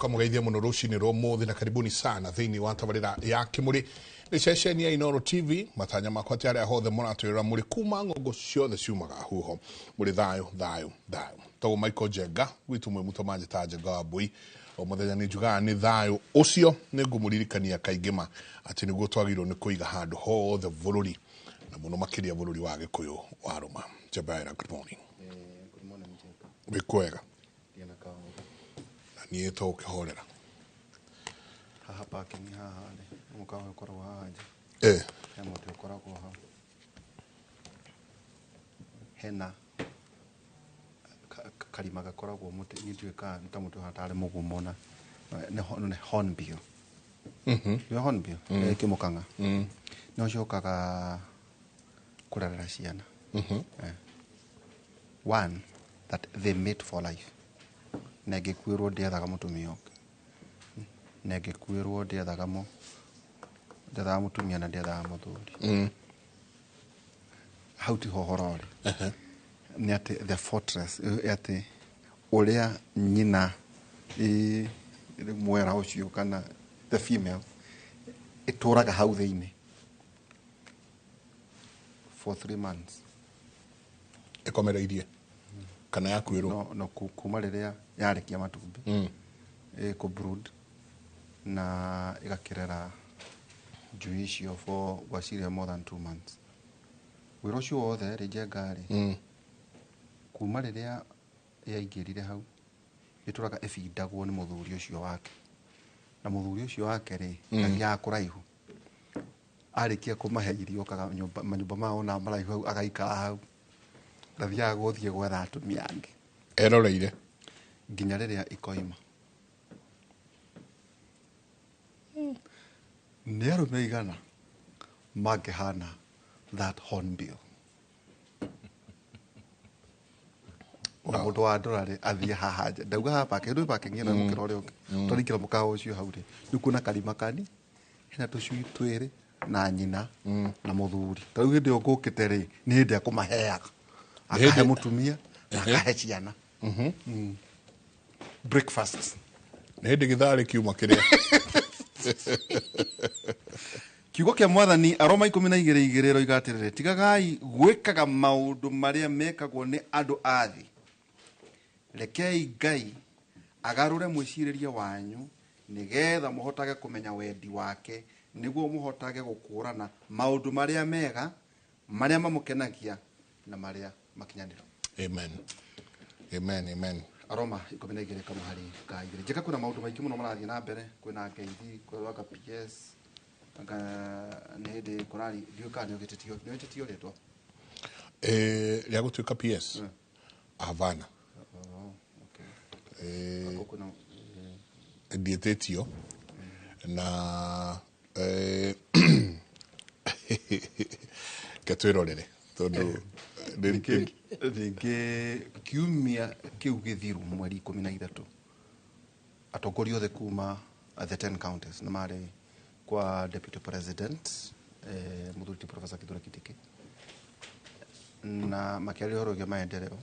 Tũkamũgeithia mũno rũcinĩ rwa ũmũthĩ na karibuni sana thĩinĩ wa tabarĩra ya Kĩmũrĩ. Nĩ ceceni ya Inooro TV. Matanya makwa atĩ arĩa hothe mũratwĩrora mũrĩ kuma ng'ongo ciothe ciumaga huho. Mũrĩ thayũ, thayũ, thayũ. Tagwo Michael Njenga, gwitũ mwĩ mũtũ manjĩtaga Njenga wa Mbũi. O mũthenya nĩ njugaga nĩ thayũ ũcio nĩ ngũmũririkania kaingĩ ma atĩ nĩguo twagĩrĩirwo nĩ kũiga handũ hothe bũrũri na mũno makĩria bũrũri wa Gĩkũyũ wa Rũma. Njebaera, good morning. Good morning, Njenga. Wĩ kwega? Ndiĩ na kaũndũ. Na niĩ to ũkĩhorera. Haha parking haha rĩ, mũkawa ũkoragwo haha nja. He mũtĩ ũkoragwo hau. Hena karima gakoragwo mũtĩ, niĩ ndiũĩ kana nĩ ta mũtĩ ũhana tarĩ mũgumo na nĩ hornbill. Nĩ hornbill? Kĩmũkang'a. Nĩ ũcokaga kũrerera ciana. One that they mate for life. Na ĩngĩkuĩrwo ndĩethaga mũtumia ũngĩ. Na ĩngĩkuĩrwo ndĩethaga ndĩethaga mũtumia na ndĩethaga mũthuri. Hau tiho ũhoro ũrĩ. Nĩ atĩ the fortress, atĩ ũrĩa nyina mwera ũcio kana the female ĩtũraga hau thĩinĩ for 3 months. Ĩkomereirie kana yakuĩrwo? No, no, kuma rĩrĩa yarĩkia matumbĩ. Ĩkũ brood na ĩgakĩrera njui icio for gwacirĩa more than 2 months. Wĩra ũcio wothe rĩ, Njenga rĩ, kuma rĩrĩa yaingĩrire hau ĩtũraga ĩbindagwo nĩ mũthuri ũcio wake. Na mũthuri ũcio wake rĩ, ndathiaga kũraihu. Arĩkia kũmahe irio okaga manyũmba mao na maraihu hau agaikara hau. Ndathiaga gũthiĩ gwetha atumia angĩ. Eroreire. Nginya rĩrĩa ikoima. Nĩ arũme aigana mangĩhana that hornbill. Na mũndũ wa ndora rĩ, athiĩ haha nja. Ndauga haha parking, ndũĩ parking ĩno ĩmũkĩra ũrĩa ũngĩ. Twarĩingĩra mũkawa ũcio hau rĩ, nĩ ũkuona karima kani, hena tũcui twĩrĩ na nyina na mũthuri. Ta rĩu hĩndĩ ĩyo ngũkĩte rĩ, nĩ hĩndĩ ekũmaheaga. Akahe mũtumia na akahe ciana. Breakfast. Nĩ hĩndĩ gĩtharĩ kiuma kĩrĩa. Kiugo kĩa Mwathani Aroma ikũmi na igĩrĩ igĩrĩ ĩroiga atĩrĩrĩ, tigagai gwĩkaga maũndũ marĩa mekagwo nĩ andũ a thĩ. Rekei Ngai agarũre mwĩcirĩrie wanyu nĩgetha mũhotage kũmenya wendi wake, nĩguo mũhotage gũkũũrana maũndũ marĩa mega, marĩa mamũkenagia na marĩa makinyanĩru. Amen. Amen, amen. Aroma ikũmi na igĩrĩ kamũhari ka igĩrĩ. Njĩka kwĩna maũndũ maingĩ mũno marathiĩ na mbere, kwĩna ngeithi, kwĩna anga PS, anga nĩ hĩndĩ kũrari, ndiũĩ kana nĩ ũgĩtĩtio, nĩ ũgĩtĩtio rĩtwa? Rĩa gũtuĩka PS? Havana. Oh, okay. Ako kwĩna, Ndiĩtĩtio. Na, ke twĩrorere, tondũ Rĩngĩ kiumia kĩu gĩthiru mweri ikũmi na ithatũ, atongoria othe kuma the 10 counties nĩ marĩ kwa Deputy President, mũthuri ti Professor Kithure Kindiki, na makĩaria ũhoro wĩgiĩ maendeleo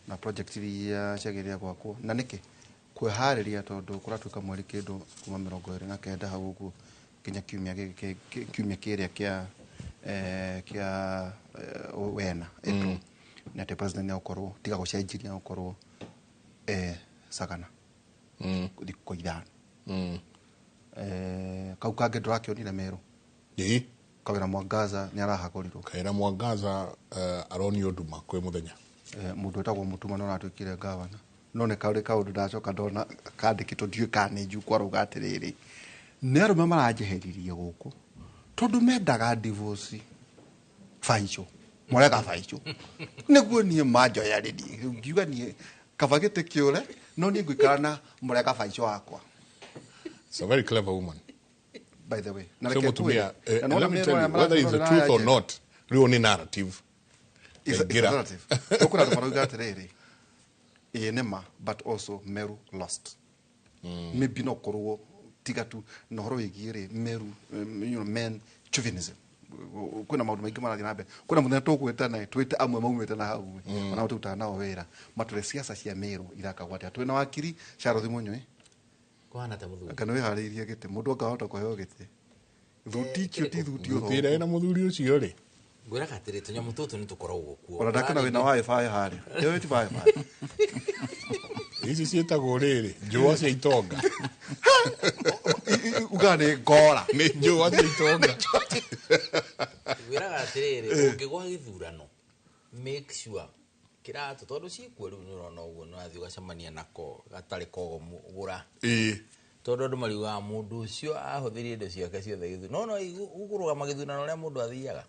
na project iria ciagĩrĩire gwakwo. Na nĩkĩ? Kwĩharĩria tondũ kũratuĩka mweri kĩndũ kuma mĩrongo ĩrĩ na kenda hau ũguo nginya kiumia gĩkĩ, kiumia kĩrĩa kĩa wena April. Na atĩ president nĩ egũkorwo, tiga gũcenjirie, nĩ egũkorwo, Sagana. Thikũ ithano. Kau kangĩ ndũrakĩonire Meru? Ĩĩ. Kawĩra Mwangaza nĩ arahagũrirwo. Kawĩra Mwangaza, aronio nduma kwĩ mũthenya. Mũndũ wĩtagwo Mũtuma nĩ ũratuĩkire gavana. No nĩ karĩ kaũndũ ndacoka ndona kandĩkĩtwo ndiũĩ kana nĩ njukũ arauga atĩrĩrĩ, nĩ arũme maranjeheririe gũkũ tondũ mendaga divorce baico, morega baico nĩguo niĩ manjoyarĩrie. Ngiuga niĩ kaba gĩtĩ kĩũre no niĩ ngũikara na mũrega baico wakwa. It's a very clever woman. By the way, na So reke mutumia, ngwĩre, na nĩwona let me mĩero tell you, aya whether it's the maratũrorera truth or aya not, rĩu nĩ narrative. It's a Yaingĩra. narrative. Ũkũra andũ marauga atĩrĩrĩ, ĩĩ nĩ ma, but also Meru lost. Maybe no korwo tiga tu na ũhoro wĩgiĩ rĩ Meru, men chauvinism. Kwĩna maũndũ maingĩ marathiĩ na mbere. Kwĩna mũthenya tũgwĩtana, twĩte amwe maumĩte na hau, ona tũrutaga nao wĩra. Matũre siasa cia Meru irakagwo atĩa. Twĩna wakiri Charles Munyui. Kũhana ta mũthuri. Anga nĩ wĩharĩirie gĩtĩ mũndũ angahota kũheo gĩtĩ thuti icio ti thuti Thuti ĩrĩa ĩna mũthuri ũcio rĩ. Ngwĩraga atĩrĩ tũnyamũ tũtũ nĩ tũkoragwo kuo. Ona ndakĩona wĩna wifi harĩa ĩyo ti wifi. Ici ciĩtagwo rĩrĩ njũa cia itonga. Uga nĩ ngora. Nĩ njũa cia itonga. Ngwĩraga atĩrĩrĩ ũngĩgwa gĩthurano make sure kĩratũ tondũ ciĩkuo rĩu nĩũrona ũguo nĩũrathiĩ ũgacemania nako gatarĩ kogomu gũra. Ĩĩ. Tondũ andũ mariugaga mũndũ ũcio ahũthĩrire indo ciake ciothe gĩthurano. No no ũkũrũgama gĩthurano ũrĩa mũndũ athiaga.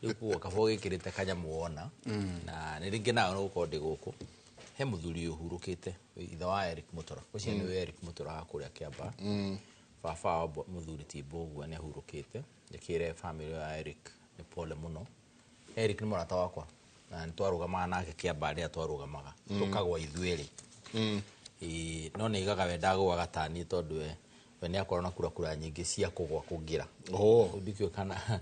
Rĩu koguo kaba ũgĩkĩrĩte kanyamũ wona. Na nĩ rĩngĩ nawe no gũkorwo ndĩ gũkũ. He mũthuri ũhurũkĩte ithe wa Eric Mũtora. Ũcio nĩwe Eric Mũtora wa kũrĩa Kĩambaa. Baba wao mũthuri ti Mbũgua nĩ ahurũkĩte. Njĩkĩre family ya Eric nĩ pole mũno. Eric nĩ mũrata wakwa. Na nĩ twarũgamaga nake Kĩambaa rĩrĩa twarũgamaga. Tũkagwa ithuĩ erĩ. No nĩ aigaga we ndagũaga ta niĩ tondũ we nĩ akorwo na kura kura nyingĩ cia kũgwa kũngĩra. Ndikĩũĩ kana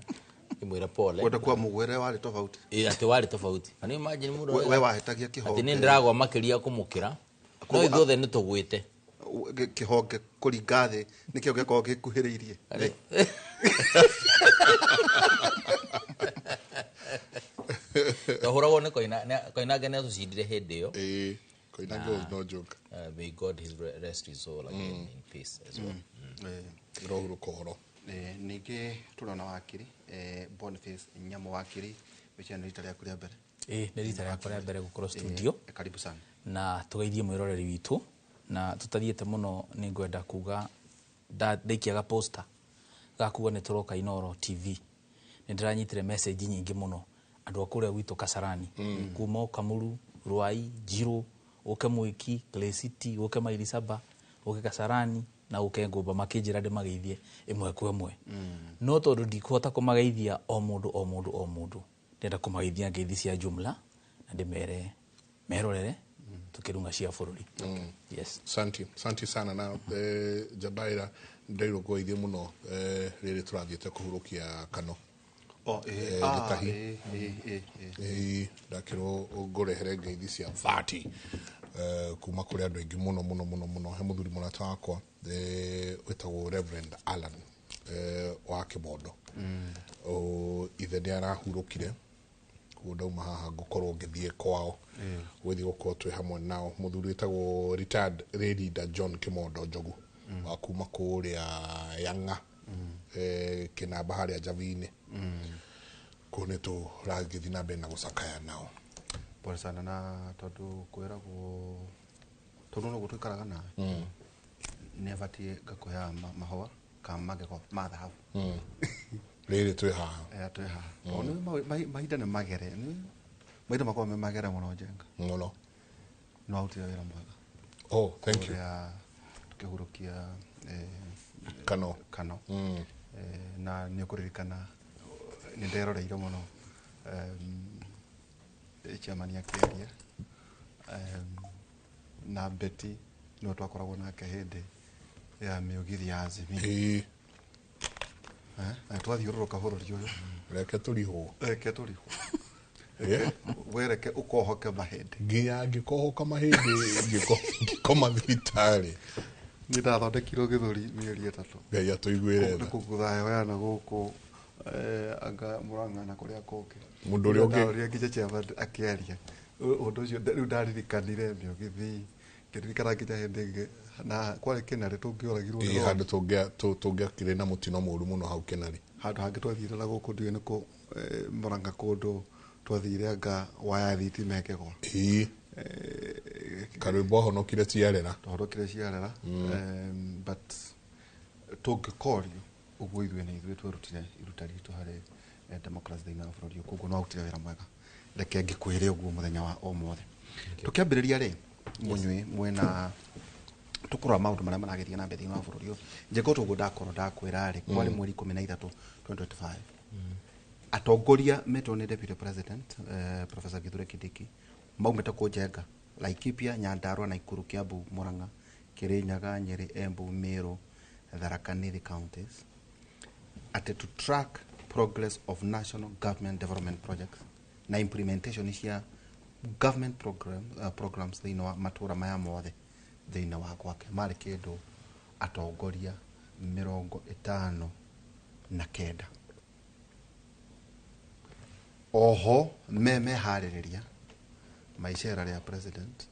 ngĩmwĩra pole. Kwenda kwa mũgwere warĩ tofauti. Ĩĩ, atĩ warĩ tofauti. Can you imagine mũndũ We wahĩtagia kĩhonge. Atĩ niĩ ndĩragwa makĩria kũmũkĩra. No ithuothe nĩ tũgwĩte. Kĩhonge kũringa thĩ nĩkĩo gĩakorwo gĩkuhĩrĩirie. Twahũragwo nĩ Koinange nĩ atũcindire hĩndĩ ĩyo. Ĩĩ, Koinange was no joke. May God his rest his soul again in peace as well. Ĩrohurũka ũhoro. Ningĩ tũrona wakiri Boniface Nyamu wakiri wĩciria nĩ rita rĩaku rĩa mbere. Ĩĩ, nĩ rita rĩakwa rĩa mbere gũkorwo studio. Karibu sana. Na tũgeithie mwĩroreri witũ na tũtathiĩte mũno nĩ ngwenda kuga ndaikiaga poster ga kuga nĩ tũroka Inooro TV. Nĩ ndĩranyitire message nyingĩ mũno andũ a kũrĩa gwitũ Kasarani. Kuma o Kamuru, Ruai, Njirũ, ũke Mwiki, Clay City, ũke Maili Saba, ũke Kasarani na ũke Ngũmba makĩnjĩra ndĩmageithie ĩmwe kwa ĩmwe. No tondũ ndikũhota kũmageithia o mũndũ o mũndũ o mũndũ, ndĩrenda kũmageithia ngeithi cia jumla na ndĩmere merorere tukĩrung'a cia bũrũri. Yes. Santi, santi sana na Jabaira ndeirwo ngũgeithie mũno rĩrĩ tũrathiĩte kũhurũkia Kano. Gĩtahi. Ndakĩrwo ngũrehere ngeithi cia 30 kuma kũrĩ andũ aingĩ mũno mũno mũno mũno. He mũthuri mũrata wakwa wĩtagwo Reverend Alan wa Kĩmondo. Ithe nĩ arahurũkire. Koguo ndauma haha ngũkorwo ngĩthiĩ kwao. Gũthiĩ gũkorwo twĩ hamwe nao. Mũthuri wĩtagwo retired Leader John Kĩmondo Njogu wa kuma kũrĩa Yang'a. Kĩnamba harĩa Njabi-inĩ. Kũu nĩ tũragĩthiĩ na mbere na gũcakaya nao. Pole sana na tondũ kwĩragwo tondũ noguo tũikaraga nawe. Nĩ abatiĩ ngakũheaga mahũa kana magego ma thahabu. Rĩrĩ twĩ haha. Twĩ haha. Tondũ nĩ mahinda nĩ magere. Mahinda makoragwo me magere mũno Njenga. Mũno. Nĩ warutire wĩra mwega. Oh, thank you. Kũrĩa tũkĩhurũkia Kano. Kano. Na nĩ ũkũririkana nĩ nderoreire mũno chairman akĩaria na Betty nĩwe twakoragwo nake hĩndĩ ya mĩũgithi ya Azimio. Na twathiũrũrũka bũrũri ũyũ. Reke tũrihwo. Reke tũrihwo. Wereke ũkohoke mahĩndĩ. Nginya ngĩkohoka mahĩndĩ, ngĩkoma thibitarĩ. Nĩ ndathondekirwo gĩthũri mĩeri 3. Ngai atũiguĩre tha. Kũu thayũ na gũkũ anga Murang'a na kũrĩa kũngĩ. Mũndũ ũrĩa ũngĩ. Ndarorire nginya chairman akĩaria. Ũndũ ũcio rĩu ndaririkanire mĩũgithi, ngĩririkana nginya hĩndĩ ĩngĩ na kwarĩ Kĩnarĩ tũngĩoragirwo nĩ Ĩĩ, rori. handũ tũngĩakĩrĩ na mũtino mũũru mũno hau Kĩnarĩ. Handũ hangĩ twathire na gũkũ ndiũĩ nĩ kũ Murang'a kũndũ twathire anga waya ya thitima ĩkĩgwa. Ĩĩ. Karwĩmbo ahonokire ciarera. Twahonokire ciarera. But tũngĩkorio ũguo ithuĩ nĩ ithuĩ twerutire iruta ritũ harĩ democracy thĩinĩ wa bũrũri ũyũ. Koguo no warutire wĩra mwega. Reke ngĩkwĩre ũguo mũthenya wa ũmũthĩ. Tũkĩambĩrĩria rĩ, Mũnyui mwena tũkũrora maũndũ marĩa maragĩthiĩ na mbere thĩinĩ wa bũrũri ũyũ. Njenga ũguo ndakorwo ndakwĩra rĩ, kwarĩ mweri 13 2025. Atongoria metwo nĩ Deputy President Professor Kithure Kindiki maumĩte kũnjenga Laikipia, Nyandarua, Nakuru, Kiambu, Murang'a, Kirinyaga, Nyeri, Embu, Meru, Tharaka Nithi counties atĩ to track progress of national government development projects na implementation cia government programs thĩinĩ wa matũra maya mothe thĩinĩ wa gwake marĩ kĩndũ Atongoria 59 oho meharĩrĩria ma icera rĩa president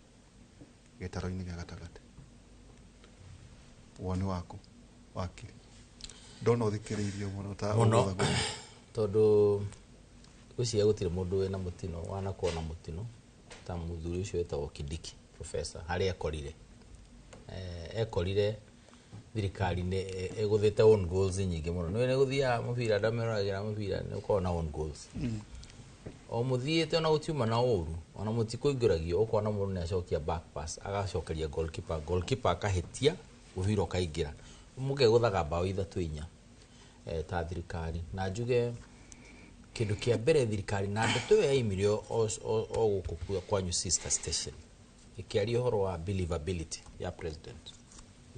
gĩtaro-inĩ gĩa gatagatĩ. Woni waku, wakiri, ndona ũthikĩrĩirio mũno ta Mũno. ũgũthagũtha. Tondũ gwĩciria gũtirĩ mũndũ wĩna mũtino wanakorwo na mũtino ta mũthuri ũcio wĩtagwo Kindiki, professor, harĩa ekorire. Ekorire thirikari nĩ ĩgũthĩte own goals nyingĩ mũno. Nĩ gũthiaga mũbira, ndameroragĩra mũbira, nĩ ũkoragwo na own goals o mũthiĩte, ona gũtiuma na ũru, ona mũtikũingĩragio, ũkona mũndũ nĩ acokia back pass, agacokeria goalkeeper, goalkeeper akahĩtia, mũbira ũkaingĩra, mũkegũthaga mbaũ ithatũ inya. Ta thirikari, na njuge kĩndũ kĩa mbere, thirikari na ndeto ĩyo yaimire o gũkũ kwanyu sister station, ĩkĩaria ũhoro wa believability ya president,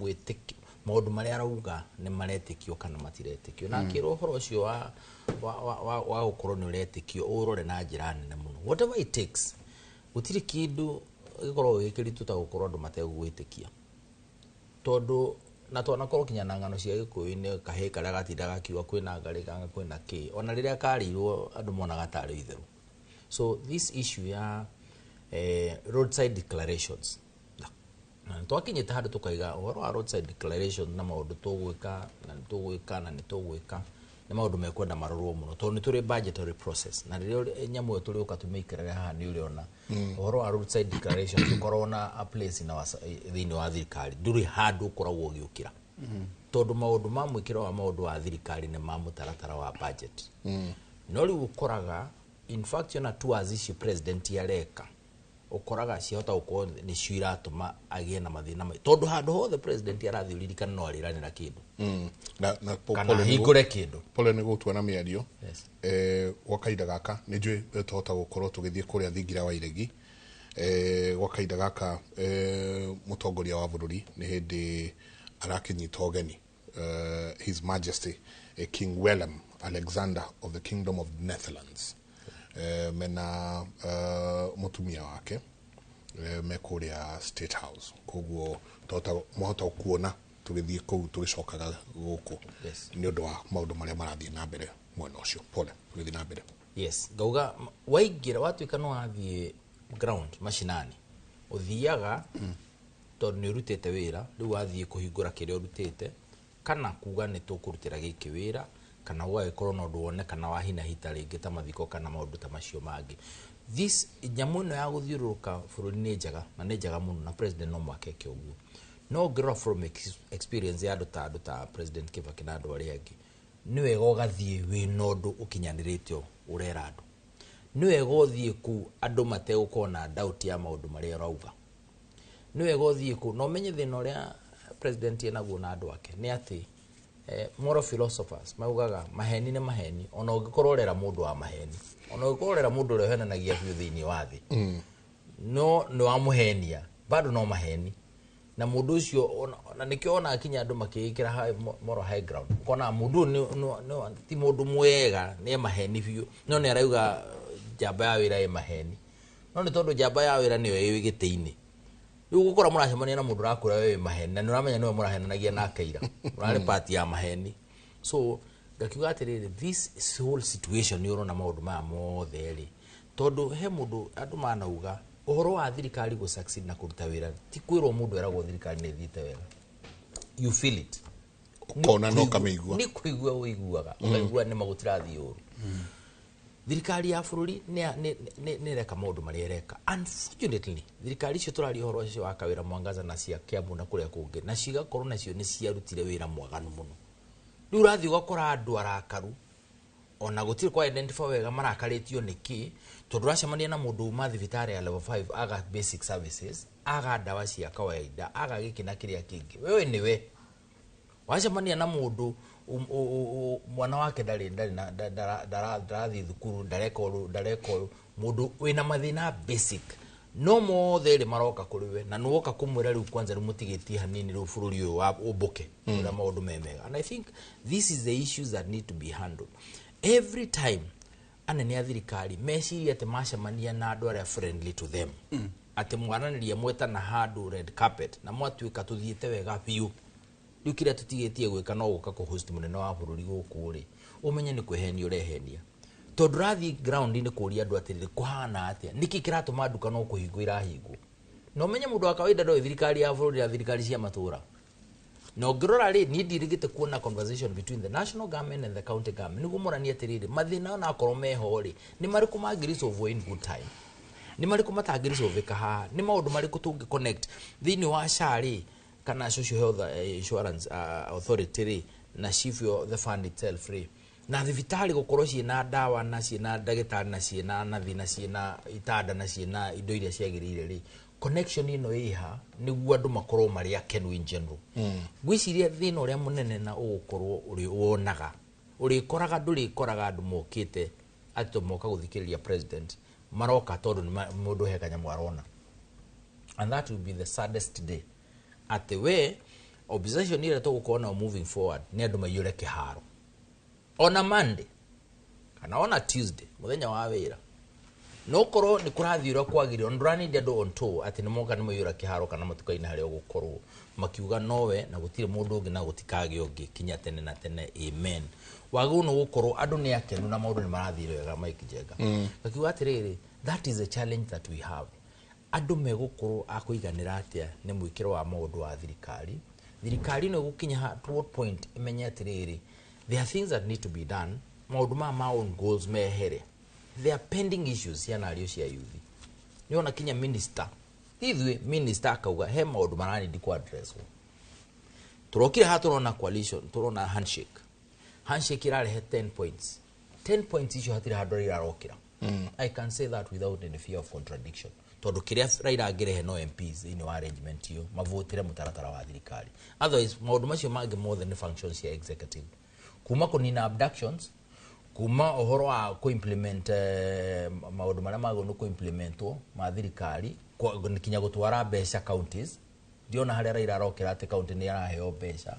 gwĩtĩkio maũndũ marĩa arauga nĩ maretĩkio kana matiretĩkio, na akĩrwo ũhoro ũcio wa gũkorwo nĩ ũretĩkio, ũrore na njĩra nene mũno. Whatever it takes, gũtirĩ kĩndũ gĩkoragwo gĩ kĩritũ ta gũkorwo andũ mategũgwĩtĩkia, tondũ na twanakorwo kinya na ng'ano cia gĩkũyũ-inĩ, kahĩĩ karĩa gatindaga gakiuga kwĩna ngarĩ kana kwĩna kĩ, ona rĩrĩa karĩirwo andũ monaga tarĩ itherũ. So this issue ya roadside declarations, na nĩ twakinyĩte handũ tũkaiga ũhoro wa roadside declarations na maũndũ tũgwĩka na nĩ tũgwĩka na nĩ tũgwĩka, nĩ maũndũ mekwenda marorwo mũno, tondũ nĩ tũrĩ budgetary process, na rĩrĩa nyamũ ĩyo tũrĩũka tũmĩikarĩre haha, nĩ ũrĩona ũhoro wa roadside declarations ũkorwo na a place in our, thĩinĩ wa thirikari ndũrĩ handũ ũkoragwo ũgĩũkĩra, tondũ maũndũ ma mwĩkĩro wa maũndũ wa thirikari nĩ ma mũtaratara wa budget. No rĩu ũkoraga, in fact, ona tours icio president areka, ũkoraga ciahota gũkorwo nĩcio iratũma agĩe na mathĩna tondũ handũ hothe president arathiĩ, ũririkane no arĩranĩra kĩndũ Na kana pole nĩ ahingũre kĩndũ. Pole nĩ gũtua na mĩario. Yes. Gwa kahinda gaka nĩ njũĩ tũhota gũkorwo tũgĩthiĩ kũrĩa thingira wa iregi. Gwa kahinda gaka, mũtongoria wa bũrũri nĩ hĩndĩ arakĩnyita ũgeni His Majesty King Willem Alexander of the Kingdom of Netherlands, mena mũtumia wake, me kũrĩa State House. Koguo tũhota mwahota kuona tũgĩthiĩ kũu tũgĩcokaga gũkũ nĩ ũndũ wa maũndũ marĩa marathiĩ na mbere mwena ũcio. Pole, tũgĩthiĩ na mbere. Yes, ngauga waingĩra, watuĩka nĩ wathiĩ ground mashinani, ũthiaga tondũ nĩ ũrutĩte wĩra, rĩu wathiĩ kũhingũra kĩrĩa ũrutĩte, kana kuga nĩ tũkũrutĩra gĩkĩ wĩra, kana ũgagĩkorwo na ũndũ wonekana wa hina hita rĩngĩ ta mathiko kana maũndũ ta macio mangĩ. This nyamũ ĩno ya gũthiũrũrũka bũrũri nĩ njega, na nĩ njega mũno, na president no mũhaka eke ũguo. No ũngĩrora from experience ya andũ ta President Kibaki na andũ arĩa angĩ, nĩ wega ũgathiĩ wĩna ũndũ ũkinyanĩrĩte ũrera andũ. Nĩ wega ũthiĩ kũu andũ mategũkorwo na doubt ya maũndũ marĩa ũrauga. Nĩ wega ũthiĩ kũu na ũmenye thĩna ũrĩa president enaguo na andũ ake nĩ atĩ moral philosophers maugaga maheni nĩ maheni, ona ũngĩkorwo ũrera mũndũ wa maheni, ona ũngĩkorwo ũrera mũndũ ũrĩa ũhenanagia biũ thĩinĩ wa thĩ, no nĩ wamũhenia, bado no maheni. Na mũndũ ũcio na nĩkĩo ona kinya andũ makĩĩkĩra moral high ground, ũkona mũndũ ũyũ ti mũndũ mwega, nĩ maheni biũ, no nĩ arauga njamba ya wĩra ĩ maheni, no nĩ tondũ njamba ya wĩra nĩyo ĩ gĩtĩ-inĩ. Rĩu gũkora mũracemania na mũndũ ũrakwĩra we wĩ maheni, na nĩ ũramenya nĩwe mũrahenanagia nake ira, ũrarĩ part ya maheni. So ngakiuga atĩrĩrĩ, this whole situation nĩ ũrona maũndũ maya mothe rĩ, tondũ he mũndũ andũ manauga ũhoro wa thirikari gũ succeed na kũruta wĩra ti kwĩrwo mũndũ eragwo thirikari nĩ ĩthiĩte wega. You feel it. Ũkona na ũkamĩigua. Nĩ kũigua ũiguaga, ũkaigua nĩ magũtirathiĩ ũru. Thirikari ya bũrũri nĩ ĩreka maũndũ marĩa ĩreka. Unfortunately, thirikari icio tũraria ũhoro ũcio wa Kawĩra Mwangaza na cia Kiambu na kũrĩa kũngĩ, na cigakorwo nacio nĩ ciarutire wĩra mwaganu mũno. Rĩu ũrathiĩ ũgakora andũ arakaru, ona gũtirĩ kwa identify wega marakarĩtio nĩkĩ, tondũ ũracemania na mũndũ uma thibitarĩ ya level 5, aga basic services, aga ndawa cia kawaida, aga gĩkĩ na kĩrĩa kĩngĩ. Wewe nĩwe wacemania na mũndũ mwana wake ndarĩ ndarĩ na ndarathiĩ thukuru, ndareka ũndũ, ndareka ũyũ, mũndũ wĩna mathĩna basic no mothe rĩ maroka kũrĩ we, na nĩwoka kũmwĩra rĩu kwanza rĩu mũtigĩtie hanini, rĩu bũrũri ũyũ wa ũmbũke ũrĩa maũndũ me mega. And I think this is the issues that need to be handled. Every time anene a thirikari meciria atĩ macemania na andũ arĩa friendly to them, atĩ mwaranĩria mwetana handũ red carpet na mwatuĩka tũthiĩte wega biũ. Rĩu kĩrĩa tũtigĩtie gwĩka no gũka kũ-host mũnene wa bũrũri gũkũ rĩ, ũmenye nĩ kwĩhenia ũrehenia, tondũ ũrathiĩ ground-inĩ kũria andũ atĩrĩrĩ, kũhana atĩa, nĩkĩ kĩratũma nduka no kũhingwo irahingwo? Na ũmenye mũndũ wa kawaida ndoĩ thirikari ya bũrũri na thirikari cia matũra. Na ũngĩrora rĩ, niĩ ndirĩgĩte kuona conversation between the national government and the county government nĩguo moranie atĩrĩrĩ, mathĩna onakorwo meho rĩ, nĩ marĩkũ mangĩresolve in good time, nĩ marĩkũ matangĩresolveka haha, nĩ maũndũ marĩkũ tũngĩ connect thĩinĩ wa SHA rĩ, kana Social Health Insurance Authority rĩ, na chief the fund itself rĩ, na thibitarĩ gũkorwo ciĩna ndawa na ciĩna ndagĩtarĩ na ciĩna nathi na ciĩna itanda na ciĩna indo iria ciagĩrĩire rĩ, connection ĩno ĩha nĩguo andũ makorwo marĩ akenu in general. Ngwĩciria thĩna ũrĩa mũnene na ũgũkorwo ũrĩ wonaga ũrĩkoraga, ndũrĩkoraga andũ mokĩte atĩ moka gũthikĩrĩria president, maroka tondũ nĩ mũndũ he kanyamũ arona, and that will be the saddest day, atĩ we opposition ĩrĩa tũgũkorwo nayo moving forward nĩ andũ maiyũre kĩharo ona Monday kana ona Tuesday, mũthenya wa wĩra, no korwo nĩ kũrathiĩ ũrĩa kwagĩrĩire, ona ndũranindi andũ on tour atĩ nĩ moka nĩ maiyũra kĩharo kana matuka-inĩ harĩa ũgũkorwo makiuga nowe na gũtirĩ mũndũ ũngĩ na gũtikagĩa ũngĩ kinya tene na tene, amen. Wagĩrĩirwo nĩ gũkorwo andũ nĩ akenu na maũndũ nĩ marathiĩ wega. Mike Njenga gakiuga atĩrĩrĩ, that is a challenge that we have. Andũ megũkorwo a kũiganĩra atĩa nĩ mwĩkĩro wa maũndũ wa thirikari? Thirikari ĩno ĩgũkinya to what point ĩmenye atĩrĩrĩ, there are things that need to be done, maũndũ maya ma own goals mehere, there are pending issues ciana ario cia yuthi. Nĩ ona kinya minister, ithuĩ minister akauga he maũndũ maranindi ku address. Tũrokire haha tũrona coalition, tũrona handshake. Handshake ĩrarehe 10 points. 10 points icio hatirĩ handũ Raila arokĩra. I can say that without any fear of contradiction, tondũ kĩrĩa Raila angĩrehe no MPs thĩinĩ wa arrangement ĩyo mavotĩre mũtaratara wa thirikari. Otherwise maũndũ macio mangĩ mothe nĩ functions cia executive, kuma kũnina abductions, kuma ũhoro wa kũ-implement maũndũ marĩa magĩrĩirwo nĩ kũ-implementwo ma thirikari, kinya gũtwara mbeca counties. Ndiona harĩa Raila arokĩra atĩ county nĩ araheo mbeca.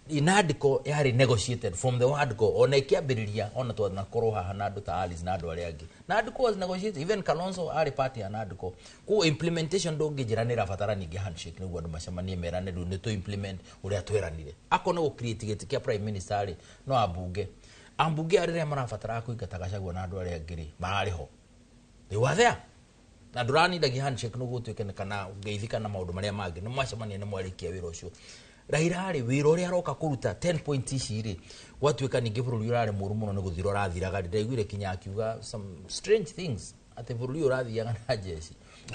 Inandiko yarĩ negotiated from the word go, ona ĩkĩambĩrĩria, ona twanakorwo haha na andũ ta Alice na andũ arĩa angĩ. Nandiko was negotiated, even Kalonzo arĩ party ya Nandiko. Koguo implementation ndũngĩnjĩra nĩ ĩrabatara ningĩ handshake nĩguo andũ macemanie merane rĩu nĩ tũ implement ũrĩa tweranire. Akorwo nĩ gũ create gĩtĩ kĩa prime minister rĩ, no ambunge arĩa marabatara kũingata Gachagua na andũ arĩa angĩ rĩ, mararĩ ho, they were there, na ndũranindagia handshake nĩguo ũtuĩke nĩ kana ngeithi kana maũndũ marĩa mangĩ nĩ mwacemania nĩ mwarĩkia wĩra ũcio. Raila rĩ, wĩra ũrĩa aroka kũruta 10 points ici rĩ, gwatuĩka ningĩ bũrũri ũrarĩ mũru mũno nĩ gũthira ũrathiraga rĩ, ndaiguire kinya akiuga some strange things atĩ bũrũri ũyũ ũrathiaga na jeshi.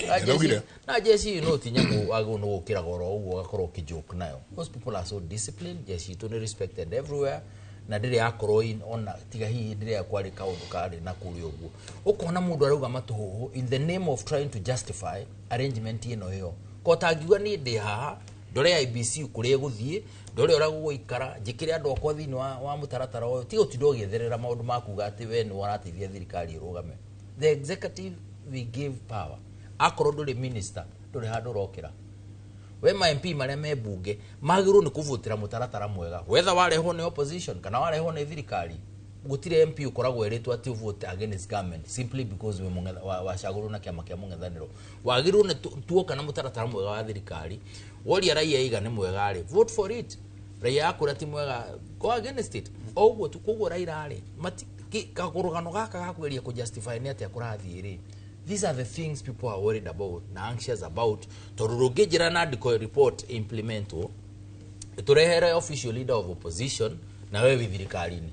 Na Nĩaugire. Na jeshi no ti nyamũ wagĩrĩirwo nĩ gũkĩra goro ũguo ũgakorwo ũkĩjoke nayo. Those people are so disciplined. Jeshi itũ nĩ respected everywhere na ndĩrĩ yakorwo ona tiga hihi ndĩrĩ ya kwarĩ kaũndũ karĩ na kũrĩa ũguo ũkona mũndũ arauga matũhũhũ in the name of trying to justify arrangement ĩno ĩyo. Ko tangiuga niĩ ndĩ haha ndore IEBC kũrĩa ĩgũthiĩ, ndore ũrĩa gũgũikara, njĩkĩre andũ akwa thĩinĩ wa mũtaratara ũyũ, tiga ũtinde ũgĩetherera maũndũ ma kuga atĩ we nĩ ũrateithia thirikari ĩrũgame. The executive we give power. Akorwo ndũrĩ minister, ndũrĩ handũ ũrokĩra. We ma MP marĩa me mbunge magĩrĩirwo nĩ kũvotera mũtaratara mwega, whether warehwo nĩ opposition kana warehwo nĩ thirikari. Gũtirĩ MP ũkoragwo ĩrĩtwo atĩ ũvote against government simply because wĩ wacagũrwo na kĩama kĩa mũng'ethanĩro. Wagĩrĩirwo nĩ tuoka na mũtaratara mwega wa thirikari, woria raia iga nĩ mwega rĩ, vote for it. Raia yakwĩra ti mwega, go against it, o ũguo tu. Koguo Raila rĩ, kagũrũgano gaka ga kũgeria kũjustify nĩ atĩa kũrathiĩ rĩ, these are the things people are worried about na anxious about, tondũ ndũngĩnjĩra Nandiko report implementwo, tũrehere official leader of opposition na we wĩ thirikari-inĩ.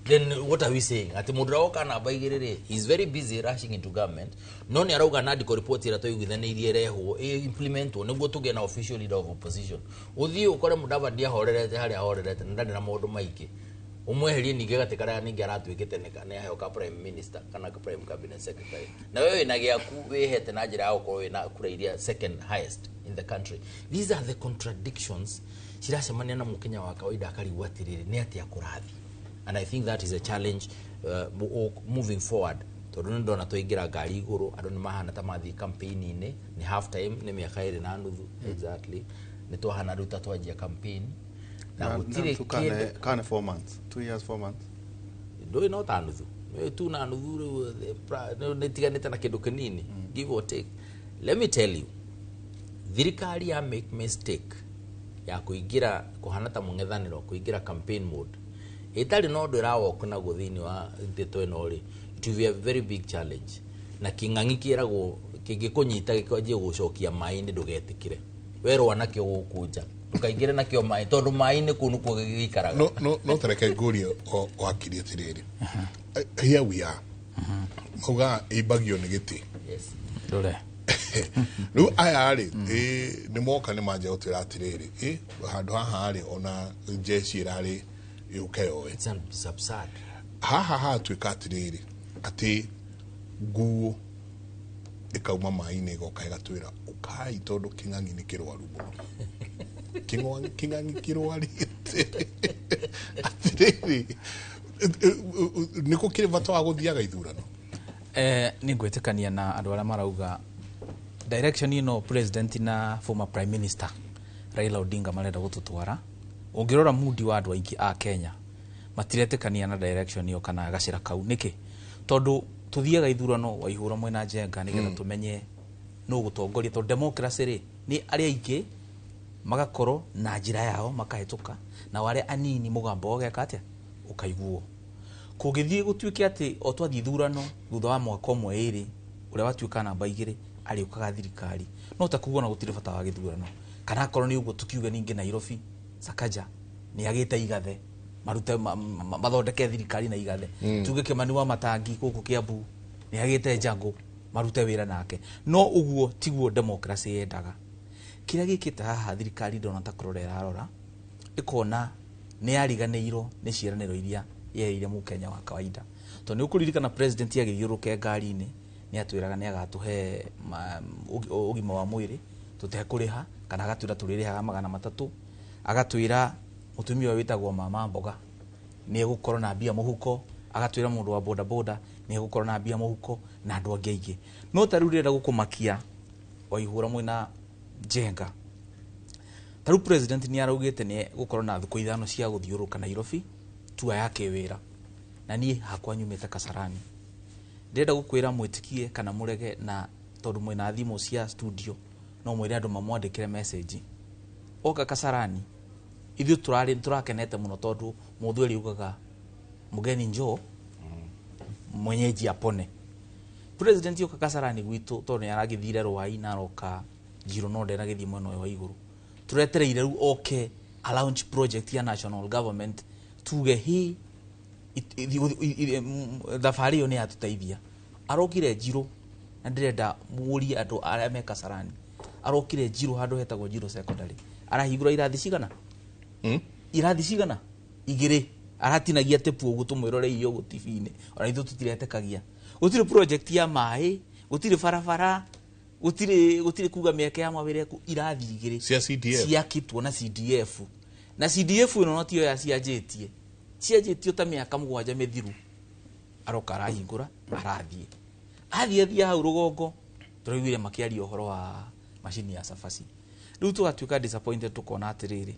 Then what are we saying? Ati mũndũ ũrĩa woka namba igĩrĩ rĩ, he is very busy rushing into government, no nĩ arauga Nandiko report ĩrĩa twaiguithanĩirie ĩrehwo implementwo nĩguo tũgĩe na official leader of opposition. Ũthiĩ ũkore Mudavadi ahorerete harĩa ahorerete na ndarĩ na maũndũ maingĩ, ũmweherie ningĩ gatĩ karĩa ningĩ aratuĩkĩte nĩ aheo ka prime minister kana ka prime cabinet secretary, na wewe wĩna gĩaku wĩhete na njĩra ya gũkorwo wĩna kura iria second highest in the country. These are the contradictions ciracemania na mũkenya wa kawaida akarigwo atĩrĩrĩ, nĩ atĩa kũrathiĩ? And I think that is a challenge moving forward, tondũ nĩ ndona twaingĩra ngari igũrũ, andũ nĩ mahana ta mathiĩ campaign-inĩ, nĩ half time, nĩ mĩaka 2.5 exactly, nĩ twahana rĩu ta twanjia campaign na gũtirĩ kĩndũ. Kane 4 months, 2 years 4 months. Ndũĩ no ta nuthu nĩ tu na nuthu rĩu, nĩ tiganĩte na kĩndũ kĩnini, give or take. Let me tell you, thirikari ya make mistake Ya kũingĩra kũhana ta mũng'ethanĩro, kũingĩra campaign mode ĩtarĩ na ũndũ ĩrawalk naguo thĩinĩ wa ndeto ĩno rĩ, it will be a very big challenge. Na kĩng'ang'i kĩragwo kĩngĩkũnyita gĩkwanjie gũcokia maĩ-inĩ, ndũgetĩkĩre werũa nakĩo gũkũ nja, ndũkaingĩre nakĩo maĩ, tondũ maĩ-inĩ kũu nĩkuo gĩikaraga. No tareke ngũrie wakiri atĩrĩrĩ, here we are, mauga ĩmbagio nĩ gĩtĩ. Yes. Ndore. Rĩu aya rĩ, nĩ moka nĩ manjia gũtwĩra atĩrĩrĩ, handũ haha rĩ, ona njeci ĩrarĩ yũke yoe. It's absurd. Haha hatuĩka atĩrĩrĩ, atĩ nguo ĩkauma maĩ-inĩ ĩgoka ĩgatwĩra ũkai, tondũ kĩng'ang'i nĩ kĩrwaru mũno. Kĩng'ang'i kĩrwarĩte atĩrĩrĩ, nĩ gũkĩrĩ bata wa gũthiaga ithurano? Nĩ ngwĩtĩkania na andũ arĩa marauga direction ĩno president na former prime minister Raila Odinga marenda gũtũtwara. Ũngĩrora mudi wa andũ aingĩ a Kenya, matiretĩkania na direction ĩyo kana gacĩra kau. Nĩkĩ? Tondũ tũthiaga ithurano waihũra mwena Njenga nĩgetha tũmenye nũ gũtongoria, tondũ democracy rĩ, nĩ arĩa aingĩ magakorwo na njĩra yao makahĩtũka, na arĩa anini mũgambo wao ũgeka atĩa? Ũkaiguo. Kũngĩthiĩ gũtuĩke atĩ o twathiĩ ithurano, thutha wa mwaka ũmwe ĩrĩ, ũrĩa watuĩka namba 2 arĩũkaga thirikari, no ta kuga ona gũtirĩ bata wa gĩthurano. Kana akorwo nĩ ũguo, tukiuge ningĩ Nairobi Sakaja nĩ agĩte igathe marute mathondeke thirikari na igathe, tuge Kimani wa Matangi gũkũ Kiambu nĩ agĩte Njango marute wĩra nake. No ũguo tiguo democracy yendaga. Kĩrĩa gĩkĩte haha, thirikari ndona ta kũrora ĩrarora ĩkona nĩ yariganĩirwo nĩ ciĩranĩro iria yereire mũkenya wa kawaida, tondũ nĩ ũkũririkana president agĩthiũrũrũke ngari-inĩ nĩ atwĩraga nĩ agatũhe ũgima wa mwĩrĩ tũtekũrĩha, kana agatwĩra tũrĩrĩhaga 300, agatwĩra mũtumia ũyũ wĩtagwo mama mboga nĩ egũkorwo na mbia mũhuko, agatwĩra mũndũ wa boda boda nĩ egũkorwo na mbia mũhuko, na andũ angĩ aingĩ. No ta rĩu ndĩrenda gũkũmakia Waihũra mwĩna Njenga, ta rĩu president nĩ araugĩte nĩ gũkorwo na thikũ 5 cia gũthiũrũrũka Nairobi tua ya kĩwĩra, na niĩ hakwa nyumĩte Kasarani. Ndĩrenda gũkwĩra mwĩtĩkie kana mũrege, na tondũ mwĩna thimũ cia studio no mwĩre andũ mamwandĩkĩre message. Oka Kasarani, ithuĩ tũrarĩ tũrakenete mũno, tondũ mũthweri ugaga mgeni njoo mwenyeji apone. President yoka Kasarani gwitũ, tondũ nĩ aragĩthire Rwai na aroka Njirũ, no ndenagĩthiĩ mwena ũyũ wa igũrũ. Tũretereire rĩu oke a launch project ya national government, tuge hi thabarĩ ĩyo nĩ yatũteithia. Arokire Njirũ, na ndĩrenda mũrie andũ arĩa me Kasarani, arokire Njirũ handũ hetagwo Njirũ Secondary, arahingũra irathi cigana? Irathi cigana? 2. Aratinagia tepu ũguo tũmwĩroreirie ũguo TV-inĩ, ona ithuĩ tũtiretĩkagia. Gũtirĩ project ya maĩ, gũtirĩ barabara, gũtirĩ kuga mĩeke ya mawĩra ĩku, irathi 2 cia CDF ciakĩtwo na CDF. Na CDF ĩno no tiyo yacianjĩtie, cianjĩtio ta mĩaka 7 mĩthiru. Aroka arahingũra, arathiĩ athiĩ athiĩ hau rũgongo tũraiguire makĩaria ũhoro wa macini ya cabaci. Rĩu tũgatuĩka disappointed, tũkona atĩrĩrĩ,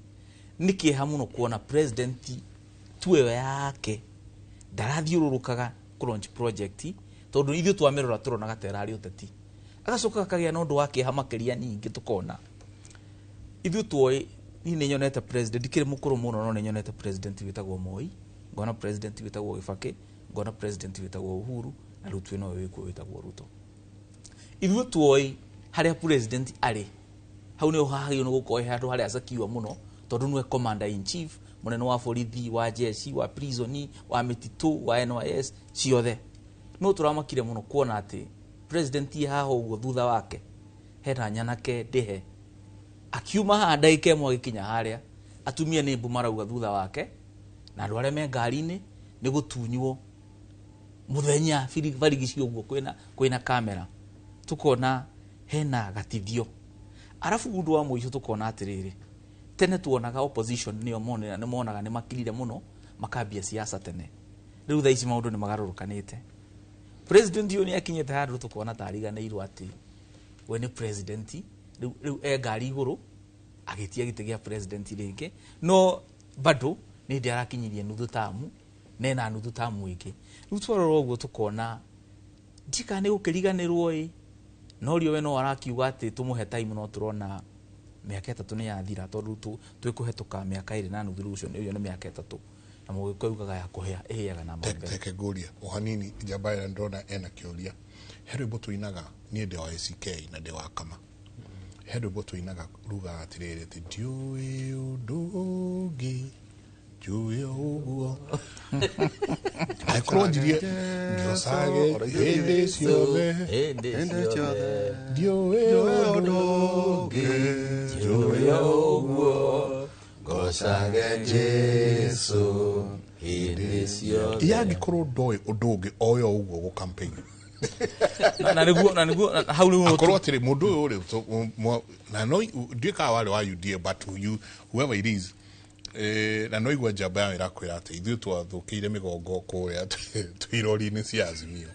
nĩ kĩeha mũno kuona president tu ĩyo yake ndarathiũrũrũkaga kũ launch project, tondũ ithuĩ twamĩrora tũronaga ta ĩrarĩ ũteti. Agacoka akagĩa na ũndũ wa kĩeha makĩria. Ningĩ tũkona ithuĩ tuoĩ, niĩ nĩ nyonete president ndikĩrĩ mũkũrũ mũno, no nĩ nyonete president wĩtagwo Moi, ngona president wĩtagwo Gĩbakĩ, ngona president wĩtagwo Uhuru, na rĩu twĩna ũyũ wĩkuo wĩtagwo Ruto. Ithuĩ tuoĩ harĩa president arĩ, hau nĩho hagĩrĩirwo nĩ gũkorwo he handũ harĩa secure mũno, tondũ nĩwe commander in chief, mũnene wa borithi, wa jeshi, wa prison, wa mĩtitũ, wa NYS ciothe. No tũramakire mũno kuona atĩ president ye haha ũguo, thutha wake hena nyanake ndĩhe akiuma haha ndagĩka 1 agĩkinya harĩa, atumia nĩ mbu marauga thutha wake, na andũ arĩa me ngari-inĩ nĩ gũtunywo mũthenya barigici ũguo kwĩna kamera, tukona hena gatithio. Arabu ũndũ wa mũico, tukona atĩrĩrĩ, tene tuonaga opposition nĩo nĩ monaga nĩ makirire mũno makambia siasa tene. Rĩu thaa ici maũndũ nĩ magarũrũkanĩte. President ũyũ nĩ akinyĩte handũ tukona ta ariganĩirwo atĩ we nĩ president. Rĩu e ngari igũrũ agĩtia gĩtĩ gĩa president rĩngĩ, no bado nĩ hĩndĩ arakinyirie nuthu tamu nena nuthu tamu ĩngĩ. Rĩu twarora ũguo tukona ndika nĩ gũkĩriganĩrwo ĩ, no rio we no arakiuga atĩ tũmũhe time, no tũrona Mĩaka 3 nĩ yathira, tondũ twĩkũhetũka mĩaka 2.5, rĩu ũcio nĩ mĩaka 3, na mũgĩkũyũ ugaga ya kũhĩa ĩhĩaga na mbere. Teke ngũria o hanini, njamba ĩrĩa ndĩrona ena kĩũria. He rwĩmbo tũinaga, niĩ ndĩ wa ACK na ndĩ wa Kama. He rwĩmbo tũinaga rugaga atĩrĩrĩ, atĩ ndiũĩ ũndũ ũngĩ njũĩ o ũguo, angĩkorwo njirie ngĩocage hĩndĩ ciothe, hĩndĩ ciothe, ndiũĩ ũndũ ũngĩ njũĩ o ũguo, ngocage Jesu hĩndĩ ciothe. Yangĩkorwo ndoĩ ũndũ ũngĩ oyo ũguo gũ campaign. Na nĩguo hau rĩu akorwo atĩrĩ mũndũ ũyũ rĩ, na no ndiũĩ kana warĩ wa UDA, but you, whoever it is, na no igua njamba yao ĩrakwĩra atĩ ithuĩ twathũkĩire mĩgongo kũrĩa twĩ irori-inĩ cia Azimio,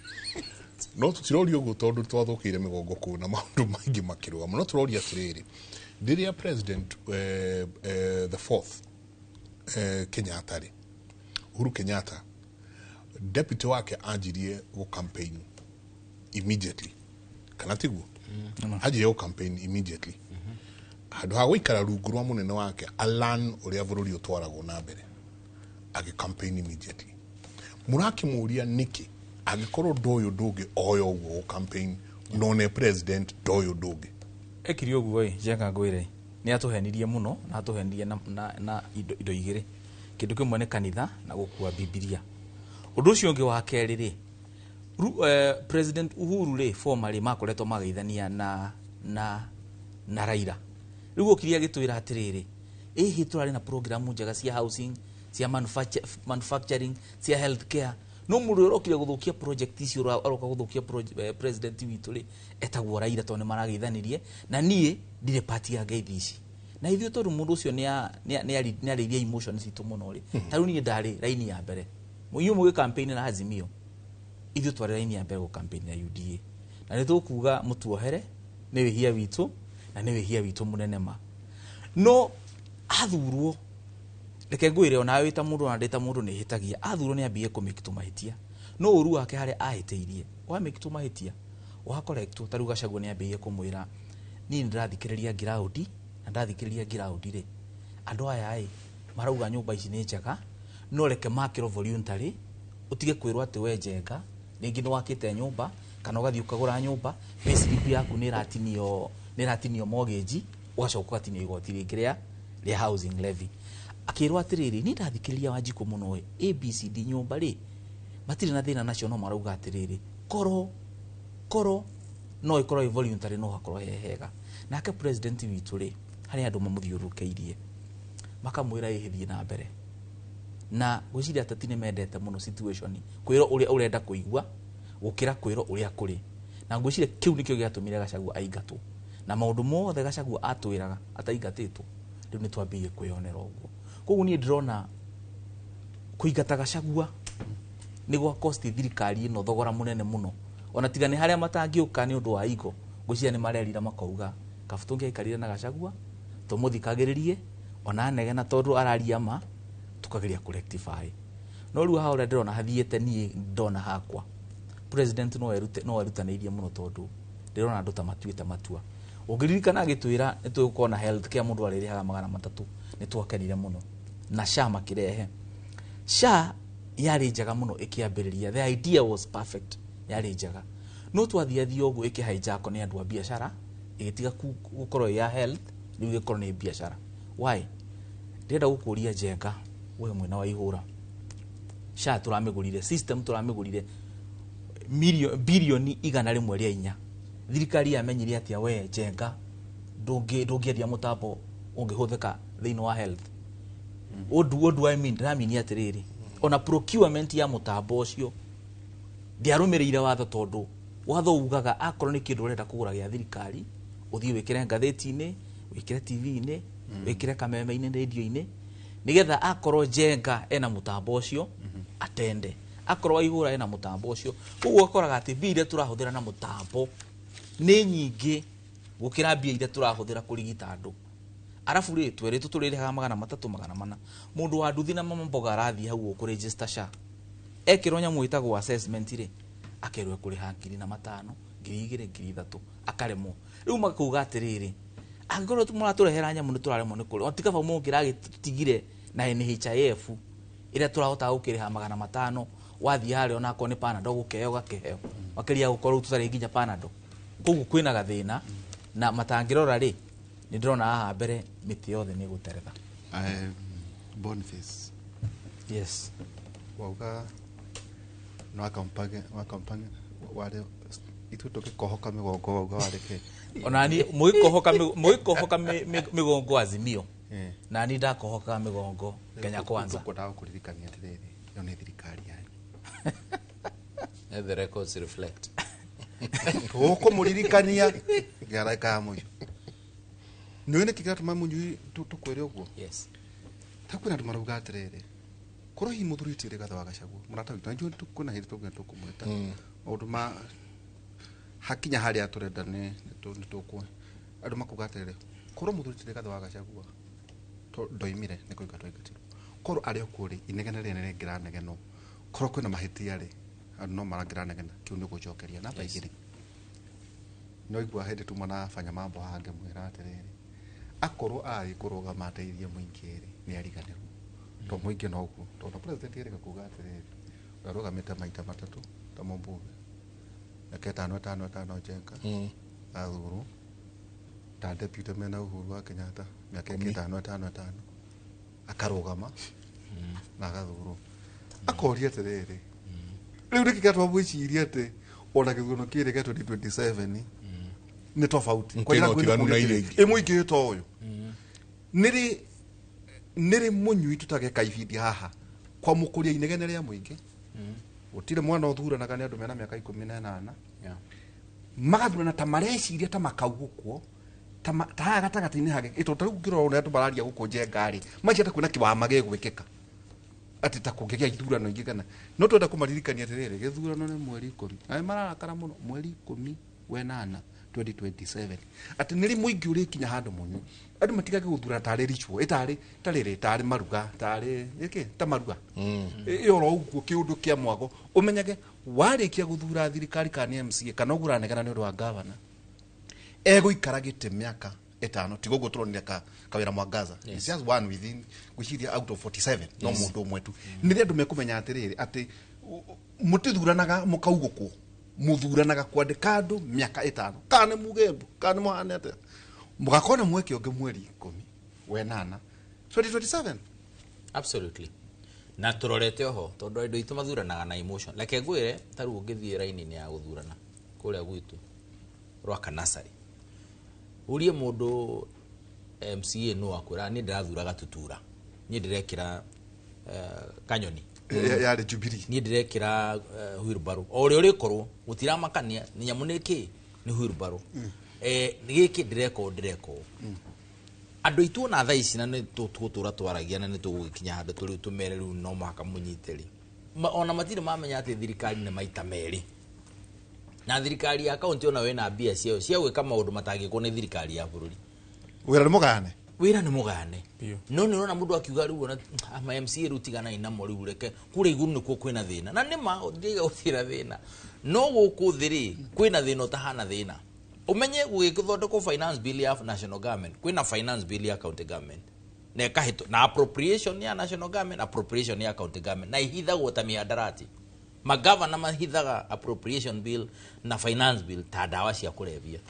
no tũtiroria ũguo tondũ twathũkĩire mĩgongo kũu na maũndũ maingĩ makĩrũgama, no tũroria atĩrĩrĩ, rĩrĩa president the fourth Kenyatta rĩ, Uhuru Kenyatta, deputy wake anjirie gũ campaign immediately, kana tiguo? Anjirie gũ campaign immediately handũ ha gũikara rungu rwa mũnene wake alan ũrĩa bũrũri ũtwaragwo na mbere, agĩ campaign immediately. Mũrakĩmũria nĩkĩ angĩkorwo ndoĩ ũndũ ũngĩ oyo ũguo gũ campaign, none president ndoĩ ũndũ ũngĩ? Ekire ũguo ĩ, Njenga, ngwĩre nĩ atũhenirie mũno, na atũhenirie na indo igĩrĩ. Kĩndũ kĩmwe nĩ kanitha na gũkua Bibilia. Ũndũ ũcio ũngĩ wa kerĩ rĩ, President Uhuru rĩ, former rĩ, makoretwo mageithania na Raila. Rĩu okire agĩtwĩra atĩrĩrĩ, ĩhĩ tũrarĩ na program njega cia housing, cia manufacturing, cia health care, no mũndũ ũrĩa ũrokire gũthũkia project icio, aroka gũthũkia president witũ rĩ, etagwo Raila, tondũ nĩ marageithanirie, na niĩ ndirĩ party ya ngeithi ici. Na ithuĩ tondũ mũndũ ũcio nĩ arĩirie emotions citũ mũno rĩ, ta rĩu niĩ ndarĩ raini ya mbere, inyuĩ mũgĩ campaign na Azimio, ithuĩ twarĩ raini ya mbere gũ campaign na UDA, na nĩ tũkuga mũtuohere nĩ wĩhia witũ, na nĩ wĩhia witũ mũnene ma. No athurwo, reke ngwĩre, onawe wĩ ta mũndũ, ona ndĩ ta mũndũ, nĩ hĩtagia. Athurwo nĩ ambie kũmake tũmahĩtia, no ũru wake harĩa ahĩtĩirie, wamake tũmahĩtia wa correct. Ta rĩu Gachagua nĩ ambĩrĩirie kũmwĩra, niĩ nĩ ndĩrathikĩrĩria ground, na ndathikĩrĩria ground rĩ, andũ aya ĩ marauga nyũmba ici nĩ njega, no reke makĩrwo voluntary, ũtige kwĩrwo atĩ we Njenga rĩngĩ nĩ wakĩte nyũmba kana ũgathiĩ ũkagũra nyũmba, payslip yaku nĩ ĩratinio mortgage, ũgacoka ũgatinio igoti rĩngĩ rĩa housing levy. Akĩrwo atĩrĩrĩ, niĩ ndathikĩrĩria Wanjikũ mũno ĩ, ABCD nyũmba rĩ matirĩ na thĩna nacio, no marauga atĩrĩrĩ, koro no ĩkorwo ĩ voluntary, no hakorwo he hega. Nake president witũ rĩ, harĩ andũ mamũthiũrũrũkĩirie makamwĩra ĩhĩ thiĩ na mbere, na gwĩciria ateti nĩ mendete mũno situation kwĩrwo ũrĩa ũrenda kũigua gũkĩra kwĩrwo ũrĩa kũrĩ, na ngwĩciria kĩu nĩkĩo gĩatũmire Gachagua aingatwo, na maũndũ mothe Gachagua atwĩraga ataingatĩtwo rĩu nĩ twambĩrĩirie kwĩyonera ũguo. Koguo niĩ ndĩrona kũingata Gachagua nĩ gwa cost thirikari ĩno thogora mũnene mũno, ona tiga nĩ harĩa matangĩũka nĩ ũndũ wa igo, ngwĩciria nĩ marerira makauga kaba tũngĩaikarire na Gachagua tũmũthikagĩrĩrie ona anegena, tondũ araria ma tukageria kũ rectify. No rĩu haha ũrĩa ndĩrona hathiĩte, niĩ ndona hakwa president no erutanĩirie mũno, tondũ ndĩrona andũ ta matuĩte matua. Ũngĩririkana agĩtwĩra nĩ tũgũkorwo na health care, mũndũ arĩrĩhaga 300, nĩ twakenire mũno, na SHA makĩrehe. SHA yarĩ njega mũno ĩkĩambĩrĩria, the idea was perfect, yarĩ njega, no twathiathia ũguo ĩkĩhijackwo nĩ andũ a biacara, ĩgĩtiga gũkorwo ĩ ya health, rĩu ĩgĩkorwo nĩ biacara. Why? Ndĩrenda gũkũria Njenga, we mwena wa ihũra, SHA tũramĩgũrire, system tũramĩgũrire bilioni 104, thirikari yamenyire atĩa we Njenga ndũngĩendia mũtambo ũngĩhũthĩka thĩinĩ wa health? What do I mean? Ndĩramini atĩrĩrĩ, ona procurement ya mũtambo ũcio ndiarũmĩrĩire watho, tondũ watho ugaga akorwo nĩ kĩndũ ũrenda kũgũra gĩa thirikari, ũthiĩ wĩkĩre ngathĩti-inĩ, wĩkĩre TV-inĩ, wĩkĩre kameme-inĩ, radio-inĩ, nĩgetha akorwo Njenga ena mũtambo ũcio atende, akorwo Waihũra ena mũtambo ũcio. Koguo ũkoraga atĩ mbia iria tũrahũthĩra na mũtambo nĩ nyingĩ gũkĩra mbia iria tũrahũthĩra kũrigita andũ. Arabu rĩ, twerĩtwo tũrĩrĩhaga 300 400. Mũndũ wa nduthi na mama mboga arathiĩ hau ũkũ register SHA, ekĩrwo nyamũ ĩtagwo assessment rĩ, akerwo ekũrĩha 5,000, 2,000, 3,000, akaremwo. Rĩu makauga atĩrĩrĩ, Angĩkorwo mũratũrehera nyamũ nĩ tũraremwo nĩ kũrĩa. Ti kaba mũngĩragĩtigire na NHIF ĩrĩa tũrahotaga gũkĩrĩha 500 wathiĩ harĩa onakorwo nĩ Panadol gũkĩheo gakĩheo. Makĩria gũkorwo tũtarĩ nginya Panadol. Koguo kwĩna gathĩna na matangĩrora rĩ nĩ ndĩrona haha mbere mĩtĩ yothe nĩ ĩgũteretha. Boniface. Yes. Wauga no akampange wale ithuĩ tũgĩkohoka mĩgongo wauga warĩ kĩ? Ona ni mũgĩkohoka mĩgongo Azimio. Na ni ndakohoka mĩgongo Kenya Kwanza. Tũkwendaga gũkũririkania atĩrĩrĩ, ĩyo nĩ thirikari yanyu. Let the records reflect. Tũkũmũririkania nginya ndagĩka ya mũico. Nĩũĩ nĩkĩ kĩratũma mũnyui tũkwĩre ũguo? Yes. Ta kwĩna andũ marauga atĩrĩrĩ, korwo hihi mũthuri ti Rigathĩ wa Gachagua mũrata witũ, na njũĩ kwĩna hĩndĩ tũngĩ tũkũmwĩta maũndũ ma hakinya harĩa tũrenda nĩ tũkũ andũ makuga atĩrĩrĩ, korwo mũthuri ti Rigathĩ wa Gachagua ndoimire nĩ kũingatwo aingatirwo, korwo arĩ o kuo rĩ, inegene rĩrĩ nĩ rĩngĩranegenwo, korwo kwĩna mahĩtia rĩ, andũ no marangĩranegena, kĩu nĩ gũcokeria. Namba igĩrĩ, no igua hĩndĩ tuma na banya mambo haha ngĩmwĩra atĩrĩrĩ, akorwo arĩ kũrũgama ateithie mũingĩ rĩ, nĩ ariganĩrwo to mũingĩ no ũguo, tondũ president erĩga kuga atĩrĩrĩ, arũgamĩte maita matatũ ta mũmbunge, mĩaka ĩtano ĩtano ĩtano Njenga athurwo ta deputy mena Uhuru wa Kenyatta mĩaka ĩngĩ ĩtano ĩtano ĩtano akarũgama na agathurwo. Akoria atĩrĩrĩ, rĩu nĩkĩ kĩratũma mwĩcirie atĩ ona gĩthurano kĩrĩ gĩa 2027 nĩ tofauti? Kĩna ũtiganu na iria ingĩ. Ĩ mũingĩ ta ũyũ nĩrĩ mũnyui tũtageka ibindi haha kwamũkũria inegene rĩa mũingĩ. Gũtirĩ mwana ũthuranaga nĩ andũ mena mĩaka 18 magathurana ta mareciria ta makaugũkwo ta haha gatagatĩ-inĩ hake, tondũ ta rĩu ũngĩrora ũrĩa andũ mararia gũkũ Njenga rĩ, maica ta kwĩna kĩwama gĩgwĩkĩka atĩ ta kũngĩgĩa ithurano ingĩ kana no twenda kũmaririkania atĩrĩrĩ, gĩthurano nĩ mweri 10 na nĩ mararakara mũno, mweri 10 wenana 2027 atĩ nĩrĩ mũingĩ ũrĩkinya handũ mũnyui andũ matigage gũthura tarĩ ritual ĩtarĩ tarĩrĩ tarĩ maruga tarĩ nĩkĩ ta maruga ĩyo oro ũguo kĩũndũ kĩa mwago. Ũmenyage warĩkia gũthura thirikari kana nĩ MCA kana ũgũranegana nĩ ũndũ wa gavana egũikara gĩtĩ mĩaka 5, tiga ũguo tũronire Kawĩra Mwangaza. It's just one within gwĩciria out of 47 no mũndũ ũmwe tu. Nĩrĩ andũ mekũmenya atĩrĩrĩ atĩ mũtithuranaga mũkaugũkwo, mũthuranaga kwandĩka andũ mĩaka 5 kana nĩ mugembu kana nĩ mũhane atĩa, mũgakorwo na mweke ũngĩ mweri 10 wenana 2027. Absolutely. Na tũrorete oho tondũ andũ aitũ mathuranaga na emotion. Reke ngwĩre ta rĩu ũngĩthiĩ raini-inĩ ya gũthurana kũrĩa gwitũ Rwaka Nursery, ũrie mũndũ MCA no akwĩra niĩ ndĩrathura Gatutura, niĩ ndĩrekĩra Kanyoni, yarĩ Jubilee, niĩ ndĩrekĩra wheelbarrow, o ũrĩa ũrĩkorwo gũtiramakania nĩ nyamũ nĩ kĩ nĩ wheelbarrow, gĩkĩ ndĩreka ũũ ndĩreka ũũ. Andũ aitũ ona thaa ici na nĩ tũgũtũra twaragia na nĩ tũgũgĩkinya handũ tũrĩ tũmere rĩu no mũhaka mũnyite rĩ, ona matirĩ mamenya atĩ thirikari nĩ maita merĩ, na thirikari ya kaunti ona wĩna mbia ciayo cia gwĩka maũndũ matangĩkwo nĩ thirikari ya bũrũri. Wĩra nĩ mũgayane, wĩra nĩ mũgayane. No nĩ ũrona mũndũ akiuga rĩu ona ma MCA rĩu tiganai namo rĩu reke kũrĩa igũrũ nĩkuo kwĩna thĩna, na nĩ ma ndiga gũtirĩ thĩna, no gũkũ thĩ rĩ kwĩna thĩna ũtahana thĩna. Ũmenye gũgĩthondekwo finance bill ya national government, kwĩna finance bill ya county government na ĩkahĩtũ na appropriation ya national government, appropriation ya county government, na ihithagwo ta mihadarati. Magavana mahithaga appropriation bill na finance bill ta ndawa cia kũrebia,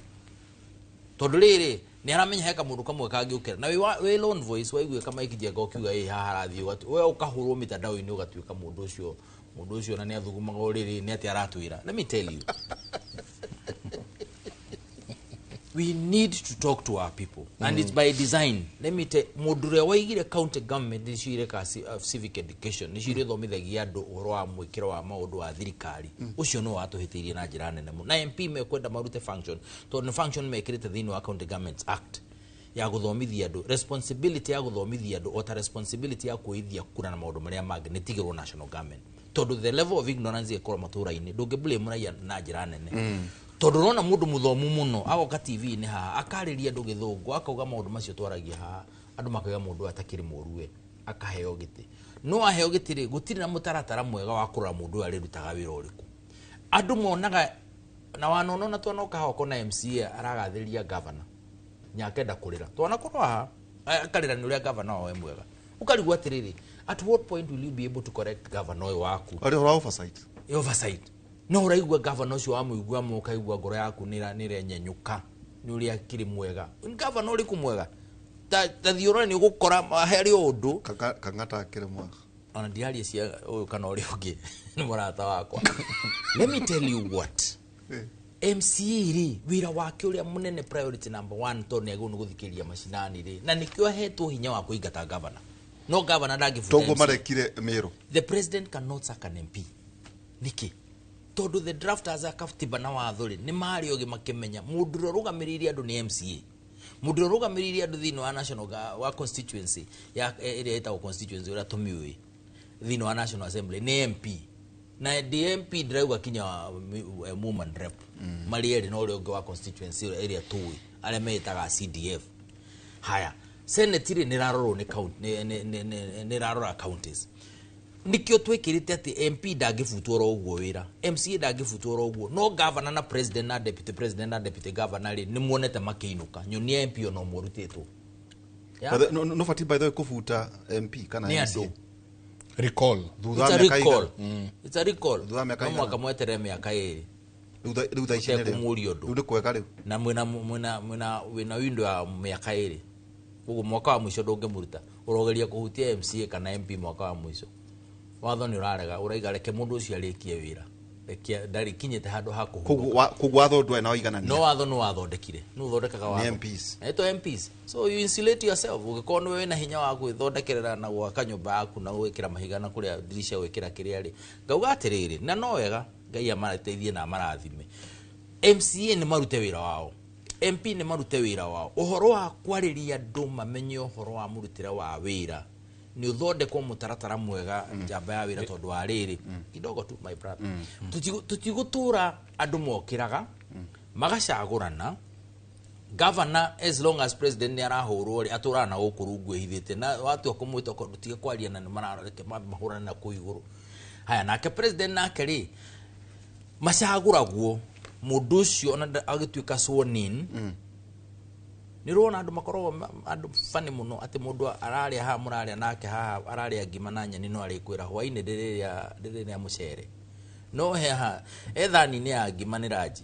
tondũ rĩrĩ nĩ aramenya he kamũndũ kamwe kangĩũkĩra na wĩ lone voice waiguĩka Mike Njenga ũkiuga ĩ haha harathiĩ, we ũkahũrwo mitandao-inĩ ũgatuĩka mũndũ ũcio na nĩ athugumaga ũrĩrĩ nĩ atĩ aratwĩra. Let me tell you, we need to talk to our people and it's by design. Let me tell mũndũ ũrĩa waigire county government nĩcio ireka civic education, nĩcio irĩthomithagia andũ ũhoro wa mwĩkĩro wa maũndũ wa thirikari, ũcio no watũhĩtĩirie na njĩra nene mũno. Na MP mekwenda marute function tondũ nĩ function mekĩrĩte thĩinĩ wa County Governments Act ya gũthomithia andũ, responsibility ya gũthomithia andũ ota responsibility ya kwĩithia kura na maũndũ marĩa mangĩ nĩ tigĩrwo national government, tondũ the level of ignorance ĩkorwo matũra-inĩ ndũngĩ blame raia na njĩra nene. Tondũ ũrona mũndũ mũthomu mũno agoka TV-inĩ haha akarĩria andũ gĩthũngũ akauga maũndũ macio twaragia haha, andũ makauga mũndũ ũyũ atakĩrĩ mũru we, akaheo gĩtĩ. No aheo gĩtĩ rĩ, gũtirĩ na mũtaratara mwega wa kũrora mũndũ ũyũ arĩrutaga wĩra ũrĩkũ. Andũ monaga na wanona na twanoka haha ũkona MCA aragathĩrĩria governor Nginya akenda kũrĩra. Twanakorwo haha akarĩra nĩ ũrĩa gavana wao e mwega. Ũkarigwo atĩrĩrĩ, at what point will you be able to correct governor ũyũ waku? Arĩ ũhoro wa oversight. Oversight. No ũraigua gavana ũcio wamũigua mo ũkaigua ngoro yaku nĩ ĩrenyenyũka nĩ ũrĩa akĩrĩ mwega. Gavana ũrĩkũ mwega? Ta thiĩ ũrore nĩ ũgũkora harĩ o ũndũ. Kang'ata akĩrĩ mwega. Ona ndiraria cia ũyũ kana ũrĩa ũngĩ nĩ mũrata wakwa. Let me tell you what. MCA rĩ, wĩra wake ũrĩa mũnene priority number 1 tondũ nĩ agĩrĩirwo nĩ gũthikĩrĩria macinani rĩ, na nĩkĩo ahetwo hinya wa kũingata governor. No governor ndangĩbuta Toguo MCA. marekire Meru. The president cannot sack an MP. Nĩkĩ? Tondũ the drafters a katiba na watho rĩ, nĩ marĩ ogĩ makĩmenya mũndũ ũrĩa ũrũgamĩrĩire andũ nĩ MCA. Mũndũ ũrĩa ũrũgamĩrĩire andũ thĩinĩ wa national wa constituency ya ĩrĩa ĩtagwo constituency ũrĩa tũmĩũĩ thĩinĩ wa National Assembly nĩ MP. Na the MP ndĩrauga kinya woman rep. Marĩ erĩ na ũrĩa ũngĩ wa constituency ĩrĩa tũĩ arĩa meĩtaga CDF. Haya, Senate rĩ nĩ ĩrarorwo nĩ county, nĩ ĩrarora counties. Nikĩo twĩkĩrĩte atĩ MP ndangĩbutwo oro ũguo wĩra, MCA ndangĩbutwo oro ũguo, no governor na president na deputy president na deputy governor rĩ nĩ muonete makĩinũka. Nyonia MP ona ũmwe ũrutĩtwo. Yeah? But no bati by the way kũbuta MP kana Nĩ MCA. andũ. Recall. Thutha It's a wa mĩaka recall. igana. It's a recall. Thutha wa mĩaka No igana. mwaka mweterere mĩaka ĩrĩ. Rĩu thaa ici nĩ rĩo. Ũtekũmũria ũndũ. Rĩu nĩ kwega rĩu. Na mwĩna window ya mĩaka ĩrĩ. Koguo mwaka wa mũico ndũngĩmũruta. Ũrogeria kũhutia MCA kana MP mwaka wa mũico. Watho nĩ ũrarega, ũraiga reke mũndũ ũcio arĩkie wĩra. Reke ndarĩ kinyĩte handũ ha kũhurũka. Koguo watho ndwarĩ na ũiganania. No watho nĩ wathondekire. Nĩ ũthondekaga watho. Nĩ MPs. Etwo MPs. So you insulate yourself. Ũngĩkorwo nĩwe wĩna hinya wa gwĩthondekerera na gwaka nyũmba yaku na gwĩkĩra mahiga na kũrĩa ndirisha gwĩkĩra kĩrĩa rĩ. Ngauga atĩrĩrĩ, na no wega Ngai amateithie na amarathime. MCA nĩ marute wĩra wao. MP nĩ marute wĩra wao. Ũhoro wa kwarĩria andũ mamenye ũhoro wa mũrutĩre wa wĩra. Nĩ ũthondekwo mũtaratara mwega njamba ya wĩra tondũ wa rĩrĩ. Kidogo tu my brother. Tũtigũtũra andũ mokĩraga, magacagũrana. Governor as long as president nĩ arahũrwo rĩ, atũraga na gũkũ rungu ĩhithĩte. Na watua kũmwĩta okorwo ndũtige kwaria na nĩ marareke mahũrane na kũu igũrũ. Haya, nake president nake rĩ, macagũragwo mũndũ ũcio ona agĩtuĩka sworn in. Nĩ ũrona andũ makoragwo andũ funny mũno atĩ mũndũ ararĩa haha mũrarĩa nake haha ararĩa ngima na nyeni no arĩkwĩra hwainĩ ndĩrĩrĩa mũcere. No he haha, he thani-inĩ ya ngima nĩ ranji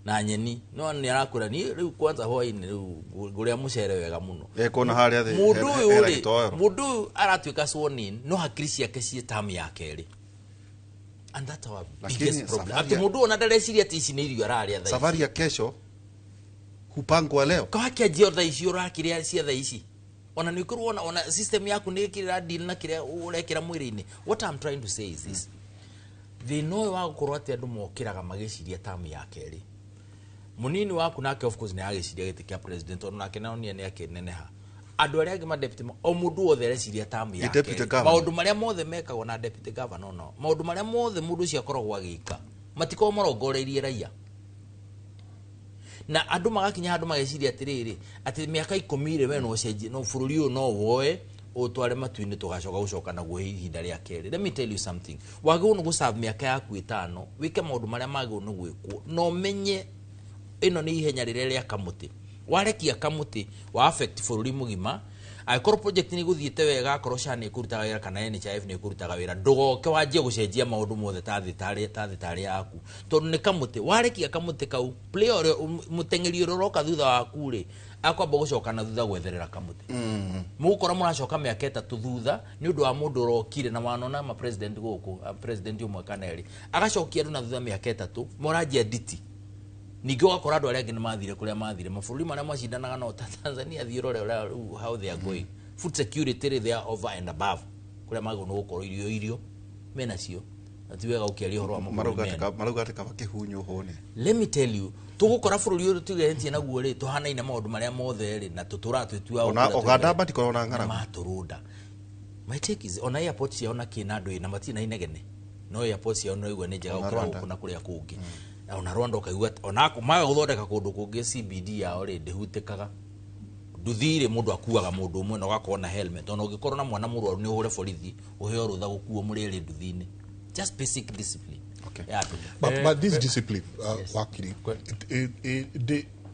na nyeni, no nĩ arakwĩra niĩ rĩu kwanza hwainĩ rĩu ngũrĩa mũcere wega mũno. Ekuona harĩa thĩ, Mũndũ ũyũ hena rĩ, gĩtoero. mũndũ ũyũ aratuĩka sworn in, no hakiri ciake ciĩ term ya kerĩ. And that's our Lakini biggest problem. safari Atĩ ya mũndũ ona ndareciria atĩ ici nĩ irio ararĩa thaa ici. Safari ya kesho hupangwa leo. Kawakĩanjia thaa ici ũrakĩrĩa cia thaa ici. Ona nĩ ũkorwo ona system yaku nĩ ĩkĩrĩra deal na kĩrĩa ũrekĩra mwĩrĩ-inĩ. What I'm trying to say is this. Thĩna ũyũ wa gũkorwo atĩ andũ mokĩraga magĩciria term ya kerĩ. Mũnini waku nake of course nĩ agĩciria gĩtĩ kĩa president, tondũ nake nonire nĩ akĩneneha. Andũ arĩa angĩ ma deputy, o mũndũ wothe areciria term ya Ni deputy kerĩ. governor. Maũndũ marĩa mothe mekagwo na deputy governor no. Maũndũ marĩa mothe mũndũ ũcio akoragwo agĩka matikoragwo marongoreirie raia. Na andũ magakinya handũ mageciria atĩrĩrĩ, atĩ mĩaka ikũmi rĩ, we no ũcenjie, no bũrũri ũyũ no woe ũtware matu-inĩ tũgacoka gũcoka naguo ihinda rĩa kerĩ. Let me tell you something. Wagĩrĩirwo nĩ gũserve mĩaka yaku ĩtano, wĩke maũndũ marĩa magĩrĩirwo nĩ gwĩkwo, na ũmenye ĩno nĩ ihenya rĩrĩa rĩa kamũtĩ. Warekia kamũtĩ wa affect bũrũri mũgima. Angĩkorwo project nĩ ĩgũthiĩte wega, akorwo SHA nĩ ĩkũrutaga wĩra kana NHIF nĩ ĩkũrutaga wĩra, ndũgoke wanjie gũcenjia maũndũ mothe ta thĩ ta thĩ tarĩ yaku. Tondũ nĩ kamũtĩ, warekia kamũtĩ kau, player ũrĩa, mũteng'eri ũrĩa ũroka thutha waku rĩ, akwamba gũcoka na thutha gwetherera kamũtĩ. Mũgũkora mũracoka mĩaka ĩtatũ thutha nĩ ũndũ wa mũndũ ũrokire na wanona ma president gũkũ, president ũmwe kana erĩ, agacokia andũ na thutha mĩaka ĩtatũ, moranjia nditi. Ningĩ ũgakora andũ arĩa angĩ nĩ mathire kũrĩa mathire, mabũrũri marĩa macindanaga nao ta Tanzania, thiĩ ũrore ũrĩa rĩu how they are going. Food security rĩ, they are over and above. Kũrĩa magĩrĩirwo nĩ gũkorwo irio irio menacio. Na ti wega ũkĩaria ũhoro wa mabũrũri mena. Marauga atĩ kaba kĩhunyũ hũne. Let me tell you, tũgũkora bũrũri ũyũ tũgeretie naguo rĩ, tũhanaine maũndũ marĩa mothe rĩ, na tũtũraga twĩtuaga Ona gũkĩra Uganda twĩmbere. matikoragwo na ng'aragu. Matũrũnda. My take is, ona airport ciao na kĩna andũ ĩ, na matirĩ na inegene. No airport ciao no igua nĩ njega Ona gũkĩra Rwanda. gũkũ na kũrĩa kũngĩ. Ona Rwanda ũkaigua, ona maga gũthondeka kũndũ kũngĩ CBD yao rĩ, ndĩhutĩkaga. Nduthi rĩ, mũndũ akuaga mũndũ ũmwe na ũgakorwo na helmet. Ona ũngĩkorwo na mwana mũrwaru nĩ ũhũre borithi, ũheo rũtha gũkuo mũrĩ erĩ nduthi-inĩ. Just basic discipline. Okay. Yeah. But this discipline, wakiri,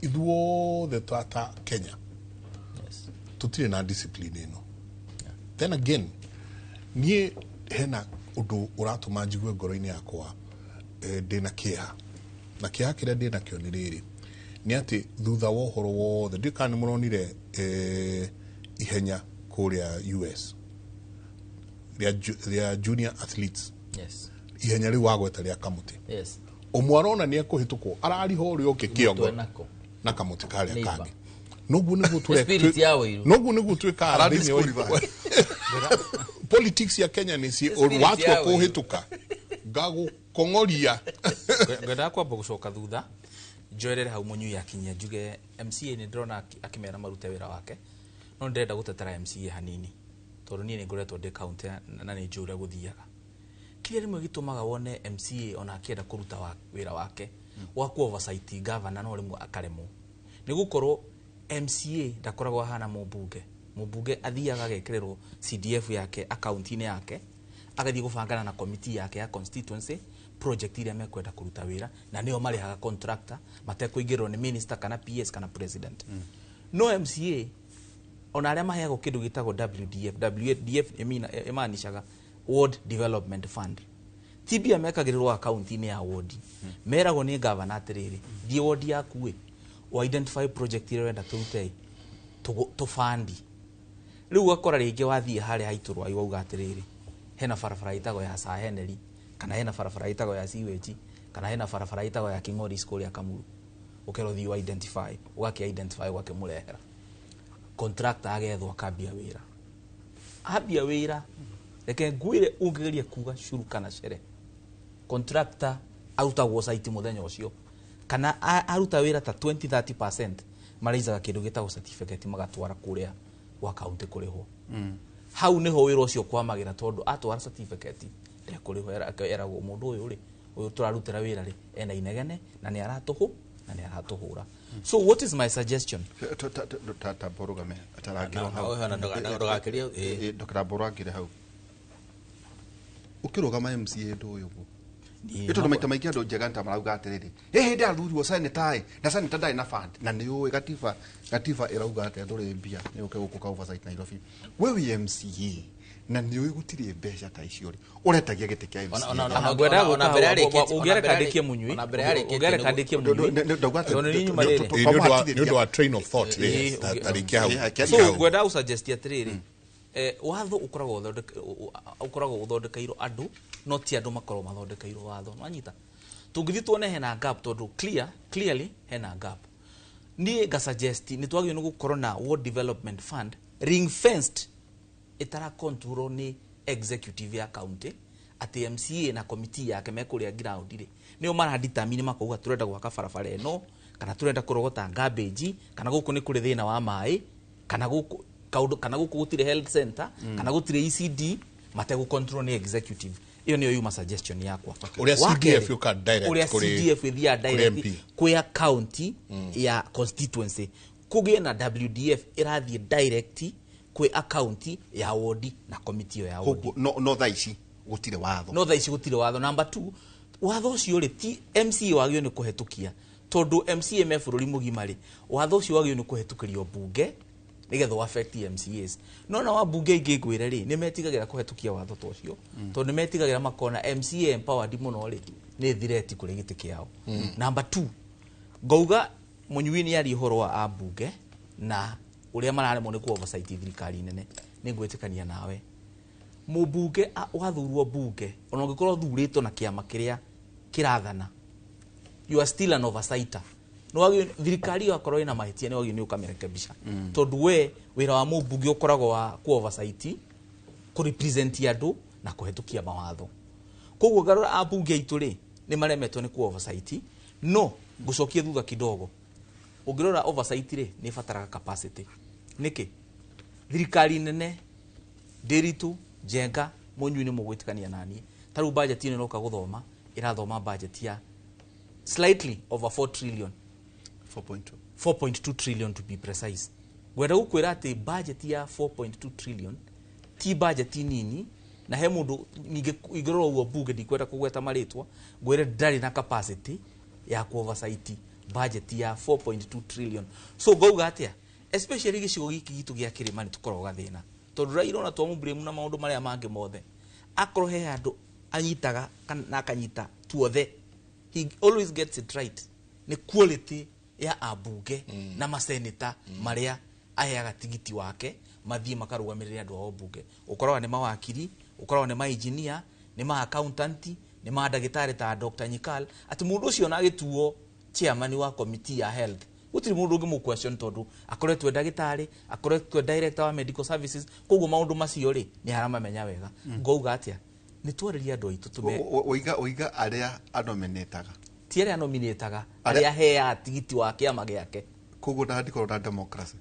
Ithuothe twata Kenya Yes. tutire na discipline ĩno. Then again, niĩ hena ũndũ ũratũma njigue ngoro-inĩ yakwa ndĩna kĩeha, na kĩeha kĩrĩa ndĩ nakĩo nĩ rĩrĩ, nĩ atĩ thutha wa ũhoro wothe, ndiũĩ kana nĩ mũronire ihenya kũrĩa US rĩa junior athletes. Yes. Ihenya rĩu wagweta rĩa kamũtĩ. Yes. Ũmwe arona nĩ ekũhĩtũkwo, arariha ũrĩa ũngĩ kĩongo Nako. na kamũtĩ karĩa Neighbor. kangĩ. Noguo nĩguo Spirit ya ũiru. Noguo nĩguo twĩkaga thĩinĩ wa Aradisqualify. politics ya Kenya nĩ ci Spirit watua ya ũiru. kũhĩtũka ngagũkong'oria. Ngwendaga kwamba gũcoka thutha njoerere hau mũnyui akinyia njuge MCA nĩ ndĩrona akĩmera marute wĩra wake, no ndĩrenda gũtetera MCA hanini tondũ niĩ nĩ ngoretwo ndĩ county na nĩ njũĩ ũrĩa gũthiaga. Kĩrĩa rĩmwe gĩtũmaga wone MCA ona akĩenda kũruta wĩra wake wa ku oversight governor no rĩmwe akaremwo nĩ gũkorwo MCA ndakoragwo ahana mũmbunge. Mũmbunge athiaga agekĩrĩrwo CDF yake akaunti-inĩ yake, agathiĩ gũbangana na committee yake ya constituency project iria mekwenda kũruta wĩra, na nĩo marĩhaga contractor matekũingĩrĩrwo nĩ minister kana PS kana president. No MCA ona arĩa maheagwo kĩndũ gĩtagwo WDF, WDF ĩmaanishaga Ward Development Fund, ti mbia mekagĩrĩrwo akaunti-inĩ ya wodi. Meragwo nĩ gavana atĩrĩrĩ, thiĩ wodi yaku ĩ, o identify project ĩrĩa ũrenda tũrute ĩ, tũbandi. Rĩu ũgakora rĩngĩ wathiĩ harĩa haitũrwa wauga atĩrĩrĩ, hena barabara ĩtagwo ya Sir Henry, kana hena barabara ĩtagwo ya sewage, kana hena barabara ĩtagwo ya King'oris kũrĩa Kamuru, ũkerwo thiĩ wa identify, ũgakĩ identify, ũgakĩmũrehera contractor, agethwo akambia wĩra. Ambia wĩra, reke ngwĩre, ũngĩgeria kuga curu kana cere, contractor arutagwo site mũthenya ũcio, kana aruta wĩra ta 20-30%, maraizaga kĩndũ gĩtagwo certificate magatwara kũrĩa gwa county kũrĩhwo. Hau nĩho wĩra ũcio kwamagĩra, tondũ atwara certificate ndekũrĩhwo, eragwo mũndũ ũyũ rĩ, ũyũ tũrarutĩra wĩra rĩ, ena inegene na nĩ aratũhũ na nĩ aratũhũra. So what is my suggestion? Tamborũgame atarangĩrwo hau. Ndũgakĩrie, ĩ. Ndũkaramborangĩre hau ũkĩrũgama MCA ndũ ũyũ ũguo. Ĩ tondũ maita maingĩ andũ njega nĩ ta marauga atĩrĩrĩ, ĩ hĩndĩ athurirwo senator ĩ, na senator ndarĩ na fund, na nĩ ũĩ gatiba ĩrauga atĩ ndũrĩ mbia nĩ ũke gũkũ ka oversight Nairobi. We wĩ MCA na nĩ ũĩ gũtirĩ mbeca ta icio rĩ, ũretagia gĩtĩ kĩa MCA. Ngwendaga Ona mbere ũngĩreka ndĩkie mũnyui, ona mbere arĩkĩtie ũngĩreka ndĩkie mũnyui, Ndauga atĩ- tondũ nĩ nyuma rĩrĩ. Ĩ, nĩ ũndũ wa train of thought rĩ, tarĩkia hau. So ngwendaga gũsuggest atĩrĩrĩ, watho ũkoragwo ũthondekeirwo andũ, no ti andũ makoragwo mathondekeirwo watho. Nwanyita tũngĩthiĩ tuone hena gap, tondũ clearly hena gap. Niĩ ngasuggest nĩ twagĩrĩirwo nĩ gũkorwo na Ward Development Fund ring fenced, ĩtara control nĩ executive ya county, atĩ MCA na committee yake mekũrĩa ground rĩ, nĩo maradetermine, makauga tũrenda gwaka barabara ĩno, kana tũrenda kũrogota garbage, kana gũkũ nĩ kũrĩ thĩna wa maĩ, kana gũkũ kaũndũ, kana gũkũ gũtirĩ health center, kana gũtirĩ ECD, mategũ control nĩ executive. Ĩyo nĩyo yuma suggestion yakwa. Ũrĩa Wa CDF kerĩ, yũkaga direct ũrĩa CDF ĩthiaga kũrĩ direct MP. kwĩ county ya constituency, kũgĩe na WDF ĩrathiĩ direct kwĩ account ya wodi na committee ĩyo ya wodi. Koguo no thaa ici gũtirĩ watho. No thaa ici gũtirĩ watho. Number two, watho ũcio rĩ, ti MCA wagĩrĩirwo nĩ kũhetũkia, tondũ MCA me bũrũri mũgima rĩ, watho ũcio wagĩrĩirwo nĩ kũhetũkĩrio mbunge nĩgetha ũ affect MCAs. No na wambunge aingĩ ngwĩre rĩ, nĩ metigagĩra kũhetũkia watho ta ũcio, tondũ nĩ metigagĩra makona MCA empowered mũno rĩ, nĩ threat kũrĩ gĩtĩ kĩao. Number two, ngauga mũnyui nĩ aria ũhoro wa ambunge na ũrĩa mararemwo nĩ ku oversight thirikari nene, nĩ ngwĩtĩkania nawe. Mũmbunge wathurwo mbunge, ona ũngĩkorwo ũthurĩtwo na kĩama kĩrĩa kĩrathana, you are still an oversighter. Nĩ wagĩrĩirwo thirikari ĩyo akorwo ĩna mahĩtia, nĩ wagĩrĩirwo nĩ ũkamĩrekebisha, tondũ we wĩra wa mũmbunge ũkoragwo wa ku oversight, kũ represent andũ na kũhetũkia mawatho. Koguo ngarora ambunge aitũ rĩ, nĩ maremetwo nĩ ku oversight. No ngũcokie thutha kidogo, ũngĩrora oversight rĩ, nĩ ĩbataraga capacity. Nĩkĩ thirikari nene ndĩritũ njenga mũnyui nĩ mũgwĩtĩkania naniĩ, ta rĩu budget ĩno ĩroka gũthoma, ĩrathoma budget ya slightly over 4 trillion. 4.2. 4.2 trillion to be precise. Ngwenda gũkwĩra atĩ budget ya 4.2 trillion ti budget nini, na he mũndũ ningĩ ingĩrora ũguo mbunge, ndikwenda kũgweta marĩtwa, ngwĩre ndarĩ na capacity ya ku oversight Budget ya 4.2 trillion. So ngauga atia, especially gĩcigo gĩkĩ gitũ gĩa kĩrĩma nĩ tũkoragwo gathĩna, tondũ Raila ona twamũblame na maũndũ marĩa mangĩ mothe, akorwo he handũ anyitaga na akanyita tuothe, he always gets it right, nĩ quality ya ambunge na maseneta marĩa aheaga tigiti wake mathiĩ makarũgamĩrĩre andũ ao mbunge. Ũkoraga nĩ mawakiri, ũkoraga nĩ ma-engineer, nĩ ma-accountant, nĩ ma-ndagĩtarĩ ta Dr. Nyikal, atĩ mũndũ ũcio ona agĩtuo chairman wa committee ya health, gũtirĩ mũndũ ũngĩ mũquestion, tondũ akoretwo e ndagĩtarĩ, akoretwo e director wa medical services, koguo maũndũ macio rĩ nĩ aramamenya wega. Ngauga atĩa, nĩ twarĩrie andũ aitũ tũme. Oiga arĩa anominĩtaga. Ti arĩa anominĩtaga, arĩa aheaga tigiti wa kĩama gĩake. Koguo na handikorwo na democracy.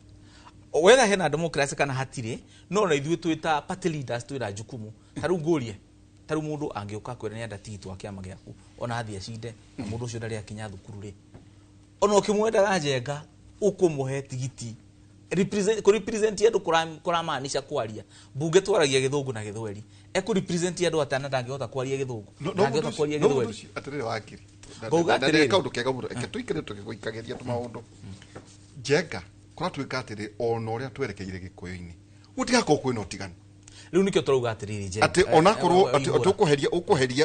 Whether hena democracy kana hatirĩ, no na ithuĩ twĩ ta party leaders twĩna jukumu. Ta rĩu ngũrie, ta rĩu mũndũ angĩũka akwĩre nĩenda tigiti wa kĩama gĩaku, ona athiĩ acinde, na mũndũ ũcio ndarĩ akinya thukuru rĩ, ona ũkĩmwendaga Njenga ũkũmũhe tigiti kũ represent andũ kũramaanisha kwaria mbunge, twaragia Gĩthũngũ na Gĩthweri, ekũ represent andũ atĩa na ndangĩhota kwaria Gĩthũngũ, ndangĩhota kwaria Gĩthweri? Atĩrĩrĩ wakiri. Ngauga atĩrĩrĩ. Kaũndũ kega mũno, reke tũikare tũgĩgũikagĩria tũmaũndũ. Njenga, kũratuĩka atĩrĩ, ona ũrĩa twerekeire Gĩkũyũ-inĩ gũtigakorwo kwĩna ũtiganu. Rĩu nĩkĩo tũrauga atĩrĩrĩ, Njenga, atĩ onakorwo atĩ Waihũra.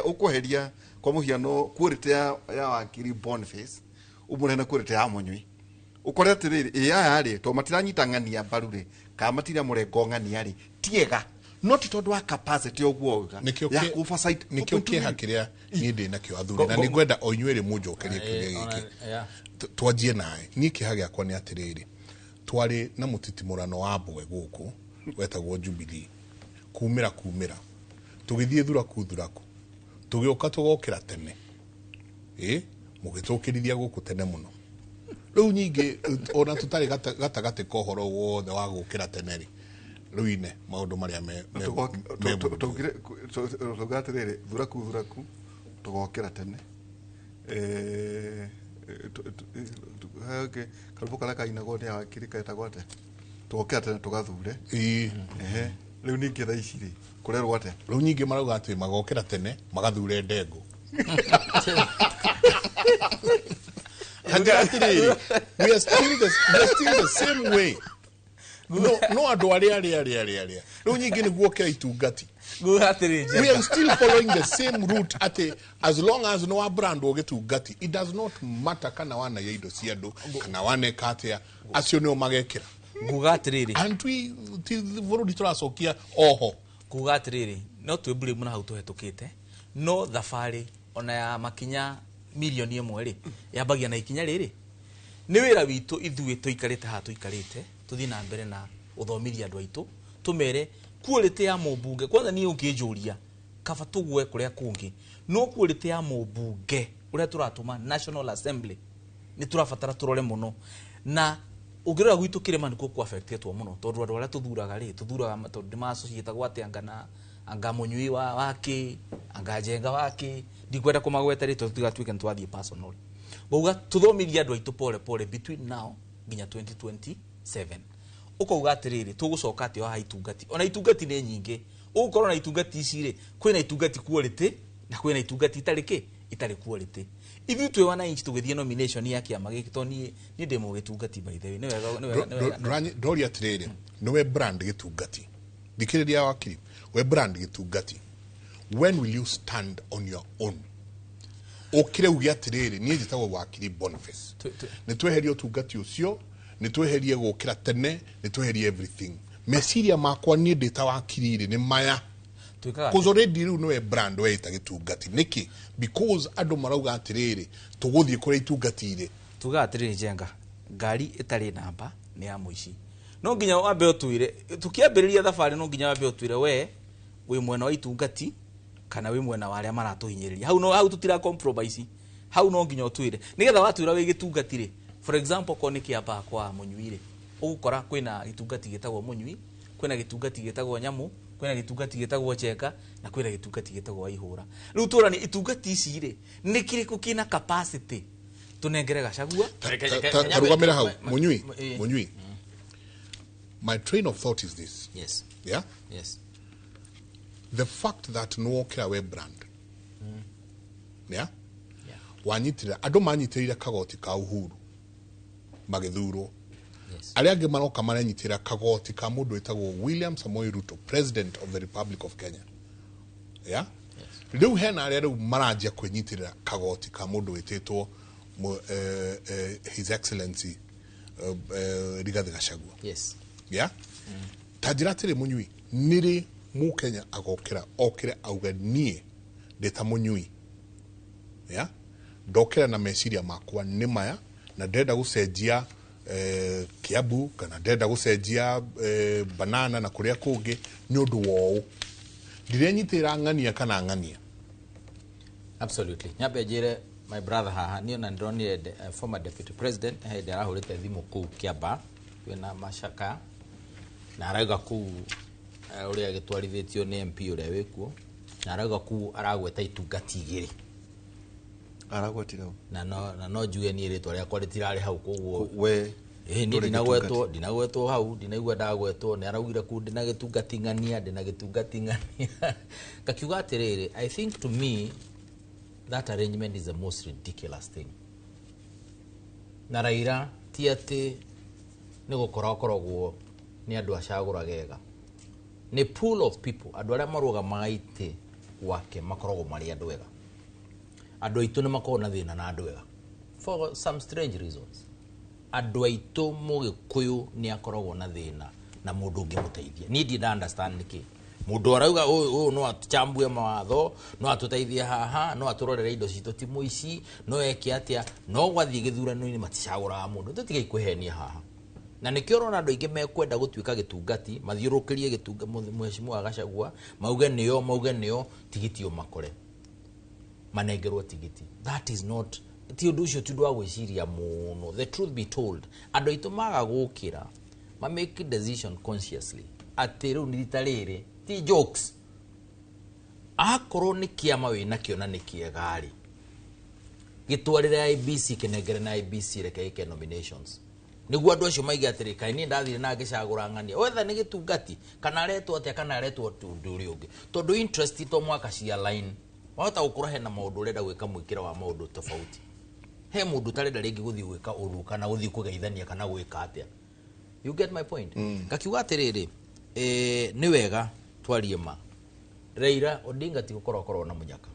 Ũkũheria kwa mũhiano quality ya wakiri Boniface ũmũrehe na quality ya Mũnyui, ũkore atĩrĩrĩ, ĩ aya rĩ, to matiranyita ng'ania mbaru rĩ, kana matiramũrengo ng'ania rĩ, tiega, no ti tondũ wa capacity ũguo wauga Nĩkĩo ya oversight. Nĩkĩo kĩeha kĩrĩa niĩ ndĩ nakĩo, athuri, na nĩngwenda o inyuĩ rĩ mũnjokerie kĩũria gĩkĩ. Twanjie nawe. Niĩ kĩeha gĩakwa nĩ atĩrĩrĩ, twarĩ na mũtitimũrano wa mbwe gũkũ wetagwo Jubilee, kumĩra kumĩra tũgĩthiĩ thuraku thuraku, tũgĩũka tũgokĩra tene, ĩ mũgĩtũkĩrithia gũkũ tene mũno. Rĩu nyingĩ ona tũtarĩ gatagatĩ ka ũhoro wothe wa gũkĩra tene rĩ, rĩu ine maũndũ marĩa me mũndũ. Tũga atĩrĩrĩ, thuraku thuraku tũgokĩra tene. He karũmbo karĩa kainagwo nĩ wakiri ketagwo atĩa? Tũgokĩra tene tũgathure. Ehe, rĩu ningĩ thaa ici rĩ, kũrerwo atĩa? Rĩu nyingĩ marauga atĩ magokĩra tene magathure ndengũ. Tangira atĩrĩrĩ, we are still the same way, no andũ arĩa rĩu nyingĩ nĩguo okĩra itungati. Nguga atĩrĩ, We are still following the same route, atĩ as long as no wa brand ũgĩtungati, it does not matter kana wanaiya indo cia andũ kana waneka atĩa, acio nĩo magekĩra. Nguga atĩrĩrĩ, And ti bũrũri tũracokia oho. Kuga atĩrĩrĩ, no twĩ blame na hau tũhetũkĩte, no thabarĩ ona ya makinya 1 million rĩ, yambagia na ikinya rĩrĩ. Nĩ wĩra witũ ithuĩ tũikarĩte haha, tũikarĩte tũthiĩ na mbere na gũthomithia andũ aitũ, tũmere quality ya mũmbunge. Kwanza niĩ ũngĩnjũria, kaba tũgwe kũrĩa kũngĩ, no quality ya mũmbunge ũrĩa tũratũma National Assembly nĩ tũrabatara tũrore mũno. Na ũngĩrora gwitũ kĩrĩma nĩkuo ku-affectetwo mũno, tondũ andũ arĩa tũthuraga rĩ, tũthuraga tondũ nĩ ma-associatagwo atĩ anga na anga Mũnyui wa wake, anga Njenga wake. Ndikwenda kũmagweta rĩ, tondũ tũtigatuĩke nĩ twathiĩ personal. Ngauga tũthomithie andũ aitũ pole pole between now nginya 2027. Ũkauga atĩrĩrĩ, tũgũcoka atĩ haha itungati, ona itungati nĩ nyingĩ, ũgũkorwo na itungati ici rĩ, kwĩna itungati quality na kwĩna itungati itarĩ kĩ, itarĩ quality. Ithuĩ twĩ wananchi tũgĩthiĩ nomination ya kĩama gĩkĩ, tondũ niĩ ndĩ mũgĩtungati, by the way. Nĩ wega. Ndoria atĩrĩrĩ, nĩwe brand gĩtungati, thikĩrĩria wakiri, we brand gĩtungati, when will you stand on your own, ũkĩre uge atĩrĩrĩ, niĩ njĩtagwo wakiri Boniface, nĩ tweherie ũtungati ũcio, nĩ tweherie gũkĩra tene, nĩ tweherie everything, meciria makwa niĩ ndĩ ta wakiri rĩ nĩ maya? Twĩkaga Cause already rĩu nĩwe brand weita gĩtungati. Nĩkĩ? Because andũ marauga atĩrĩrĩ, tũgũthiĩ kũrĩa itungati rĩ. Tugaga atĩrĩrĩ, Njenga, ngari ĩtarĩ namba nĩ ya mũici. No nginya wambe ũtwĩre, tũkĩambĩrĩria thabarĩ, no nginya wambe ũtwĩre we wĩ mwena wa itungati kana wĩ mwena wa arĩa maratũhinyĩrĩria. Hau no hau tũtira compromise hau, no nginya ũtwĩre, nĩgetha watwĩra wĩ gĩtungati rĩ, for example, korwo nĩ kĩambaa kwa Mũnyui rĩ, ũgũkora kwĩna gĩtungati gĩtagwo Mũnyui, kwĩna gĩtungati gĩtagwo Nyamũ, kwĩna gĩtungati gĩtagwo Njenga, na kwĩna gĩtungati gĩtagwo Waihũra. Rĩu tũrani itungati ici rĩ, nĩ kĩrĩkũ kĩna capacity tũnengere Gachagua? Tarugamĩra hau, Mũnyui. Mũnyui, my train of thought is this. Yes. Yeah. Yes. The fact that nĩwokĩra we brand, yeah. Yeah. Wanyitĩrĩra andũ manyitĩrĩire kagoti ka Uhuru magĩthurwo. Yes. Arĩa angĩ maroka marenyitĩrĩra kagoti ka mũndũ wĩtagwo William Samoei Ruto, President of the Republic of Kenya. Yeah? Rĩu hena arĩa rĩu maranjia kwĩnyitĩrĩra kagoti ka mũndũ wĩtĩtwo His Excellency Rigathi Gachagua. Yes. Yeah? Ta njĩra atĩrĩ, mũnyui, nĩrĩ mũkenya agokĩra okĩre auge, "Niĩ ndĩ ta mũnyui, yeah? Ndokĩra na meciria makwa nĩ maya na ndĩrenda gũcenjia Kiambu kana ndĩrenda gũcenjia banana na kũrĩa kũngĩ nĩ ũndũ wa ũũ, ndirenyitĩrĩra ng'ania kana ng'ania"? Absolutely. Nyambe njĩre my brother haha, niĩ ona ndĩronire former deputy president he hĩndĩ arahũrĩte thimũ kũu Kĩamba kwĩna macaka na arauga kũu ũrĩa gĩtwarithĩtio nĩ MP ũrĩa wĩkuo, na arauga kũu aragweta itungati igĩrĩ. Aragwetire ũ? Na no njuge niĩ rĩtwa rĩakwa rĩtirarĩ hau, koguo We ĩĩ niĩ ndũrĩ? Ndinagwetwo, ndinagwetwo hau, ndinaigua ndagwetwo. Nĩ araugire kũu ndĩna gĩtungati ng'ania, ndĩna gĩtungati ng'ania. Ngakiuga atĩrĩrĩ, I think to me that arrangement is the most ridiculous thing. Na Raila ti atĩ nĩ gũkora akoragwo nĩ andũ acagũraga ega, nĩ pool of people. Andũ arĩa marũgamaga itĩ gwake makoragwo marĩ andũ ega. Andũ aitũ nĩ makoragwo na thĩna na andũ ega for some strange reasons. Andũ aitũ, mũgĩkũyũ nĩ akoragwo na thĩna na mũndũ ũngĩmũteithia. Niĩ ndirĩ nda understand nĩkĩ mũndũ arauga ũyũ ũyũ no atũchambue mawatho, no atũteithie haha, no atũrorere indo citũ, ti mũici, no eke atĩa, no gwathiĩ gĩthurano-inĩ maticagũraga mũndũ. Tũtige kwĩhenia haha, na nĩkĩo ũrona andũ aingĩ mekwenda gũtuĩka gĩtungati, mathiũrũrũkĩrie gĩtunga mheshimiwa Gachagua, mauge nĩo, mauge nĩo tigiti ũmakore manengerwo tigiti. That is not, ti ũndũ ũcio ti ũndũ wa gwĩciria mũno. The truth be told, andũ aitũ maga gũkĩra ma make decision consciously atĩ rĩu nĩ rita rĩrĩ, ti jokes. Akorwo nĩ kĩama wĩ nakĩo na nĩ kĩega rĩ, gĩtwarĩre IEBC, kĩnengere na IEBC, reke ĩke nominations nĩguo andũ acio maige atĩrĩ, kaĩ niĩ ndathire na ngĩcagũra ng'ania, wetha nĩ gĩtungati kana aretwo atĩa kana aretwo ũndũ ũrĩa ũngĩ, tondũ interest to mwaka cia line wahota gũkorwo hena maũndũ ũrenda gwĩka, mwĩkĩre wa maũndũ tofauti, he mũndũ ũtarenda rĩngĩ gũthiĩ gwĩka ũru kana gũthiĩ kũgeithania kana gwĩka atĩa. You get my point? Ngakiuga atĩrĩrĩ, nĩ wega twarie ma. Raila Odinga ti gũkorwo akorwo na mũnyaka,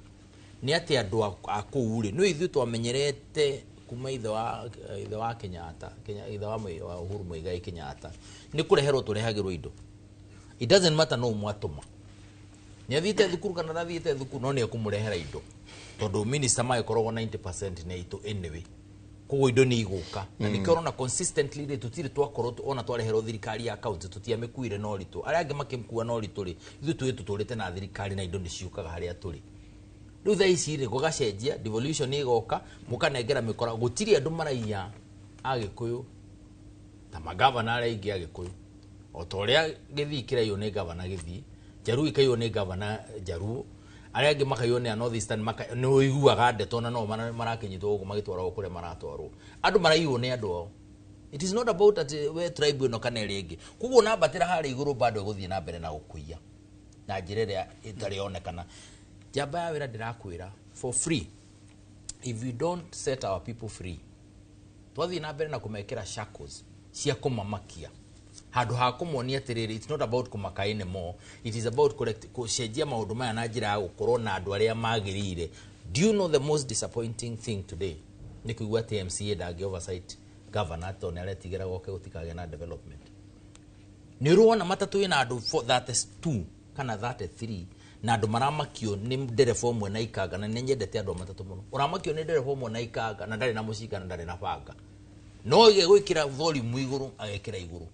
nĩ atĩ andũ a kũu rĩ, nĩ ithuĩ twamenyerete kuma ithe wa Kenyatta, ithe wa Uhuru Muigai Kenyatta, nĩ kũreherwo tũrehagĩrwo indo. It doesn't matter no mwatũma nĩ athiĩte thukuru kana ndathiĩte thukuru, no nĩ ekũmũrehera indo tondũ minister magĩkoragwo 90% nĩ aitũ anyway, koguo indo nĩ igũka. Na nĩkĩo ũrona consistently rĩ, tũtirĩ twakorwo ona twareherwo thirikari ya county tũtiamĩkuire na ũritũ, arĩa angĩ makĩmkua na ũritũ rĩ, ithuĩ tũĩ tũtũrĩte na thirikari na indo nĩ ciũkaga harĩa tũrĩ. Rĩu thaa ici rĩ, gũgacenjia, devolution ĩgoka, mũkanengera mĩkora, gũtirĩ andũ maraiya agĩkũyũ ta magavana arĩa aingĩ agĩkũyũ, o ta ũrĩa Gĩthii kĩraiywo nĩ gavana Gĩthii, Jaruo ikaiywo nĩ gavana Jaruo, arĩa angĩ makaiywo nĩ a North Eastern, nĩ ũiguaga ndeto na no marakĩnyitwo gũkũ magĩtwaragwo kũrĩa maratwarwo. Andũ maraiywo nĩ andũ ao. It is not about atĩ we tribe ĩno kana ĩrĩa ĩngĩ. Koguo nambatĩra harĩa igũrũ, bado ĩgũthiĩ na mbere na gũkũiya na njĩra ĩrĩa ĩtarĩ yonekana. Njamba ya wĩra, ndĩrakwĩra for free, if we don't set our people free, twathiĩ na mbere na kũmekĩra shackles cia kũmamakia handũ ha kũmonia atĩrĩrĩ, it's not about kũmaka anymore, it is about correct gũcenjia maũndũ maya na njĩra ya gũkorwo na andũ arĩa magĩrĩire. Do you know the most disappointing thing today nĩ kũigua atĩ MCA ndangĩ oversight governor tondũ nĩ aretigĩra goke gũtikagĩa na development? Nĩ ũrona matatũ ĩna andũ 32 kana 33 na andũ maramakio nĩ ndereba ũmwe na ikanga, na nĩ nyendete andũ a matatũ mũno. Ũramakio nĩ ndereba ũmwe na ikanga na ndarĩ na mũcinga na ndarĩ na banga, no ige gwĩkĩra volume igũrũ, agekĩra igũrũ,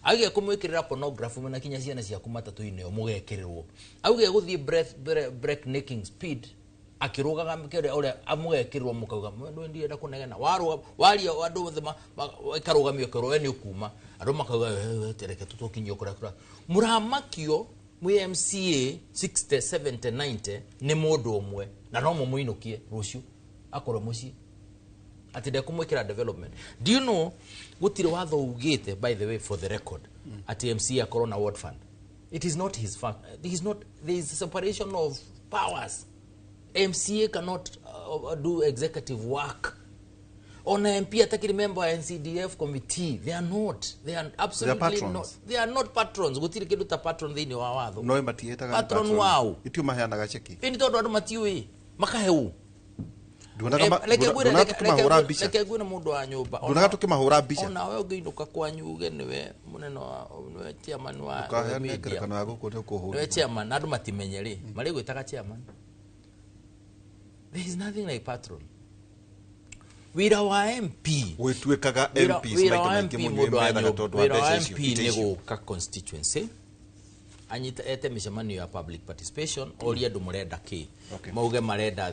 auge kũmwĩkĩrĩra pornography na kinya ciana ciaku matatũ-inĩ ĩyo mũgekĩrĩrwo, auge gũthiĩ breaknecking speed akĩrũgaga kĩrĩa ũrĩa mũgekĩrĩrwo, mũkauga ndũ ndirenda kũnegena, warũga waria andũ othe ĩkarũgamio ĩkerwo we nĩ ũkuma, andũ makauga, "Eh, eh, reke tũtũkinyio kũrĩa kũrĩa mũramakio mwĩ MCA 60 70 90 nĩ mũndũ ũmwe na no mũmũinũkie rũciũ akorwo mũciĩ atĩ ndekũmwĩkĩra development." Do you know gũtirĩ watho ugĩte, by the way, for the record, atĩ MCA akorwo na ward fund? It is not his fact. He is not, there is a separation of powers. MCA cannot do executive work. Ona MP atakiri member wa NCDF committee, they are not, they are absolutely They are not, they are not patrons. Gutiri kindu ta patron thiini wa watho. No matietaga patron wao. Itio maheanaga cheki. Ini tondu andu matiui makaheu. Nduonaga tukimahura mbica. Reke ngwĩre mũndũ wa nyũmba. Nduonaga tukimahura mbica. Ona we ũngĩinũka kwanyu uge nĩwe mũnene wa nĩwe chairman wa Ũkaheana ngerekano ya gũkũ nĩ ũkũhũrwo. Nĩwe chairman na andũ matimenye rĩ, marĩgwĩtaga chairman. There is nothing like patron. Wĩra wa MP gwĩtuĩkaga MPs maita maingĩ mũnyue methaga tondũ wa mbeca icio. MP nĩ gũka constituency anyita ete mĩcemanio ya public participation orie andũ mũrenda kĩ, mauge marenda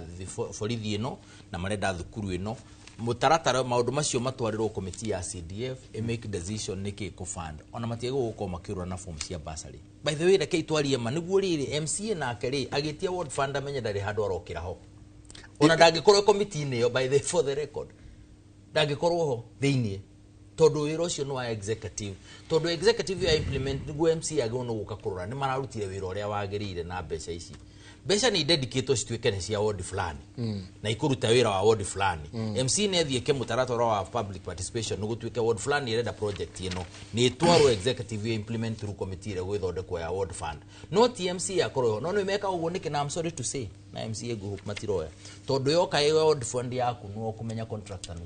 borithi ĩno na marenda thukuru ĩno, mũtaratara maũndũ macio matwarĩrwo committee ya CDF ĩ make decision nĩkĩ kũ fund. Ona matiagĩrĩirwo gũkorwo makĩũrũra na form cia bursary. By the way, reke itwarie ma nĩguo rĩrĩ MCA nake rĩ agĩtia ward fund amenye ndarĩ handũ arokĩra ho. Ona ndangĩkorwo committee-inĩ ĩyo, by the for the record ndangĩkorwo ho thĩiniĩ tondũ wĩra ũcio nĩ wa executive, tondũ executive ya implement nĩguo MC agĩrĩirwo nĩ gũka kũrora nĩ mararutire wĩra ũrĩa wagĩrĩire na mbeca ici. Mbeca nĩ dedicatwo cituĩke nĩ cia ward fulani na ikũruta wĩra wa ward fulani. MC nĩ athiĩ ke mũtaratara wa public participation nĩ gũtuĩke ward fulani ĩrenda project ĩno nĩ ĩtwarwo executive ya implement through committee ĩrĩa gwĩthondekwo ya ward fund, no ti MC akorwo ho. No nĩ meka ũguo nĩkĩ? Na I'm sorry to say na MCA ngũhope matiroya tondũ yoka ĩ ward fund yaku nĩ ũkũmenya contractor nũ.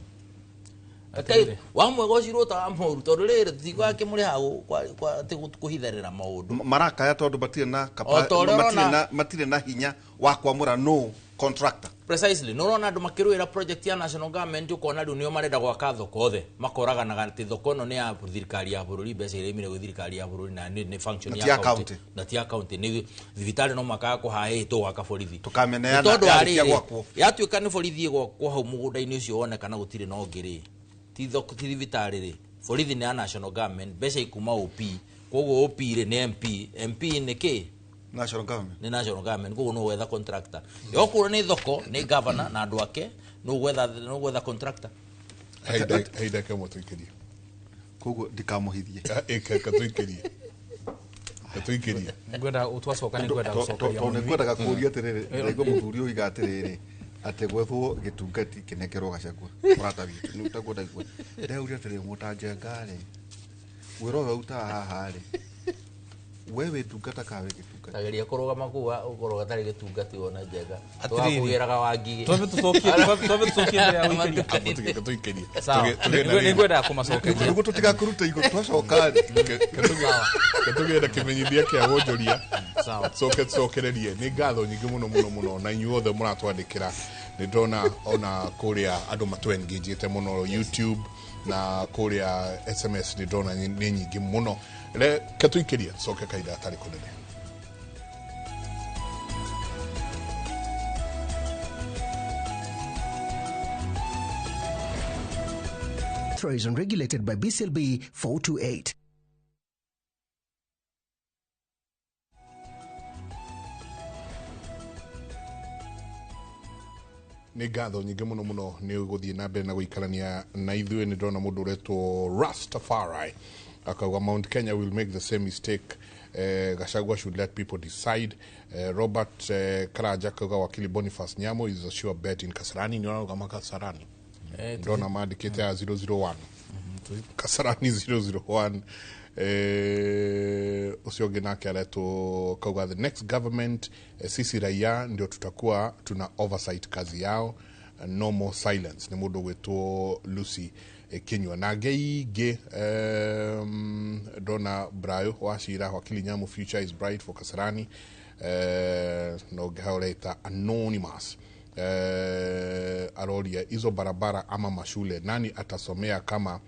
Wa mwega ũcio ta wa mũru tondũ rĩrĩ tũtigwa kĩmũrĩha atĩ kũhitharĩra maũndũ marakaya tondũ matirĩ na matirĩ na hinya wa kwamũra no contractor. Precisely. No ũrona andũ makĩrũĩra project ya national government ũkona rĩu nĩo marenda gwaka thoko othe makoraganaga atĩ thoko ĩno nĩ ya thirikari ya bũrũri, mbeca iria imire gwĩ thirikari ya bũrũri na nĩ function ya county na ti ya county, nĩ thibitarĩ no makaga kũhaĩ tũgwaka borithi tũkameneana tondũ arĩ yatuĩka nĩ borithi ĩgwakwo hau mũgũnda-inĩ ũcio wonekana gũtirĩ na ũngĩ rĩ, ti thoko ti thibitarĩ rĩ, borithi nĩ ya national government, mbeca ikuma OP, koguo OP rĩ nĩ MP, MP nĩ kĩ? National government. Nĩ national government, koguo no gwetha contractor. Yokorwo nĩ thoko nĩ governor na andũ ake, no gwetha contractor. Heida kama tuikirie. Koguo ndikamũhithie. Eka tuikirie. Tuikirie. Ngwenda utwacoka nĩ ngwenda gũcokeria. Tondũ nĩ ngwendaga kũũria atĩrĩrĩ, ndaigua mũthuri ũyũ oiga atĩrĩrĩ atĩ gwethwo gĩtungati kĩnengerwo Gachagua mũrata witũ nĩ taguo ndaigua. Ndauria atĩrĩrĩ mũtanjenga rĩ, wĩra ũyũ ũrutaga haha rĩ, we wĩ ndungata kana wĩ gĩtungati? Tageria kũrũgama kũu ũkorwo gatarĩ gĩtungati wona Njenga. Tũgakũgĩraga wa ngigĩ. Twambe tũcokie mbere ya gũikĩria. Nĩ ngwendaga kũmacokeria. Nĩguo tũtigakũrute igũrũ twacoka rĩ. Tũgĩe na kĩmenyithia kĩa wonjoria. Coke tũcokererie. Nĩ ngatho nyingĩ mũno mũno mũno na inyuĩ othe mũratwandĩkĩra. Nĩ ndona ona kũrĩa andũ matũ-engage-ĩte mũno YouTube na kũrĩa SMS nĩ ndona nĩ nyingĩ mũno. Reke tũikĩrie coke kahinda gatarĩ kũnene. Authorized and regulated by BCLB 428. Nĩ ngatho nyingĩ mũno mũno nĩ gũthiĩ na mbere na gũikarania na ithuĩ. Nĩ ndona mũndũ ũretwo Rastafari akauga Mount Kenya will make the same mistake. Gachagua should let people decide. Robert Karaja akauga Wakili Boniface Nyamo is a sure bet in Kasarani. Nĩ ũrarũgama Kasarani? Ndona mandĩkĩte ya 001 Kasarani 001. Ũcio ũngĩ nake aretwo kauga the next government, sisi raia ndio tutakuwa tuna oversight kazi yao, no more silence. Nĩ mũndũ ũgwĩtwo Lucy Kinyua. Na angĩ ndona Brayo wa Cira Wakili Nyamu future is bright for Kasarani. Na ũngĩ hau ũreta Anonymous aroria hizo barabara ama mashule nani atasomea kama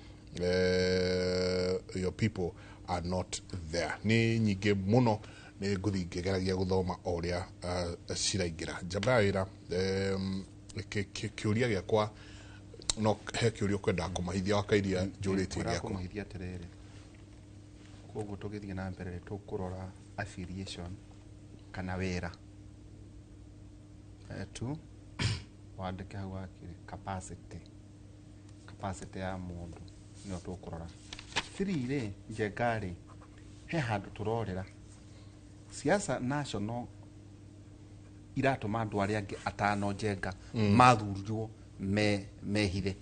your people are not there. Nĩ nyingĩ mũno nĩ ngũthiĩ ngĩgeragia gũthoma o ũrĩa ciraingĩra. Njamba ya wĩra, kĩũria gĩakwa no he kĩũria ũkwendaga kũmahithia wakairia njũrĩtie gĩakwa. Kũmahithia atĩrĩrĩ, koguo tũgĩthiĩ na mbere tũkũrora affiliation kana wĩra. Tu wandĩke hau wakiri capacity, capacity ya mũndũ nĩyo tũkũrora. 3 rĩ, Njenga rĩ, he handũ tũrorera siasa national iratũma andũ arĩa angĩ atano Njenga mathurirwo mehithe.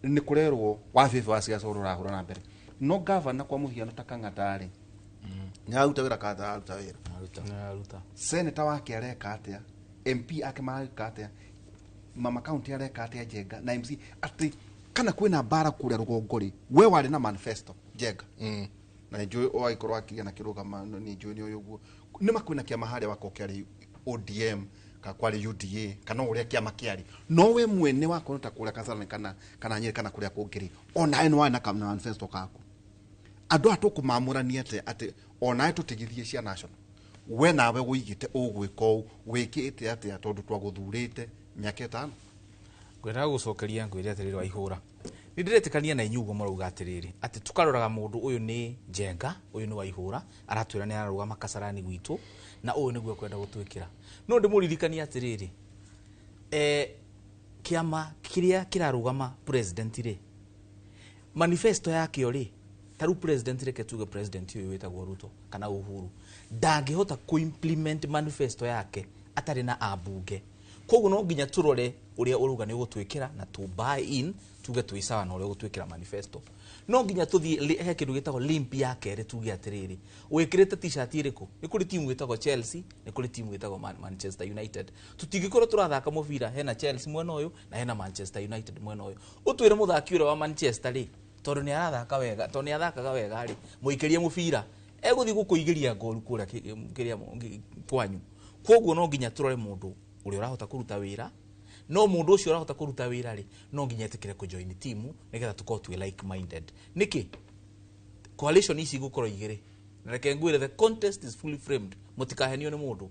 Nĩ kũrerwo wa bĩbĩ wa siasa ũrĩa ũrahũra na mbere. No gavana kwa mũhiano ta Kang'ata rĩ, nĩ aruta wĩra kana ndararuta wĩra? Nĩararuta. Senator wake areka atĩa? MP ake mareka atĩa? Mama county areka atĩa Njenga na MC? Atĩ kana kwĩna mbara kũrĩa rũgongo rĩ, we warĩ na manifesto Njenga, na nĩ njũĩ wagĩkorwo akiria na kĩrũgama, nĩ njũĩ nĩ ũyũ ũguo nĩ makwĩna kĩama harĩa wakorwo kĩarĩ ODM kana kwarĩ UDA kana ũrĩa kĩama kĩarĩ, no we mwene wakorwo ta kũrĩa Kasarani kana Nyĩrĩ kana kũrĩa kũngĩ rĩ, onawe nĩ warĩ na manifesto kaku. Andũ aya tũkũmamũrania atĩa atĩ onawe tũtigithie cia national, we nawe wũigĩte ũgwĩka ũũ, wĩkĩte atĩa tondũ twagũthurĩte mĩaka 5? Ngwendaga gũcokeria ngwĩre atĩrĩrĩ, Waihũra, nĩ ndĩretĩkania na inyuĩ ũguo mũrauga atĩrĩrĩ, atĩ tũkaroraga mũndũ ũyũ nĩ Njenga, ũyũ nĩ Waihũra, aratwĩra nĩ ararũgama Kasarani gwitũ na ũyũ nĩguo ekwenda gũtwĩkĩra. No ndĩmũririkanie atĩrĩrĩ, kĩama kĩrĩa kĩrarũgama president rĩ, manifesto yakĩo rĩ, ta rĩu president, reke tuge president ũyũ wĩtagwo Ruto kana Uhuru ndangĩhota kũ-implement manifesto yake atarĩ na ambunge. Koguo no nginya tũrore ũrĩa ũrauga nĩ ũgũtwĩkĩra na tũ buy in, tuge twĩ sawa na ũrĩa ũgũtwĩkĩra manifesto. No nginya tũthiĩ he kĩndũ gĩtagwo limp ya kerĩ, tuge atĩrĩrĩ, wĩkĩrĩte t-shirt ĩrĩkũ? Nĩ kũrĩ timu ĩtagwo Chelsea, nĩ kũrĩ timu ĩtagwo Manchester United. Tũtingĩkorwo tũrathaka mũbira hena Chelsea mwena ũyũ na hena Manchester United mwena ũyũ. Ũtwĩre mũthaki ũrĩa wa Manchester rĩ, tondũ nĩ arathaka wega, tondũ nĩ athakaga wega rĩ, mũikĩrie mũbira egũthiĩ gũkũigĩria ngoru kũrĩa kĩrĩa kwanyu. Koguo no nginya tũrore mũndũ ũrĩa ũrahota kũruta wĩra, no mũndũ ũcio ũrahota kũruta wĩra rĩ, no nginya etĩkĩre kũjoin timu nĩgetha tũkorwo twĩ like minded. Nĩkĩ coalition ici igũkorwo igĩrĩ? Na reke ngwĩre, the contest is fully framed, mũtikahenio nĩ mũndũ.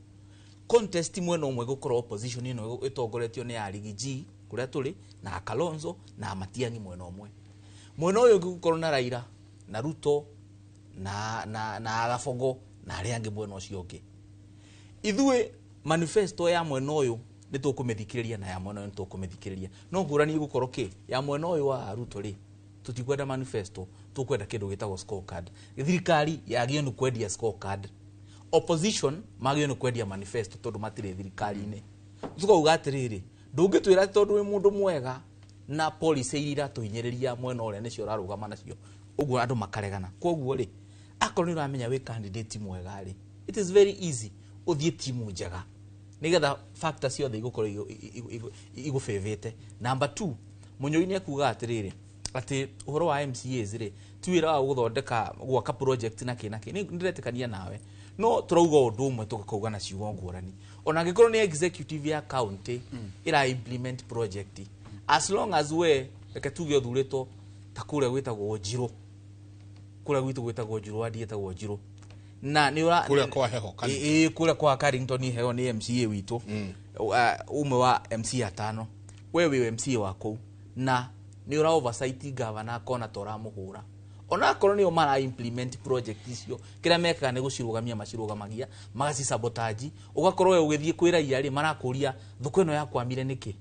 Contest mwena ũmwe gũkorwo opposition ĩno ĩtongoretio nĩ Arigi G kũrĩa tũrĩ na Kalonzo na Matiang'i mwena ũmwe, mwena ũyũ ũngĩ gũkorwo na Raila na Ruto na Gabogo na arĩa angĩ mwena ũcio ũngĩ. Ithuĩ manifesto ya mwena ũyũ nĩ tũkũmĩthikĩrĩria na ya mwena ũyũ nĩ tũkũmĩthikĩrĩria, no ngũrani ĩgũkorwo kĩ ya mwena ũyũ wa Ruto rĩ, tũtikwenda manifesto, tũkwenda kĩndũ gĩtagwo scorecard. Thirikari yagĩrĩirwo nĩ kwendia scorecard, opposition magĩrĩirwo nĩ kwendia manifesto tondũ matirĩ thirikari-inĩ. Tũkauga atĩrĩrĩ, ndũngĩtwĩra tondũ wĩ mũndũ mwega na policy iria iratũhinyĩrĩria mwena ũrĩa nĩcio ũrarũgama nacio, ũguo andũ makaregana. Koguo rĩ, akorwo nĩ ũramenya wĩ candidate mwega rĩ, it is very easy ũthiĩ timu njega nĩgetha factor ciothe igũkorwo igũbĩvĩte. Number 2, Mũnyoi nĩ ekuga atĩrĩrĩ, atĩ ũhoro wa MCAs rĩ, ti wĩra wa gũthondeka gwaka project na kĩ na kĩ. Nĩ ndĩretĩkania nawe, no tũrauga ũndũ ũmwe tũgakauga na ciugo ngũrani. Ona angĩkorwo nĩ executive ya county ĩra implement project, as long as we, reke tuge ũthurĩtwo ta kũrĩa gwĩtagwo Njirũ, kũrĩa gwitũ gwĩtagwo Njirũ, wadi ĩtagwo Njirũ, na nĩ ũra kũrĩa kwa heho kana ĩ kũrĩa kwa Carrington heho nĩ MCA witũ, ũmwe wa MCA atano, we wĩ MCA wa kũu na nĩ ũra oversight governor akona ta ũramũhũra, onakorwo nĩo mara implement project icio, kĩrĩa mekaga nĩ gũcirũgamia, macirũgamagia magacisabotage. Ũgakorwo we ũgĩthiĩ kwĩ raia rĩ, marakũria thoko ĩno yakwamire nĩkĩ,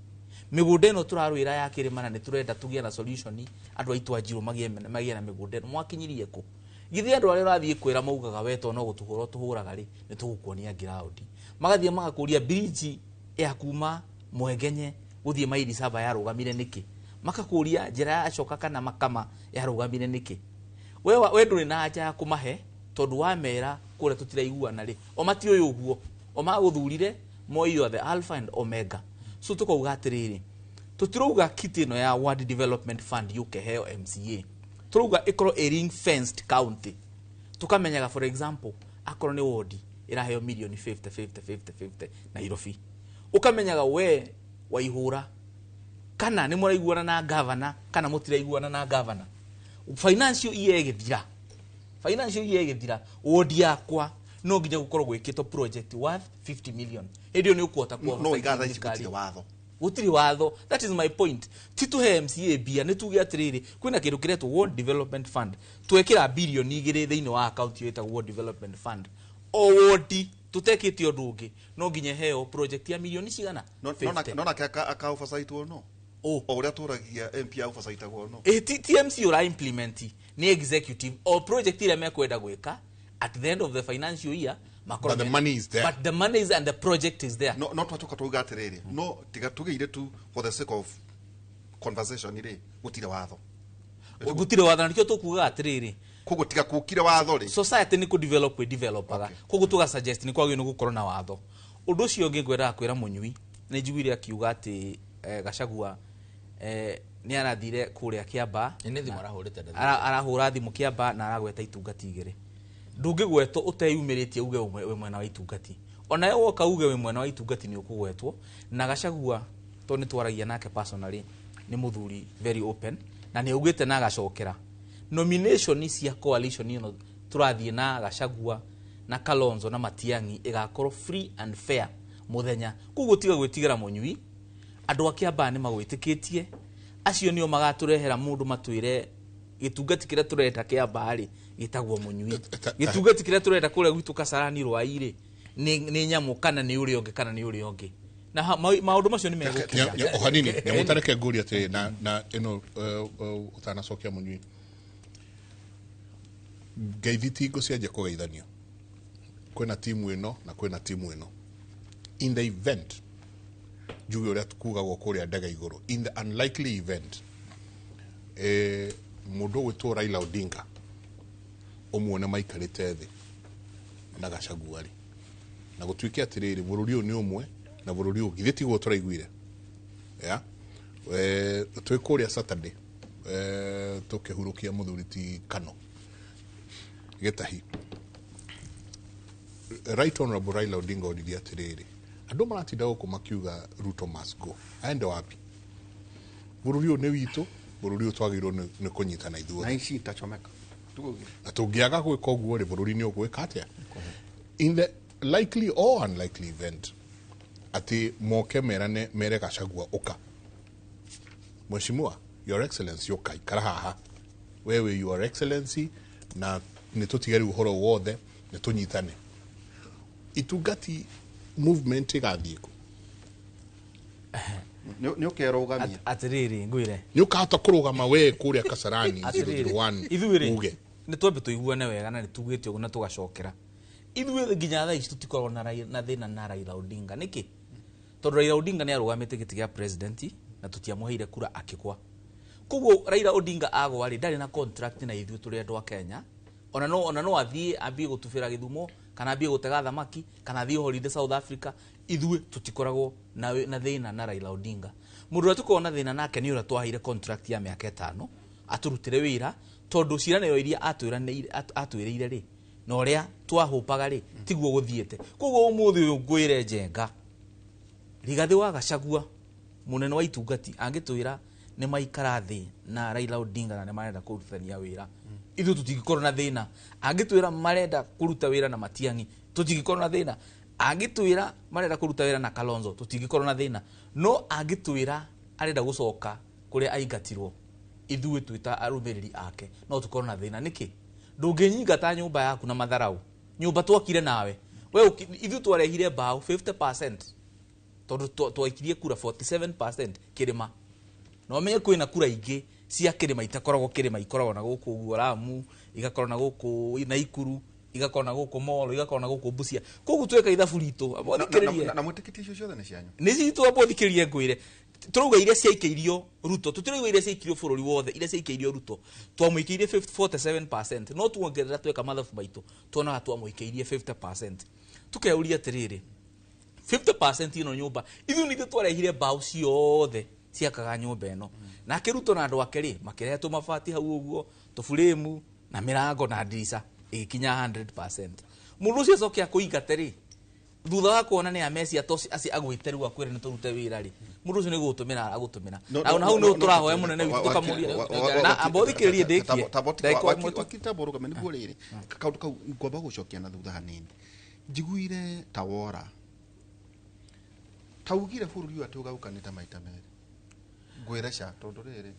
mĩgũnda ĩno tũrarwĩra ya kĩrĩma na nĩ tũrenda tũgĩe na solution, andũ aitũ a Njirũ magĩe na mĩgũnda ĩno, mwakinyirie kũ? Githĩ andũ arĩa ũrathiĩ kwĩra maugaga we to no gũtũhũra ũtũhũraga rĩ, nĩ tũgũkuonia ground. Magathiĩ magakũria bridge ya kuma Mwengenye gũthiĩ maili saba yarũgamire nĩkĩ, makakũria njĩra ya coka kana makama yarũgamire nĩkĩ. We ndũrĩ na anja ya kũmahe tondũ wamera kũrĩa tũtiraiguana rĩ, o matiũĩ ũguo, o magũthurire moi you are the alpha and omega. So tũkauga atĩrĩrĩ, tũtirauga kit ĩno ya Ward Development Fund yũke heo MCA, tũrauga ĩkorwo ĩ ring fenced county. Tũkamenyaga for example akorwo nĩ ward ĩraheo milioni 50 50 50 50 Nairobi, ũkamenyaga we Waihũra kana nĩ mũraiguana na governor kana mũtiraiguana na governor. Financial year ĩgĩthira, financial year ĩgĩthira, ward yakwa no nginya gũkorwo gwĩkĩtwo project worth 50 million. Hĩndĩ ĩyo nĩ ũkũhota kuona No igatha ici thirikari. gũtirĩ watho. Gũtirĩ watho. That is my point. Ti tũhe MCA mbia, nĩ tuge atĩrĩrĩ, kwĩna kĩndũ kĩretwo Ward Development Fund, twekĩra bilioni 2 thĩinĩ wa account ĩyo ĩtagwo Ward Development Fund. O ward tũtekĩte ũndũ ũngĩ no nginya heo project ya milioni cigana? 50. No nake aka oversight no O. o ũrĩa tũragia MP oversight no TMC ũra implement nĩ executive o project ĩrĩa mekwenda gwĩka at the end of the financial year, Makorwo But the money is there. But the money is and the project is there. No twacoka tuuga atiriri, no tiga tugeire tu for the sake of conversation rĩ, gũtirĩ watho. Gũtirĩ watho, na nĩkĩo tũkugaga atĩrĩrĩ, Koguo tiga kũkire watho rĩ, society nĩ kũ develop ĩ developaga. Koguo tũga suggest nĩ kwagĩrĩirwo nĩ gũkorwo na watho. Ũndũ ũcio ũngĩ ngwendaga kwĩra Mũnyui, nĩ njiguire akiuga atĩ Gachagua nĩ arathire kũrĩa Kĩamba. Nĩ thimũ arahũrĩte, ndathire. Arahũra thimũ Kĩamba na aragweta itungati igĩrĩ. Ndũngĩgwetwo ũteyumĩrĩtie uge wĩ mwena wa itungati. Onawe woka uge wĩ mwena wa itungati nĩ ũkũgwetwo. Na Gachagua tondũ nĩ twaragia nake personally, nĩ mũthuri very open, na nĩ augĩte na agacokera nomination cia coalition ĩno tũrathiĩ na Gachagua na Kalonzo na Matiang'i ĩgakorwo free and fair mũthenya. Koguo tiga gwĩtigĩra Mũnyui, andũ a Kĩambaa nĩ magwĩtĩkĩtie, acio nĩo magatũrehera mũndũ matwĩre gĩtungati kĩrĩa tũrenda Kĩambaa rĩ gĩtagwo Mũnyui, gĩtungati kĩrĩa tũrenda kũrĩa gwitũ Kasarani Rwai rĩ nĩ nyamũ kana nĩ ũrĩa ũngĩ kana nĩ ũrĩa ũngĩ, na maũndũ macio nĩ megũkinya. O hanini nyamũtareke ngũria atĩrĩ, na ĩno ũtanacokia Mũnyui, ngeithi tingo cianjia kũgeithanio, kwĩna timu ĩno na kwĩna timu ĩno. In the event, njuge ũrĩa kugagwo kũrĩa ndege igũrũ, in the unlikely event mũndũ ũgwĩtwo Raila Odinga ũmuone maikarĩte thĩ na Gachagua rĩ, na gũtuĩke atĩrĩrĩ bũrũri ũyũ nĩ ũmwe na bũrũri ũyũ githĩ tiguo tũraiguire ya twĩ kũrĩa Saturday tũkĩhurũkia mũthuri ti Kano Gĩtahi, Right Honorable Raila Odinga oririe atĩrĩrĩ, andũ maratinda gũkũ makiuga Ruto must go, aende wapi? Bũrũri ũyũ nĩ witũ, bũrũri ũyũ twagĩrĩirwo nĩ kũnyitana ithuothe. Na ici itachomeka. Na tũngĩaga gwĩka ũguo rĩ, bũrũri nĩ ũgwĩka atĩa? In the likely or unlikely event atĩ moke merane mere Gachagua ũka, Mheshimiwa Your Excellency ũka ikara haha, wewe Your Excellency, na nĩ tũtige rĩu ũhoro wothe nĩ tũnyitane, itungati movement ĩgathiĩ kũ? Nĩ ũkerũgamia. Atĩrĩrĩ, ngwĩre, Nĩ ũkahota kũrũgama we kũrĩa Kasarani Atĩrĩrĩ, 001 ithuĩ rĩ uge nĩ twambe tũiguane wega, na nĩ tugĩte ũguo na tũgacokera. Ithuĩ nginya thaa ici tũtikoragwo na thĩna na Raila Odinga. Nĩkĩ? Tondũ Raila Odinga nĩ arũgamĩte gĩtĩ gĩa president na tũtiamũheire kura akĩgwa. Koguo Raila Odinga agwa rĩ, ndarĩ na contract na ithuĩ tũrĩ andũ a Kenya. Ona no athiĩ ambie gũtubĩra Gĩthumo, kana ambie gũtega thamaki, kana athiĩ holiday South Africa, ithuĩ tũtikoragwo na thĩna na Raila Odinga. Mũndũ ũrĩa tũkoragwo na thĩna nake nĩ ũrĩa twaheire contract ya mĩaka 5 atũrutĩre wĩra, tondũ ciĩranĩro iria atwĩrĩire rĩ na ũrĩa twahũpaga rĩ tiguo gũthiĩte. Koguo ũmũthĩ ũyũ ngwĩre Njenga, Rigathĩ wa Gachagua mũnene wa itungati angĩtwĩra nĩ maikara thĩ na Raila Odinga na nĩ marenda kũrutithania wĩra, ithuĩ tũtingĩkorwo na thĩna. Angĩtwĩra marenda kũruta wĩra na Matiang'i, tũtingĩkorwo na thĩna. Angĩtwĩra marenda kũruta wĩra na Kalonzo, tũtingĩkorwo na thĩna. No angĩtwĩra arenda gũcoka kũrĩa aingatirwo, ithuĩ twĩ ta arũmĩrĩri ake no tũkorwo na thĩna. Nĩkĩ? Ndũngĩnyingata nyũmba yaku na matharau, nyũmba twakire nawe we, ithuĩ twarehire mbaũ 50% tondũ twaikirie kura 47% kĩrĩma. Na ũmenye kwĩna kura ingĩ cia kĩrĩma itakoragwo kĩrĩma, ikoragwo na gũkũ ũguo Lamu, igakorwo na gũkũ Naikuru, igakorwo na gũkũ Molo, igakorwo na gũkũ Busia. Koguo tweka ithabu ritũ, amba ũthikĩrĩrie. Na mwĩtĩkĩtie icio ciothe nĩ cianyu? Nĩ citũ, amba ũthikĩrĩrie ngwĩre. Tũrauga iria ciaikĩirio Ruto, tũtirauga iria ciaikĩirio bũrũri wothe, iria ciaikĩirio Ruto twamũikĩirie 47%, no tuongerera tweka mathabu maitũ tuonaga twamũikĩirie 50%. Tũkeuria atĩrĩrĩ, 50% ĩno nyũmba ithuĩ nithuĩ twarehire mbaũ ciothe ciakaga nyũmba ĩno, nake Ruto na andũ ake rĩ makĩrehe tũmabati hau ũguo, tũburĩmu na mĩrango na ndirica, ĩgĩkinya 100%. Mũndũ ũcio acoke akũingate rĩ, thutha wa kuona nĩ amecia to aci agwĩte rĩu akwĩre nĩ tũrute wĩra rĩ, mũndũ ũcio nĩ gũgũtũmĩra aragũtũmĩra. Na hau nĩ tũrahoya mũnene witũ tũkamũria na amba ũthikĩrĩrie ndĩkie ndagĩka ĩmwe tu. Wakiri rũgame nĩguo rĩrĩ kaũndũ kau ngwamba gũcokia na thutha hanini. Njiguire ta wora taugire bũrũri ũyũ atĩ ũgaũkanĩte maita merĩ, ngwĩre ca tondũ rĩrĩ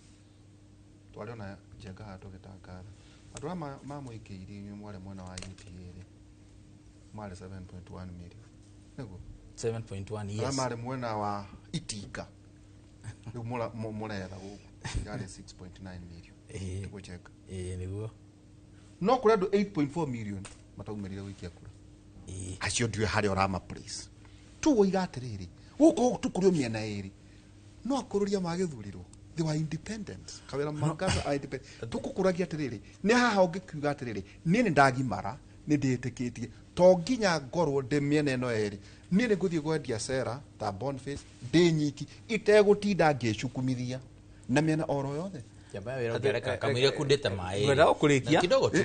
twarĩ ona Njenga haha tũgĩtangatha andũ arĩa mamũikĩirie inyuĩ mwarĩ mwena wa UDA rĩ marĩ 7.1 million, nĩguo? 7.1, yes. Arĩa marĩ mwena wa Itinga rĩu mũretha gũkũ yarĩ 6.9 million. Nĩguo Njenga? Ĩĩ nĩguo. No kũrĩ andũ 8.4 million mataumĩrire gũikia kura. Acio ndiũĩ harĩa ũrama place. Tu woiga atĩrĩrĩ, gũkũ tũkũrĩ mĩena ĩrĩ. No akũrũria magĩthurirwo. They were independent. Kawĩra Mwangaza are independent. Tũkũkũragia atĩrĩrĩ, nĩ haha ũngĩkiuga atĩrĩrĩ, niĩ nĩ ndagimara, nĩ ndĩĩtĩkĩtie. To nginya ngorwo ndĩ mĩena ĩno ĩrĩ. Niĩ nĩ ngũthiĩ kwendia cera ta Boniface ndĩ nyiki itegũtinda ngĩcukumithia na mĩena oro yothe. Njamba ya wĩra ũngĩareka kamũira kundĩte maĩ. Ngwendaga kũrĩkia. Na kidogo tu.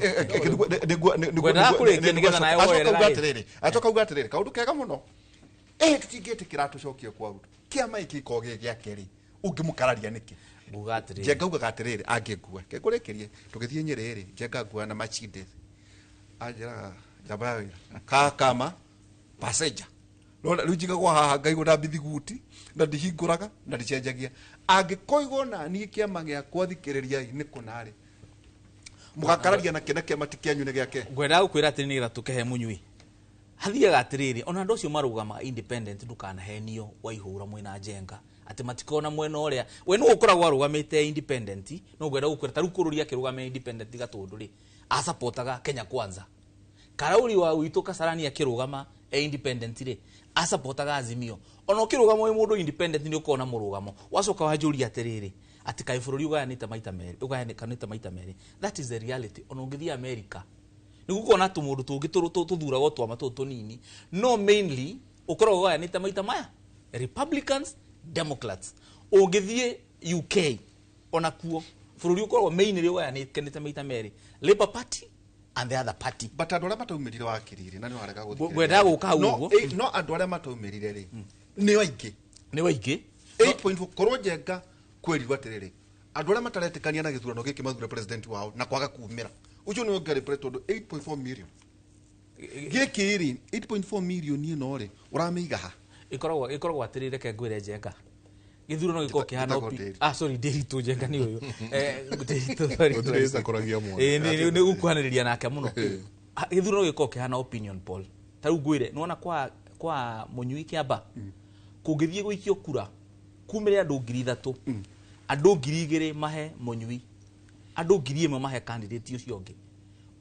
Ngwendaga kũrĩkia nĩgetha nawe woerera ĩ. Acoka uga atĩrĩrĩ, kaũndũ kega mũno. Tũtingĩtĩkĩra tũcokie kwa Ruto. Kĩama gĩkĩ gĩkoragwo gĩ gĩake rĩ, ũngĩmũkararia nĩkĩ? Nguga atĩrĩrĩ. Njenga ugaga atĩrĩrĩ, angĩngua. Reke ngũrĩkĩrie, tũgĩthiĩ Nyĩrĩ rĩ, Njenga ngua na Mercedes. Anjĩraga njamba ya wĩra. Kakama passenger. Rona rĩu njigagwo haha ngaigwo na mbithiguti na ndihingũraga na ndicenjagia. Angĩkoigwo na niĩ kĩama gĩakwa thikĩrĩriai nĩ kũna rĩ. Mũgakararia na kĩna kĩama ti kĩanyu nĩ gĩake. Ngwendaga gũkwĩra atĩrĩ nĩgetha tũkĩhe mũnyui. Hathiaga atĩrĩrĩ, ona andũ acio marũgamaga independent ndũkanahenio waihũra mwĩna Njenga atĩ matikona mwena ũrĩa we nĩwe ũkoragwo arũgamĩte independent, no ngwenda gũkwĩra ta rĩu kũrũria akĩrũgama independent Gatũndũ rĩ, asapotaga Kenya Kwanza. Karauri wa witũ Kasarani akĩrũgama e independent rĩ, asapotaga Azimio. Ona ũkĩrũgama wĩ mũndũ independent nĩ ũkoragwo na mũrũgamo. Wacoka wanjũria atĩrĩrĩ, atĩ kaĩ bũrũri ũgayanĩte maita merĩ, ũgayanĩkanĩte maita merĩ. That is the reality. Ona ũngĩthiĩ America, nĩ gũkorwo na tũmũndũ tũngĩ tũthuragwo twama tũtũ tũnini, no mainly ũkoragwo ũgayanĩte maita maya, Republicans, Democrats. Ũngĩthiĩ UK, ona kuo bũrũri ũkoragwo mainly ũgayanĩkanĩte maita merĩ, Labour Party and the other party. But andũ arĩa mataumĩrire wakirire na nĩ warega gũthikĩrĩria. Ngwendaga gũka hau No, ũguo. no andũ arĩa mataumĩrire rĩ, nĩ aingĩ. Nĩ aingĩ. 8.4 korwo Njenga kwĩrirwo atĩrĩrĩ, andũ arĩa mataretĩkania na gĩthurano gĩkĩ mathure president wao na kwaga kumĩra. Ũcio nĩwe ũngĩarĩ president tondũ 8.4 million. Gĩkĩ rĩ, 8.4 million ĩno rĩ, ũramĩiga ha? Ĩkoragwo atĩrĩrĩ, reke ngwĩre Njenga. Gĩthurano gĩkoragwo kĩhana Njĩtagwo Ndĩritũ. Sorry, Ndĩritũ, Njenga nĩ ũyũ. Ndĩritũ, sorry, Gũtirĩ sorry. cakũragia mwana. Nĩ gũkuhanĩrĩria nake mũno. Gĩthurano gĩkoragwo kĩhana opinion poll. Ta rĩu ngwĩre, nĩwona kwa mũnyui Kĩamba, kũngĩthiĩ gũikio kura, kumĩre andũ 3,000, andũ 2,000 mahe mũnyui, andũ 1,000 mahe candidate ũcio ũngĩ.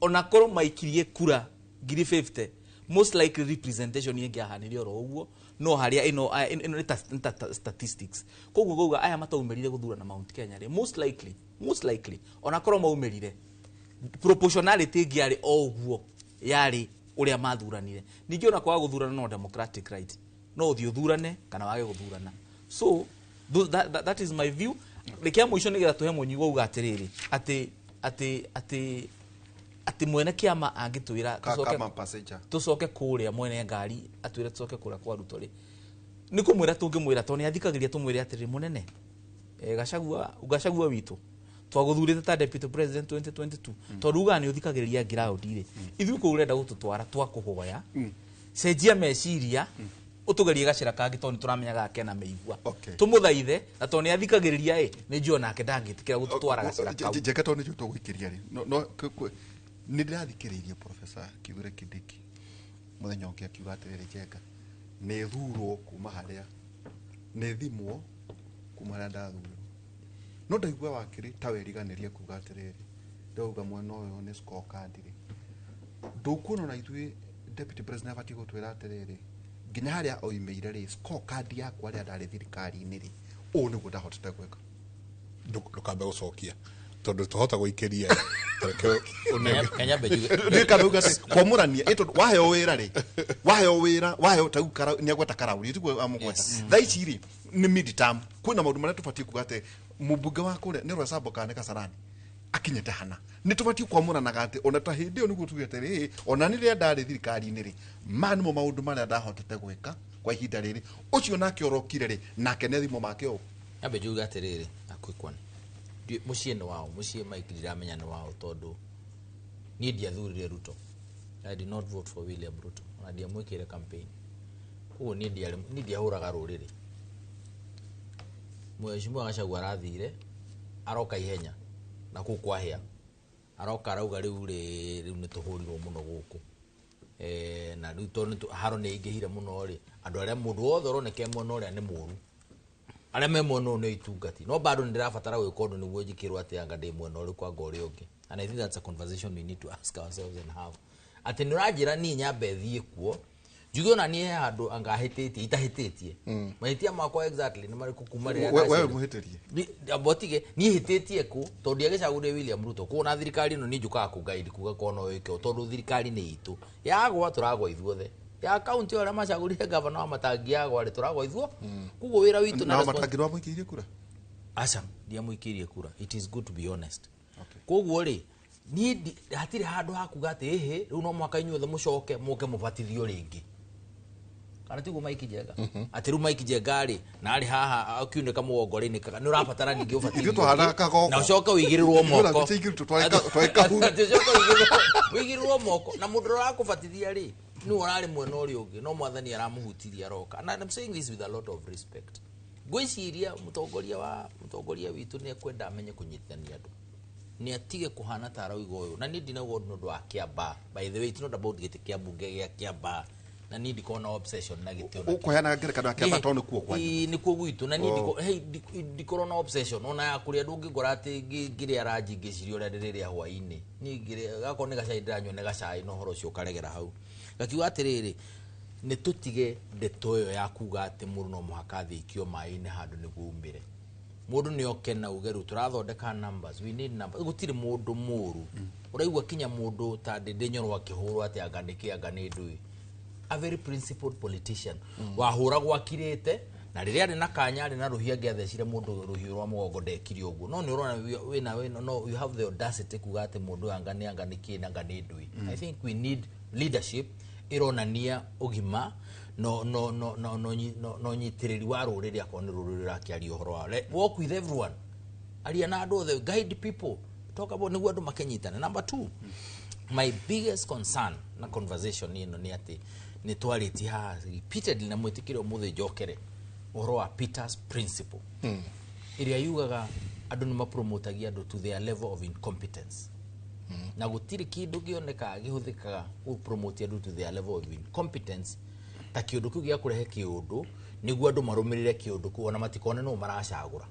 Ona korwo maikirie kura 50,000, most likely representation ĩngĩahanire oro ũguo, no harĩa ĩno nĩ ta statistics. Koguo ngauga aya mataumĩrire gũthurana Mount Kenya rĩ, most likely ona korwo maumĩrire, proportionality ĩngĩarĩ o ũguo yarĩ ũrĩa mathuranire. Ningĩ ona kwaga gũthurana no democratic right, no ũthiĩ ũthurane kana wage gũthurana. So that is my view. Reke mũico nĩgetha tũhe mũnyui wauga atĩrĩrĩ, atĩ mwene kĩama angĩtwĩra Kama passenger. tũcoke kũrĩa mwene ngari atwĩre tũcoke kũrĩa kwa Ruto rĩ, nĩ kũmwĩra tũngĩmwĩra tondũ nĩ athikagĩrĩria, tũmwĩre atĩrĩrĩ, mũnene, Gachagua witũ twagũthurĩte ta deputy president 2022, tondũ ugaga nĩ ũthikagĩrĩria ground rĩ, ithuĩ kũu ũrenda gũtũtwara twakũhoya cenjia meciria, ũtũgerie gacĩra kangĩ tondũ nĩ tũramenyaga kena mĩigua. Tũmũthaithe, na tondũ nĩ athikagĩrĩria ĩ, nĩ njũĩ onake ndangĩtĩkĩra gũtũtwara gacĩra kau. Njenga tondũ nĩcio tũgũikĩria rĩ, no, nĩ ndĩrathikĩrĩirie Professor Kithure Kindiki mũthenya ũngĩ akiuga atĩrĩrĩ, Njenga nĩ thurwo kuma harĩa, nĩ thimwo kuma harĩa ndathurirwo. No ndaigua wakĩrĩ ta weriganĩrie kuga atĩrĩrĩ, ndauga mwena ũyũ nĩ scorecard rĩ. Ndũkuona ona ithuĩ deputy president abatiĩ gũtwĩra atĩrĩrĩ, nginya harĩa oimĩire rĩ, scorecard yakwa rĩrĩa ndarĩ thirikari-inĩ rĩ, ũũ nĩguo ndahotete gwĩka. Ndũkambe gũcokia tondũ tũhota gũikĩria. Tareke ũnenge. Kenya mbe njuge. Ndĩkamba uga atĩ kwamũrania, tondũ waheo wĩra rĩ, waheo wĩra, waheo ta rĩu nĩ agweta Karauri, tiguo amũgweta. Thaa ici rĩ, nĩ mid term. Kwĩna maũndũ marĩa tũbatiĩ kuga atĩ mũmbunge wa kũrĩa nĩ Roysambu kana nĩ Kasarani akinyĩte hana. Nĩ tũbatiĩ kwamũranaga atĩ ona ta hĩndĩ ĩyo nĩguo tuge atĩrĩ, ona nĩ rĩrĩa ndarĩ thirikari-inĩ rĩ, maya nĩmo maũndũ marĩa ndahotete gwĩka kwa ihinda rĩrĩ. Ũcio nake ũrokire rĩ, nake nĩ thimũ make ũũ. Nyambe njuge atĩrĩrĩ, a quick one. Mũciĩ nĩ wao, mũciĩ Mike ndiramenya nĩ wao tondũ niĩ ndiathurire Ruto. I did not vote for William Ruto. Ona ndiamwĩkĩire campaign. Koguo niĩ ndiahũraga rũrĩrĩ. Mheshimiwa Gachagua arathire, aroka ihenya na kũu kwahĩa. Aroka arauga rĩu rĩ, rĩu nĩ tũhũrirwo mũno gũkũ. Na rĩu tondũ haro nĩ ĩingĩhire mũno rĩ, andũ arĩa mũndũ wothe ũroneka e mwena ũrĩa nĩ mũru. Arĩa me mwena ũyũ nĩ itungati. No bado nĩndĩrabatara gwĩka ũndũ nĩguo njĩkĩrwo atĩ anga ndĩ mwena ũrĩkũ anga ũrĩa ũngĩ. And I think that's a conversation we need to ask ourselves and have. Atĩ nĩ ũranjĩra niĩ nyambe thiĩ kuo njuge ona niĩ he handũ anga hĩtĩtie itahĩtĩtie. Mahĩtia makwa exactly nĩ marĩkũ kuma rĩrĩa We ndaciarirwo? mũhĩtĩrie. Ambotige niĩ hĩtĩtie kũ tondũ ndiagĩcagũrire William Ruto kũguo na thirikari ĩno niĩ njũkaga kũguide kuga korwo no wĩke ũũ, tondũ thirikari nĩ itũ yagwa tũragwa ithuothe ya kaunti arĩa macagũrire gavana wa Matangi yagwa rĩ tũragwa ithuo koguo wĩra witũ Na Matangi rwamũikĩirie kura? Aca, ndiamũikĩirie kura. It is good to be honest. Koguo rĩ niĩ hatirĩ handũ ha kuga atĩ ĩhĩ rĩu no mũhaka inyuothe mũcoke mũke mũbatithio rĩngĩ, kana tiguo Mike Njenga? Atĩ rĩu Mike Njenga rĩ na arĩ haha akiunĩka mũgongo rĩ nĩ ũrabatara ningĩ ũbatithio Ithuĩ twahanaga kagongo. na ũcoke ũigĩrĩrwo Ithuĩ na moko. mbica igĩrĩ twarĩ kahuru. Atĩ ũcoke ũigĩrĩrwo moko na mũndũ ũrĩa ũrakũbatithia rĩ nĩwe ũrarĩ mwena ũrĩa ũngĩ no mwathani aramũhutirie aroka. And I'm saying this with a lot of respect. Ngwĩciria mũtongoria witũ nĩ ekwenda amenye kũnyitithania andũ, nĩ atige kũhana ta arauga ũyũ na niĩ ndinauga ũndũ nĩ ũndũ wa Kĩambaa. By the way, it's not about gĩtĩ kĩa mbunge gĩa Kĩambaa na niĩ ndikoragwo na obsession na gĩtĩ ona kĩ. Ũkũheanaga ngerekano ya Kĩambaa tondũ nĩkuo kwanyu. Ĩĩ, nĩkuo gwitũ na niĩ ndikorwo na obsession ona ya kũrĩa. Ndũngĩngora atĩ ngĩrĩa ranji ngĩciria ũrĩa ndĩrĩrĩa hwaĩ-inĩ. Niĩ ngĩrĩa gakorwo nĩ gacai ndĩranyua nĩ gacai na ũhoro ũcio ũkaregera hau. Ngakiuga atĩrĩrĩ, nĩ tũtige ndeto ĩyo ya kuga atĩ mũndũ no mũhaka athiĩ aikio maĩ-inĩ handũ nĩguo umĩre. Mũndũ nĩ oke na uge rĩu tũrathondeka numbers, we need numbers. Gũtirĩ mũndũ mũru ũraigua kinya mũndũ ta Ndĩndĩ Nyoro akĩhũrwo atĩ anga nĩ kĩ anga nĩ ndũĩ. A very principled politician wahũragwo akirĩte na rĩrĩa arĩ na kanya arĩ na rũhiũ angĩathecire mũndũ rũhiũ rwa mũgongo ndekire ũguo. No nĩ ũrona wĩna no you have the audacity kuga atĩ mũndũ ũyũ anga nĩ anga nĩ kĩ na anga nĩ ndũĩ. I think we need leadership ĩronania ũgima no no no no no no no nyitĩrĩri wa rũrĩrĩ akorwo nĩ rũrĩrĩ rũrakĩaria ũhoro wao. Walk with everyone, aria na andũ othe, guide people, talk about nĩguo andũ makenyitana. Number two, my biggest concern na conversation ĩno nĩ atĩ nĩ twarĩtie haha repeatedly na mwĩtĩkĩre ũmũthĩ njokere ũhoro wa Peter's principle ĩrĩa yugaga andũ nĩ mapromotagia andũ to their level of incompetence, na gũtirĩ kĩndũ kĩonekaga gĩhũthĩkaga gũpromote andũ to their level of incompetence ta kĩũndũ kĩu gĩa kũrehe kĩũndũ nĩguo andũ marũmĩrĩre kĩũndũ kĩu ona matikone nũ maracagũra.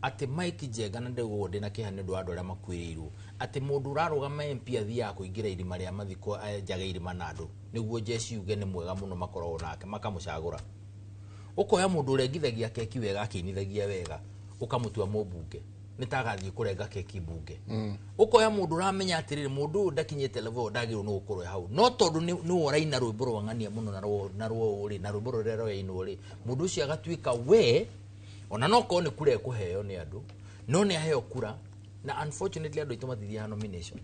Atĩ Mike Njenga, na ndĩguo ndĩna kĩeha nĩ ũndũ wa andũ arĩa makuĩrĩirwo, atĩ mũndũ ũrarũgama MP athiaga kũingĩra irima rĩa mathiko enjage irima na andũ nĩguo jeshi yuge nĩ mwega mũno makoragwo nake makamũcagũra. Ũkoya mũndũ ũrengithagia keki wega akĩinithagia wega ũkamũtua mũmbunge nĩ ta agathiĩ kũrenga keki mbunge. Ũkoya mũndũ ũramenya atĩrĩrĩ mũndũ ũyũ ndakinyĩte level ĩyo ndagĩrĩirwo nĩ gũkorwo e hau, no tondũ nĩwe ũraina rwĩmbo rwa ng'ania mũno na rwa rĩ na rwĩmbo rũrĩa rũrainwo rĩ mũndũ ũcio agatuĩka we ona no korwo nĩ kura ekũheo nĩ andũ no nĩ aheo kura. Na unfortunately andũ aitũ matithiaga nomination,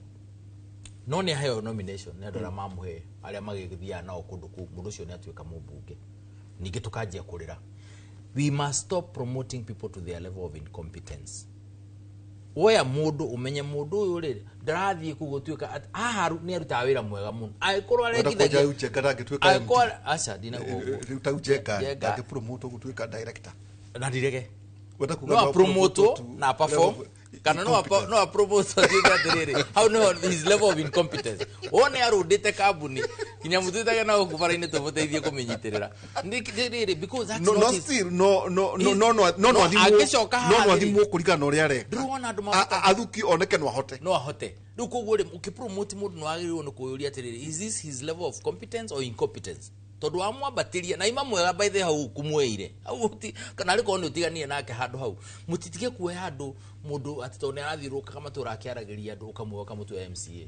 no nĩ aheo nomination nĩ andũ arĩa mamũhe arĩa magĩthiaga nao kũndũ kũu, mũndũ ũcio nĩ atuĩka mũmbunge. Ningĩ tũkanjia kũrĩra. We must stop promoting people to their level of incompetence. Woya mũndũ ũmenye mũndũ ũyũ rĩ ndarathiĩ kũu gũtuĩka haha nĩ arutaga wĩra mwega mũno angĩkorwo Wenda arengithagia kwanjia Njenga ndangĩtuĩka MD. angĩkorwo aca ndinauga ũguo. Rĩu ta Njenga Njenga. ndangĩpromotwo gũtuĩka director. Na ndirege. Wenda kuga No no apromotwo apromotwo to na perform level of kana no incompetence. no apromotwo atuĩke atĩrĩrĩ hau nĩho his level of incompetence wone arũndĩte kambuni kinya mũtuĩtage na gũkũ bara-inĩ tũmũteithie kũmĩnyitĩrĩra. Rĩrĩ because that's No not no his still no no no He's- no no no no, no athimwo angĩcoka no haha no rĩ, athimwo kũringana na ũrĩa areka. Ndĩrona andũ mabata- Athuki oneke no ahote. No ahote. Rĩu koguo rĩ ũkĩpromote mũndũ nĩ wagĩrĩirwo nĩ kwĩyũria atĩrĩrĩ, is this his level of competence or incompetence? Tondũ wamwambatĩria na ima mwega by the hau kũmweire hau kana arĩ korwo nĩ ũtiganire nake handũ hau mũtitige kuoya andũ mũndũ atĩ tondũ nĩ arathiũrũrũkaga matũũra akĩaragĩria andũ ũkamuoya ũkamũtua MCA.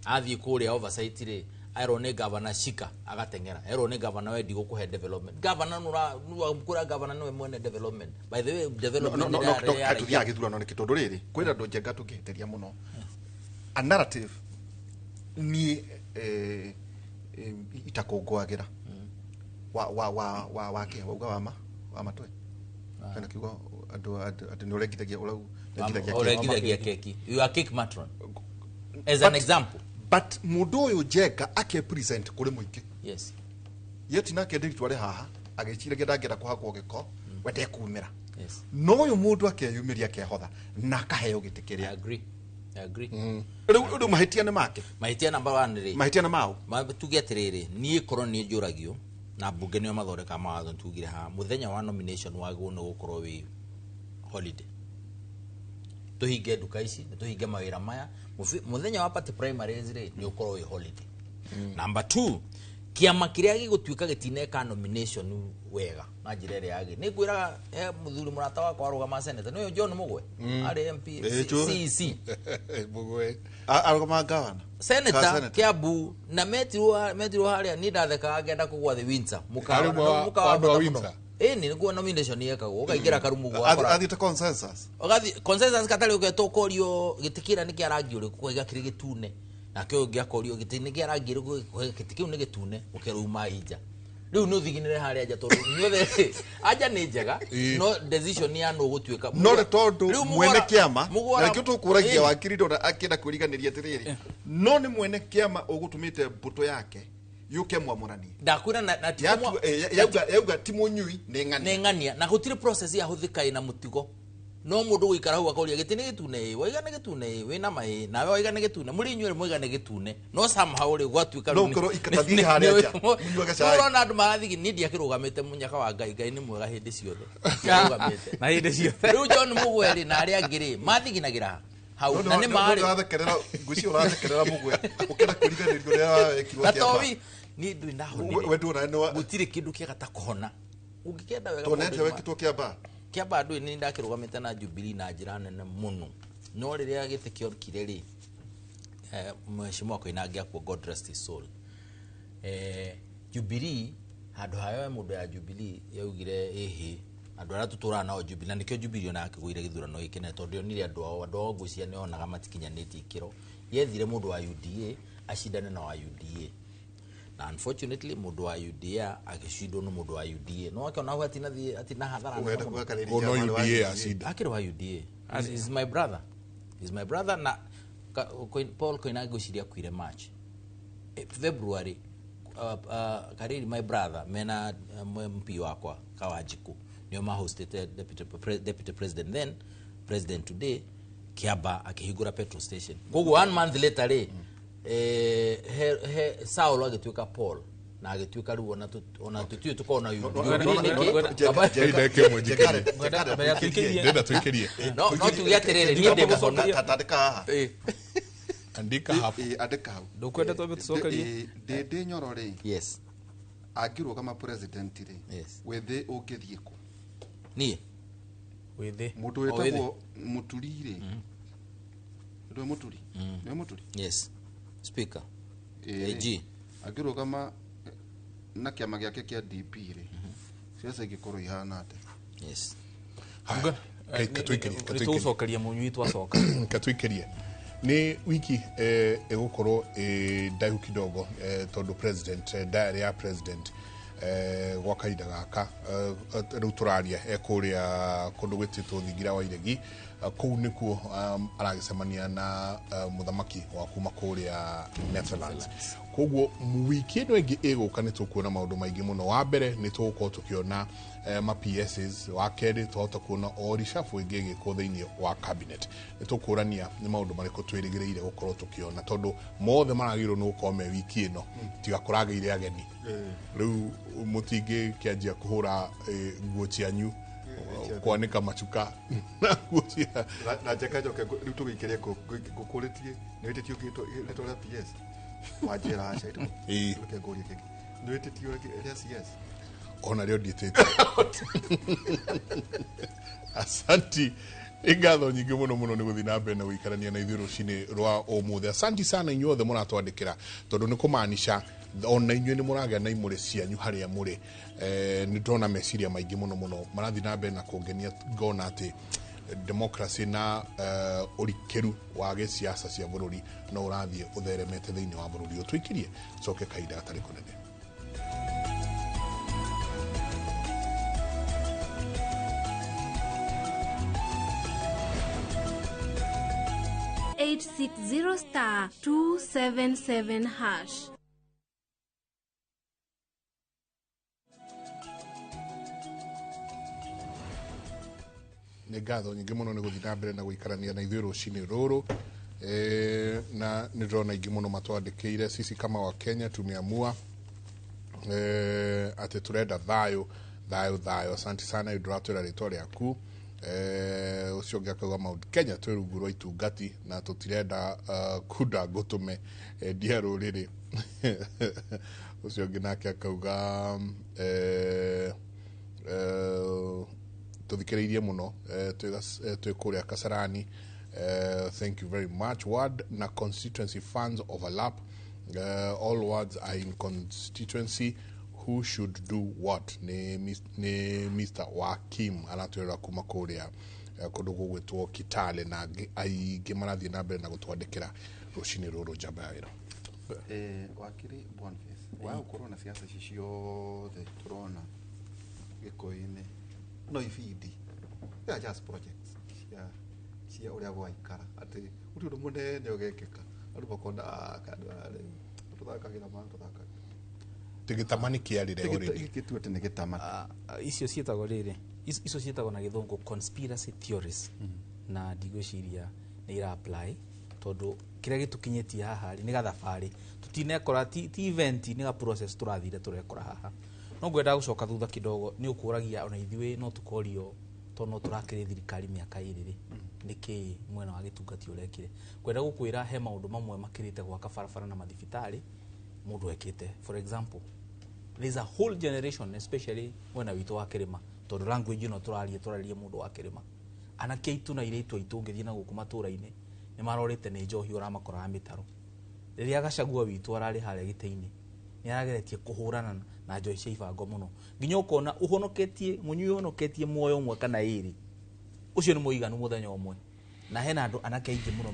Athiĩ kũrĩa oversight rĩ erwo nĩ gavana shika agateng'era, erwo nĩ gavana we ndigũkũhe development. Gavana nũra gavana nĩwe mwene development, by the way. No Development no no nĩ ya raia. Tũthiaga gĩthurano nĩkĩ? Tondũ rĩrĩ kwĩna andũ Njenga tũngĩhĩtĩria mũno a narrative niĩ itakũngũagĩra wa wa wa wa wa kĩ wauga wa ma wa matwe kana kiugo andũ andũ nĩ ũrengithagia ũrau ũrengithagia keki. Ũrengithagia keki, you are cake matron as an example. But mũndũ ũyũ Njenga ake present kũrĩ mũingĩ yet nake ndĩritũ arĩ haha agĩciragia ndangĩenda kũhakwo gĩko we ndekumĩra. No ũyũ mũndũ akeyumĩria akehotha na akaheo gĩtĩ I kĩrĩa. agree, I agree. Rĩu mahĩtia nĩ make. Mahĩtia number one rĩ Mahĩtia nĩ mao. Tuge atĩrĩrĩ, niĩ korwo niĩ njũragio na mbunge nĩo mathondekaga mawatho tugire haha mũthenya wa nomination wagĩrĩirwo nĩ gũkorwo wĩ holiday, tũhinge nduka ici na tũhinge mawĩra maya Muthenya wa party primaries rĩ nĩ ũkorwo wĩ holiday. Number 2, kiama kiria gĩgũtuĩka gĩtineka nomination wega na njĩra ĩrĩa yagĩrĩire. Nĩ ngwĩraga he mũthuri mũrata wakwa arũgama senator, nĩwe John Mugwe, arĩ MP CEC. Mugwe. Arũgama gavana. Senator Kiambu na metirwo harĩa niĩ ndathekaga ngenda kũgwa the Windsor. Mũkawa wa Windsor. Ĩni nĩguo nomination yekagwo ũkaingĩra karumu gwakora. Athiĩte consensus. Ũgathiĩ consensus katarĩ ũgetwo ũkorio gĩtĩ kĩrĩa nĩ kĩa rangi ũrĩkũ ũkauga kĩrĩ gĩtune. Nake ũyũ ũngĩ akorio gĩtĩ nĩ kĩa rangi ũrĩkũ gĩtĩ kĩu nĩ gĩtune ũkerwo uma nja. Rĩu nĩ ũthiginĩre harĩa nja tondũ inyuothe anja nĩ njega no decision ya nũ gũtuĩka. No nĩ tondũ mwene kĩama na nĩkĩo tũkũragia wakiri ndona akĩenda kwĩriganĩria atĩrĩrĩ no nĩ mwene kĩama ũgũtũmĩte mbũtũ yake yũke mwamũranie. Ndakwĩra na yauga ti mũnyui nĩ ng'ania. Nĩ ng'ania na gũtirĩ process yahũthĩka ĩna mũtigo. No mũndũ gũikara hau akoria gĩtĩ nĩ gĩtune ĩ waiga nĩ gĩtune ĩ wĩna ma ĩ nawe waiga nĩ gĩtune mũrĩ inyuĩ mwaiga nĩ gĩtune no somehow rĩ gwatuĩka no ũkorwo ikatathiĩ harĩa nja mũnyuage cai. Ũrona andũ marathigi niĩ ndiakĩrũgamĩte mũnyaka wa Ngai Ngai nĩ mwega hĩndĩ ciothe ndiarũgamĩte na hĩndĩ ciothe. Rĩu John Mugwe rĩ na arĩa angĩ rĩ mathiginagĩra hau na nĩ marĩ ũrathekerera ngwĩciria ũrathekerera Mugwe ũkĩenda kwĩriganĩrio ũrĩa wekirwo na kĩama. tobi niĩ ndũrĩ ndahonire. We nduona nĩ wa gũtirĩ kĩndũ kĩega ta kũhona ũngĩkĩenda wega tondũ nĩ wekĩtwo kĩamba. Kĩamba ndũĩ nĩ ndakĩrũgamĩte na Jubilee na njĩra nene mũno no rĩrĩa gĩtĩ kĩokire rĩ mheshimiwa Koinange akua, God rest his soul. Jubilee handũ hayo mũndũ ya Jubilee yaugire ĩhĩ andũ arĩa tũtũraga nao Jubilee na nĩkĩo Jubilee ona yakĩgũire gĩthurano gĩkĩ nene tondũ yonire andũ ao ngwĩciria nĩ onaga matikinyanĩtie ikĩro yethire mũndũ wa UDA acindane na wa UDA na unfortunately mũndũ wa UDA agĩcindwo nĩ mũndũ wa UDA no akĩona hau atinathiĩ atinahathara no UDA acinda akĩrĩ wa UDA is my brother, is my brother na Paul Koinange ngwĩciria akuire March February Kariri my brother mena MP wakwa Kawanjiku nĩo mahostete deputy president then president today Kiamba akĩhingũra petrol station koguo 1 month later rĩ Saul agĩtuĩka Paul na agĩtuĩka rĩu ona tũtiũĩ tũkorwo na ndĩrenda tũikĩrie no tuge atĩrĩrĩ niĩ ndĩ mũhonu andĩka haha andĩka hapo andĩka hau ndũkwenda twambe tũcokerie Ndĩndĩ Nyoro rĩ yes angĩrũgama president rĩ wĩthĩ ũngĩthiĩ kũ niĩ wĩthĩ mũndũ wĩtagwo Mũturi rĩ nĩwe Mũturi nĩwe Mũturi yes speaker AG angĩrũgama na kĩama gĩake kĩa DP rĩ ciaca ingĩkorwo ihana atĩa yes tũgũcokeria mũnyui twacoka katũikĩrie nĩ wiki ĩgũkorwo ndaihu kidogo tondũ president diary ya president gwa kahinda gaka rĩu tũraria ekũrĩa kũndũ gwĩtĩtwo Thingira wa Iregi kũu nĩkuo aragĩcemania na mũthamaki wa kuma kũrĩa Netherlands. Koguo wiki ĩno ĩngĩ ĩgũka nĩ tũkuona maũndũ maingĩ mũno. Wa mbere nĩ tũgũkorwo tũkĩona ma PSs, wa kerĩ twahota kuona o reshuffle ĩngĩ ĩgĩkwo thĩinĩ wa cabinet. Nĩ tũkũrania nĩ maũndũ marĩkũ twĩrĩgĩrĩire gũkorwo tũkĩona tondũ mothe maragĩrĩirwo nĩ gũkorwo me wiki ĩno tiga kũragĩire ageni. Rĩu mũtingĩkĩanjia kũhũra nguo cianyu kwanĩka macuka na nguo cia na njeka njoke rĩu tũgĩikĩrie ngũkũrĩtie nĩ wĩtĩtio rĩtwa rĩa PS wanjĩra aca reke ngũrie kĩngĩ nĩ wĩtĩtio rĩa CS ona rĩo ndiĩtĩtio. Asanti nĩ ngatho nyingĩ mũno mũno nĩ gũthiĩ na mbere na gũikarania na ithuĩ rũcinĩ rwa ũmũthĩ. Asanti sana inyuothe mũratwandĩkĩra tondũ nĩ kũmaanisha ona inyuĩ nĩ mũragĩa na imũrĩ cianyu harĩa mũrĩ. Nĩ ndona meciria maingĩ mũno mũno marathiĩ na mbere na kũngenia ngona atĩ democracy na ũrikĩru wa gĩciaca cia bũrũri no ũrathiĩ ũtheremete thĩinĩ wa bũrũri ũyũ. Tũikĩrie coke kahinda gatarĩ kũnene. *860*277# Nĩ ngatho nyingĩ mũno nĩ gũthiĩ na mbere na gũikarania na ithuĩ rũcinĩ rũrũ na nĩ ndĩrona aingĩ mũno matwandĩkĩire. Sisi kama wa Kenya tumeamua atĩ tũrenda thayũ thayũ thayũ. Asante sana nĩ ndĩratwĩra rĩtwa rĩaku. Ucio ũngĩ akauga Mount Kenya twĩ rungu rwa itungati na tũtirenda kunda ngũtũme endia rũrĩrĩ. Ũcio ũngĩ nake akauga tũthikĩrĩirie mũno, twĩ kũrĩa Kasarani. Thank you very much. Ward na constituency funds overlap. All wards are in constituency. Who should do what? Ni Mr. Wakim aratwĩra kuma kũrĩa kũndũ gũgwĩtwo Kitale, na aingĩ marathiĩ na mbere na gũtwandĩkĩra rũcinĩ rũrũ njamba ya wĩra. Wakiri Boniface, wa gũkorwo na siasa ici ciothe tũrona Gĩkũyũ-inĩ no ibindi, they are just projects cia ũrĩa gwaikara, atĩ gũtirĩ ũndũ mũnene ũgekĩka, andũ makona tũthakagĩra tũthakagĩra gĩtamani kĩarĩre already. Gĩtue atĩ nĩ gĩtama. Icio ciĩtagwo rĩrĩ, icio ciĩtagwo na gĩthũngũ conspiracy theories, na ndigwĩciria nĩ ira apply tondũ kĩrĩa gĩtũkinyĩtie haha rĩ nĩ gathabarĩ, tũtinekora ti event, nĩ ga process tũrathire tũrekora haha. No ngwenda gũcoka thutha kidogo, nĩ ũkũragia ona ithuĩ no tũkorio tondũ no tũrakĩrĩ thirikari mĩaka ĩrĩ rĩ, nĩkĩ mwena wa gĩtungati ũrekire. Ngwenda gũkwĩra he maũndũ mamwe makĩrĩte gwaka barabara na mathibitarĩ mũndũ ekĩte. For example, there's a whole generation, especially mwena witũ wa kĩrĩma, tondũ language ĩno tũraria mũndũ wa kĩrĩma, anake aitũ na airĩtu aitũ ũngĩthiĩ na gũkũ matũra-inĩ nĩ marorĩte nĩ njohi ũramakoraga mĩtaro. Rĩrĩa Gachagua witũ ararĩ harĩa gĩtĩ-inĩ nĩ arageretie kũhũrana na njohi cia ibango mũno, nginya ũkona ũhonoketie mũnyui ũhonoketie muoyo ũmwe kana ĩrĩ, ũcio nĩ mũiganu mũthenya ũmwe. Na hena andũ anake aingĩ mũno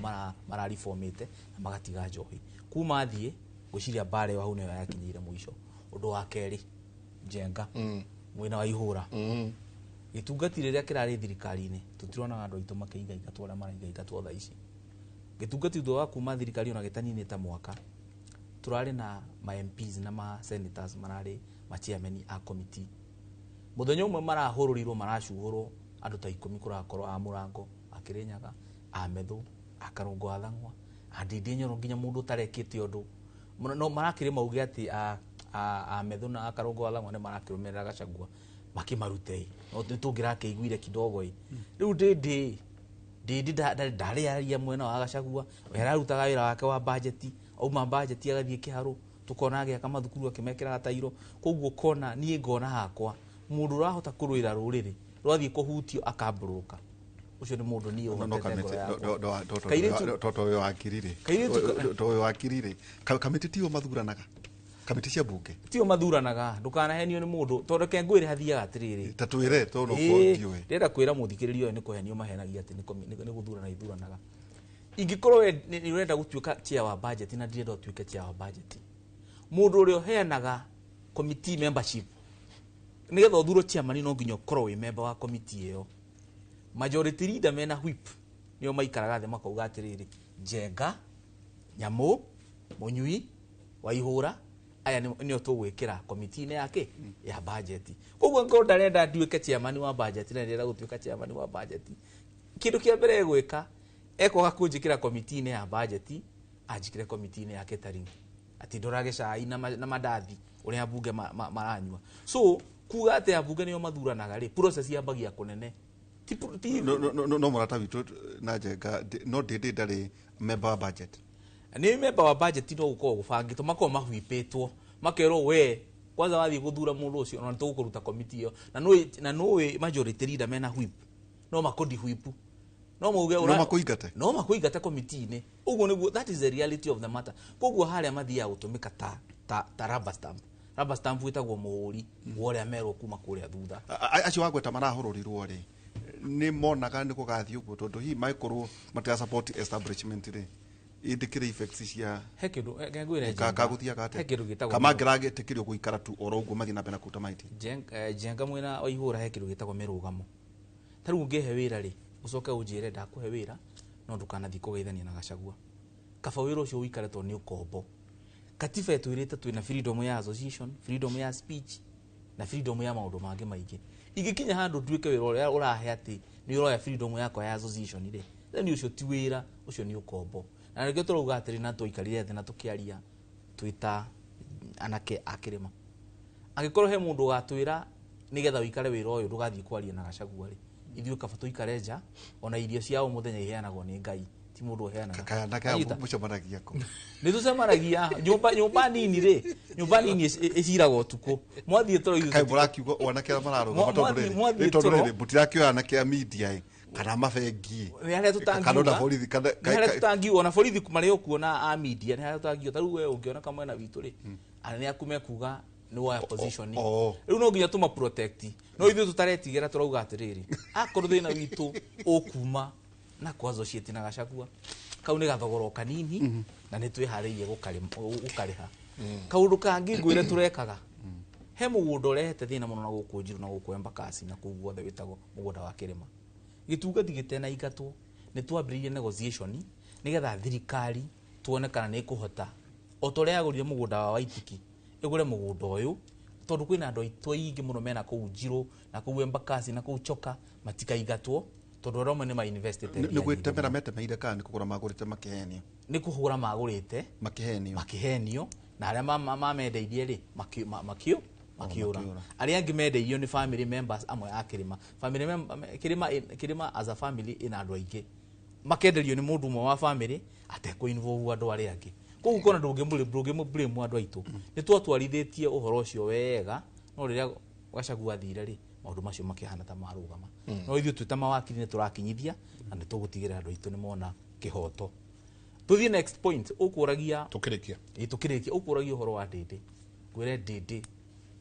mararibomĩte na magatiga njohi. Kuma thiĩ ngwĩciria mbara ĩyo hau nĩyo yakinyĩire mũico. Ũndũ wa kerĩ, Njenga mwena wa ihũra, gĩtungati rĩrĩa kĩrarĩ thirikari-inĩ tũtironaga andũ aitũ makĩingaingatwo ũrĩa maraingaingatwo thaa ici. Gĩtungati thutha wa kuma thirikari ona gĩtaninĩte mwaka, tũrarĩ na ma MPs na ma senators mararĩ ma chairman a committee. Mũthenya ũmwe marahũrũrirwo maracuhũrwo andũ ta 10 kũrakorwo a Mũrango, a Kĩrĩnyaga, a Methũ, a Karũngo a Thang'wa, a Ndindi Nyoro, nginya mũndũ ũtarekĩte ũndũ. No marakĩrĩ mauge atĩ a Methũ na a Karũngo a Thang'wa nĩ marakĩrũmĩrĩra Gachagua makĩmarute, no tũngĩrakĩiguire kidogo ĩ. Rĩu Ndindi ndarĩ aria mwena wa Gachagua, we ararutaga wĩra wake wa budget, auma budget agathiĩ kĩharũ, tukona agĩaka mathukuru akĩmekĩraga tairo. Koguo kona niĩ ngona hakwa mũndũ ũrahota kũrũĩra rũrĩrĩ rwathiĩ kũhutio akambũrũka, ũcio nĩ mũndũ niĩ ũhotete ngoro yakwa. Toto ũyũ wakiri-rĩ, kamĩtĩ tiyo mathuranaga, kamĩtĩ cia bunge tiyo mathuranaga, ndũkanahenio nĩ mũndũ tondũ reke ngwĩre hathiaga atĩrĩrĩ, ta twĩre tondũ ndiũĩ. Ndĩrenda kwĩra mũthikĩrĩria ũyũ nĩ kũhenio mahenagia atĩ nĩ gũthurana ithuranaga. Ingĩkorwo nĩ ũrenda gũtuĩka chair wa budget na ndirenda ũtuĩke chair wa budget, mũndũ ũrĩa ũheanaga committee membership nĩgetha ũthurwo chairman no nginya ũkorwo wĩ member wa committee ĩyo. Majority leader mena whip nĩo maikaraga thĩ makauga atĩrĩrĩ, Njenga, Nyamũ, Mũnyui, Waihũra, aya nĩo tũgwĩkĩra committee-inĩ yake ya budget. Koguo ngorwo ndarenda nduĩke chairman wa budget na ndirenda gũtuĩka chairman wa budget, kĩndũ kĩa mbere egwĩka ekwaga kũnjĩkĩra committee-inĩ ya budget, anjĩkĩre committee-inĩ ya catering, atĩ ndorage cai na mandathi ũrĩa mbunge maranyua. So kuga atĩ ambunge nĩo mathuranaga rĩ, process yambagia kũnene. No mũrata witũ na Njenga no Ndindi ndarĩ member wa budget. Nĩ member wa budget no gũkorwo gũbangĩtwo, makorwo mahwipĩtwo makerwo we kwanza wathiĩ gũthura mũndũ ũcio ona nĩtũgũkũruta committee ĩyo, na nũĩ majority leader mena whip no makũndi whip, no mauge no makũingate, no makũingate committee-inĩ. Ũguo nĩguo, that is the reality of the matter. Koguo harĩa mathiaga gũtũmĩka ta rubber stamp. Rubber stamp wĩtagwo mũhũri wa ũrĩa merwo kuma kũrĩa thutha. Acio wagweta marahũrũrirwo rĩ, nĩ monaga nĩ gũgathiĩ ũguo tondũ hihi mangĩkorwo matira support establishment rĩ, ĩndĩkĩrĩ effects cia he kĩndũ ngwĩre kagũthiaga atĩa, he kĩndũ gĩtagwo kama mangĩragetĩkĩrio gũikara tu oro ũguo mathiĩ na mbere na kũruta mahĩtia. Njenga mwena wa ihũra he kĩndũ gĩtagwo mĩrũgamo. Ta rĩu ũngĩhe wĩra rĩ, ũcoke ũnjĩre ndakũhe wĩra no ndũkanathiĩ kũgeithania na Gachagua, kaba wĩra ũcio ũikare tondũ nĩ ũkombo. Katiba ĩtwĩrĩte twĩna freedom ya association, freedom ya speech na freedom ya maũndũ mangĩ maingĩ. Ingĩkinya handũ nduĩke wĩra ũrĩa ũrahe atĩ nĩ ũroya freedom yakwa ya association rĩ, then ũcio ti wĩra, ũcio nĩ ũkombo. Na nĩkĩo tũrauga atĩrĩ, na twaikarire thĩ na tũkĩaria twĩ ta anake a kĩrĩma, angĩkorwo he mũndũ ũgatwĩra nĩgetha ũikare wĩra ũyũ ndũgathiĩ kwaria na Gachagua rĩ, Ithuĩ kaba tũikare nja ona irio cia o mũthenya iheanagwo nĩ Ngai ti mũndũ ũheanaga. Kaya Anyita. Mũcemanagia kũ? Nĩ tũcemanagia nyũmba nini rĩ, nyũmba nini ĩciragwo ũtukũ mwathiĩ toro ithuĩ Kaĩ mũrakiuga anake arĩa mararũgama tondũ rĩrĩ mwathiĩ rĩ, tondũ toro. rĩrĩ mũtirakĩoya anake a media ĩ kana mabengi Nĩ harĩa kana ona tũtangiuga. borithi kana Nĩ harĩa tũtangiuga ona borithi marĩ o kuo na a media nĩ harĩa tũtangiuga. Ta rĩu we ũngĩona kamwena witũ rĩ, anene aku mekuga nĩ woya position. Rĩu no nginya tũma protect, no ithuĩ tũtaretigĩra tũrauga atĩrĩrĩ, akorwo thĩna witũ ũkuma na kũ associate na Gachagua, kau nĩ gathogoro kanini na nĩ twĩharĩirie gũkarĩha. Kaũndũ kangĩ ngwĩre tũrekaga, he mũgũnda ũrehete thĩna mũno na gũkũ Njiru na gũkũ Embakasi na kũu guothe, wĩtagwo mũgũnda wa kĩrĩma gĩtungati gĩtenaingatwo. Nĩ twambĩrĩirie negotiation nĩgetha thirikari tuone kana nĩ ĩkũhota o ta ũrĩa yagũrire mũgũnda wa Waitiki ĩgũre mũgũnda ũyũ, tondũ kwĩna andũ aitũ aingĩ mũno mena kũu Njiru na kũu Embakasi na kũu Choka matikaingatwo, tondũ arĩa amwe nĩ ma-investĩte nĩ mbia nyingĩ gwĩtemera mũno. Metemeire kana nĩ kũgũra magũrĩte makĩhenio? Nĩ kũgũra magũrĩte. Makĩhenio. Makĩhenio na arĩa mamendeirie rĩ makĩũra. Makĩũra. Arĩa angĩ mendeirio nĩ family members amwe a kĩrĩma family kĩrĩma kĩrĩma as a family ĩna andũ aingĩ, makenderio nĩ mũndũ ũmwe wa family atekũ involve andũ arĩa angĩ. Koguo kona ndũngĩmũ blame andũ aitũ. Nĩ twatwarithĩtie ũhoro ũcio wega, no rĩrĩa Gachagua athire rĩ, maũndũ macio makĩhana ta marũgama. No ithuĩ twĩ ta mawakiri nĩ tũrakinyithia na nĩ tũgũtigĩrĩra andũ aitũ nĩ mona kĩhoto. Tũthiĩ next point ũkũragia. Tukirikia. Ĩ tũkĩrĩkia, ũkũragia ũhoro wa Ndĩndĩ. Ngwĩre Ndĩndĩ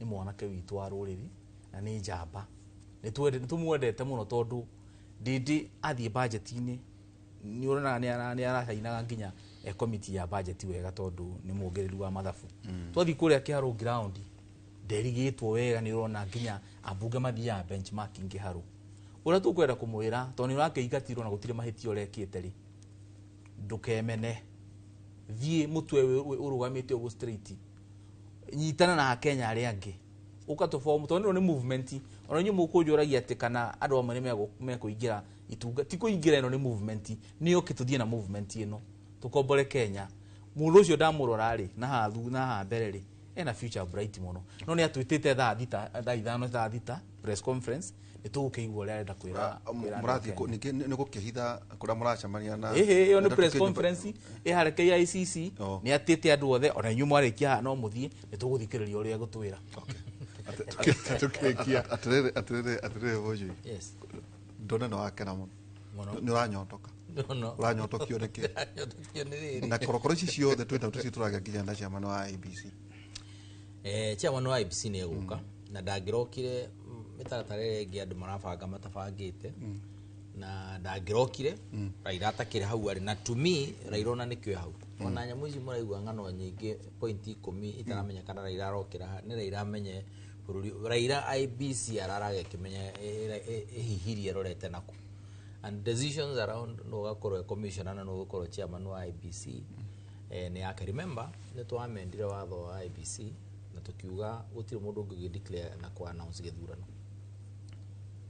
nĩ mwanake witũ wa rũrĩrĩ na nĩ njamba. Nĩ tũmwendete mũno tondũ Ndĩndĩ athiĩ budget-inĩ nĩ ũronaga nĩ aracainaga nginya e committee ya budget wega, tondũ nĩ muongereru wa mathabu. Twathiĩ kũrĩa Kĩharũ ground nderigĩtwo wega, nĩ ũrona nginya ambunge mathiaga benchmarking Kĩharũ. Ũrĩa tũkwenda kũmwĩra, tondũ nĩ ũrakĩingatirwo na gũtirĩ mahĩtia ũrekĩte rĩ, ndũkemene, thiĩ mũtwe ũrũgamĩte ũguo straight, nyitana na akenya arĩa angĩ ũka tũ form, tondũ ĩno nĩ movement. Ona inyuĩ mũkũnjũragia atĩ kana andũ amwe nĩ mekũingĩra itunga, ti kũingĩra, ĩno nĩ movement. Nĩ oke tũthiĩ na movement ĩno tũkombore Kenya. Mũndũ ũcio ndamũrora rĩ na haha na haha mbere rĩ, ena future bright mũno, no nĩ atwĩtĩte thaa 6, thaa 5, thaa 6 press conference, nĩ tũgũkĩigua ũrĩa arenda kwĩra andũ a Mũrathiĩ Kenya. Ningĩ nĩ gũkĩhitha kũrĩa mũracemania na Ĩhĩ, ĩyo nĩ na press tũkĩ- conference ĩharĩa KICC. Nĩ atĩte andũ othe, ona inyuĩ mwarĩkia haha no mũthiĩ, nĩ tũgũthikĩrĩria ũrĩa egũtwĩra. Tukirikia. Atĩrĩrĩ, atĩrĩrĩ, atĩrĩrĩ, Mũnjui. Yes. Ndona nĩ wakena mũno. Mũno. Nĩ ũranyotoka. No. Ũranyotokio nĩkĩ? Nyotokio nĩ rĩrĩ. Na korokoro ici ciothe twĩna tũcio tũragĩa nginya na chairman wa IEBC. Chairman wa IEBC nĩ egũka na ndangĩrokire mĩtaratara ĩrĩa ĩngĩ andũ marabanga matabangĩte na ndangĩrokire Raila atakĩrĩ hau arĩ. Na to me Raila ona nĩkĩo hau, ona nyamũ ici mũraigua ng'ano nyingĩ point 10 itaramenya kana Raila arokĩra ha, nĩ Raila amenye bũrũri. Raila IEBC araraga ĩkĩmenya ĩhihirie ĩrorete naku and decisions around no ũgakorwo e commissioner na no ũgakorwo chairman wa IEBC nĩ yake. Remember nĩ twamendire watho wa IEBC na tukiuga gũtirĩ mũndũ ũngĩ declare na ku announce gĩthurano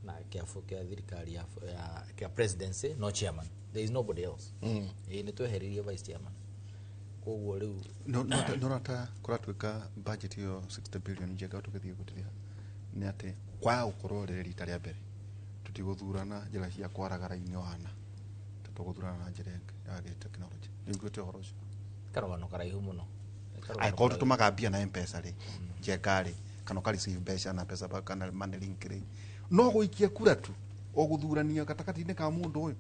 na kĩa thirikari ya kĩa presidency, no chairman, there is nobody else. Ĩ nĩ tweheririe vice chairman, koguo rĩu Nona ta kũratuĩka budget ĩyo 60 billion njega tũgĩthiĩ gũtithia nĩ atĩ kwaga gũkorwo rĩrĩ rita rĩa mbere tũtigũthurana njĩra cia kwaragara-inĩ wana, tũgũthurana na njĩra ĩngĩ ya gĩtekinoronjĩ. Nĩ ũiguĩte ũhoro ũcio? Karũgano karaihu mũno. Nĩ karũgano Angĩkorwo karaihu. tũtũmaga mbia na Mpesa rĩ, Njenga rĩ, kana ũka receive mbeca na Pesa Bank kana Money Link rĩ, no gũikia kura tu o gũthurania gatagatĩ-inĩ ka mũndũ ũyũ,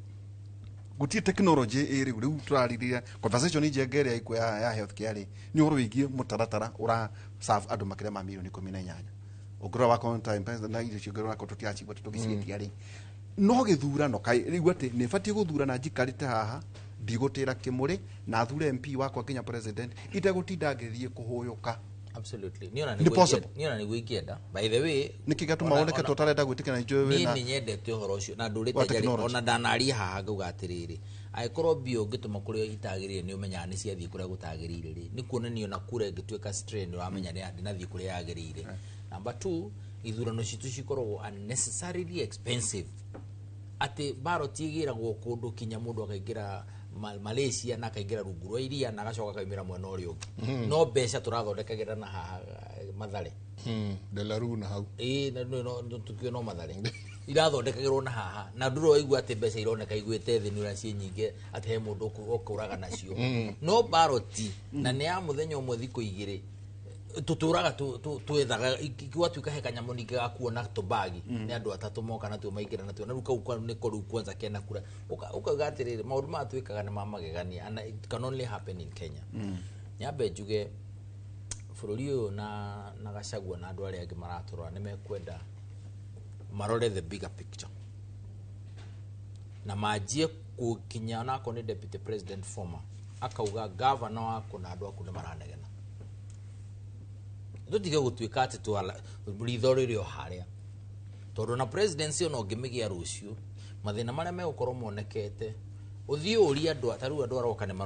gũtirĩ technology ĩ rĩu tũrarĩrĩria conversation Njenga ĩrĩa ĩkuo ya health care rĩ, nĩ ũhoro wĩgiĩ mũtaratara ũra serve andũ makĩria ma mirioni 18. Ũngĩrora wa konta Mpesa na irio ciongĩ ũrakorwo tũtiracigua tũgĩciĩtia rĩ, no gĩthurano kaĩ rĩu atĩ nĩ batiĩ gũthurana njikarĩte haha ndigũtĩra kĩmũrĩ na thure MP wakwa nginya president itegũtinda ngĩthiĩ kũhũyũka? Absolutely, niĩ ona Nĩ nĩguo possible. niĩ ona nĩguo ingĩenda, by the way. Nĩkĩ gĩatũma woneke ta ũtarenda gwĩtĩkĩra njũĩ Niĩ wĩna nĩ nyendete ũhoro ũcio na wa ndũrĩte njarĩ technology. Ona ndanaria haha ngauga atĩrĩrĩ, angĩkorwo mbia ũngĩtũma kũrĩa itagĩrĩire nĩ ũmenyaga nĩ ciathiĩ kũrĩa gũtagĩrĩire rĩ, nĩ kuonania ona kura ĩngĩtuĩka strain ũramenya nĩ ndĩnathiĩ kũrĩa yagĩrĩire. Number two, ithurano citũ cikoragwo unnecessarily expensive, atĩ ballot ĩgĩragwo kũndũ kinya mũndũ akaingĩra Malaysia na akaingĩra rungu rwa iria na agacoka akaumĩra mwena ũrĩa ũngĩ, no mbeca tũrathondekagĩra na haha Mathare. Delaruna hau. Ĩĩ, na no tukio no Mathare. Irathondekagĩrwo na haha na ndũrĩ waigua atĩ mbeca ironeka igwĩte thĩ nĩ ũrĩa ciĩ nyingĩ, atĩ he mũndũ ũkũraga nacio. No ballot na nĩ ya mũthenya ũmwe, thikũ 2, tũtũraga twethaga gwatuĩka he kanyamũ ningĩ gakuona tũbagi nĩ andũ atatũ moka natuo maingĩra natuo, na rĩu kau nĩko rĩu kwanza kena kura. Ũkauga atĩrĩrĩ, maũndũ maya twĩkaga nĩ ma magegania and it can only happen in Kenya. Nyambe njuge bũrũri ũyũ na Gachagua na andũ arĩa angĩ maratũrora nĩ mekwenda marore the bigger picture na manjie gũkinya onakorwo nĩ deputy president former akauga gavana waku na andũ aku nĩ maranegena. Tũtige gũtuĩka atĩ ritho rĩrĩ o harĩa, tondũ na presidency ona ũngĩmĩgĩa rũciũ, mathĩna marĩa megũkorwo monekete, ũthiĩ ũrie andũ ta rĩu andũ aroka nĩ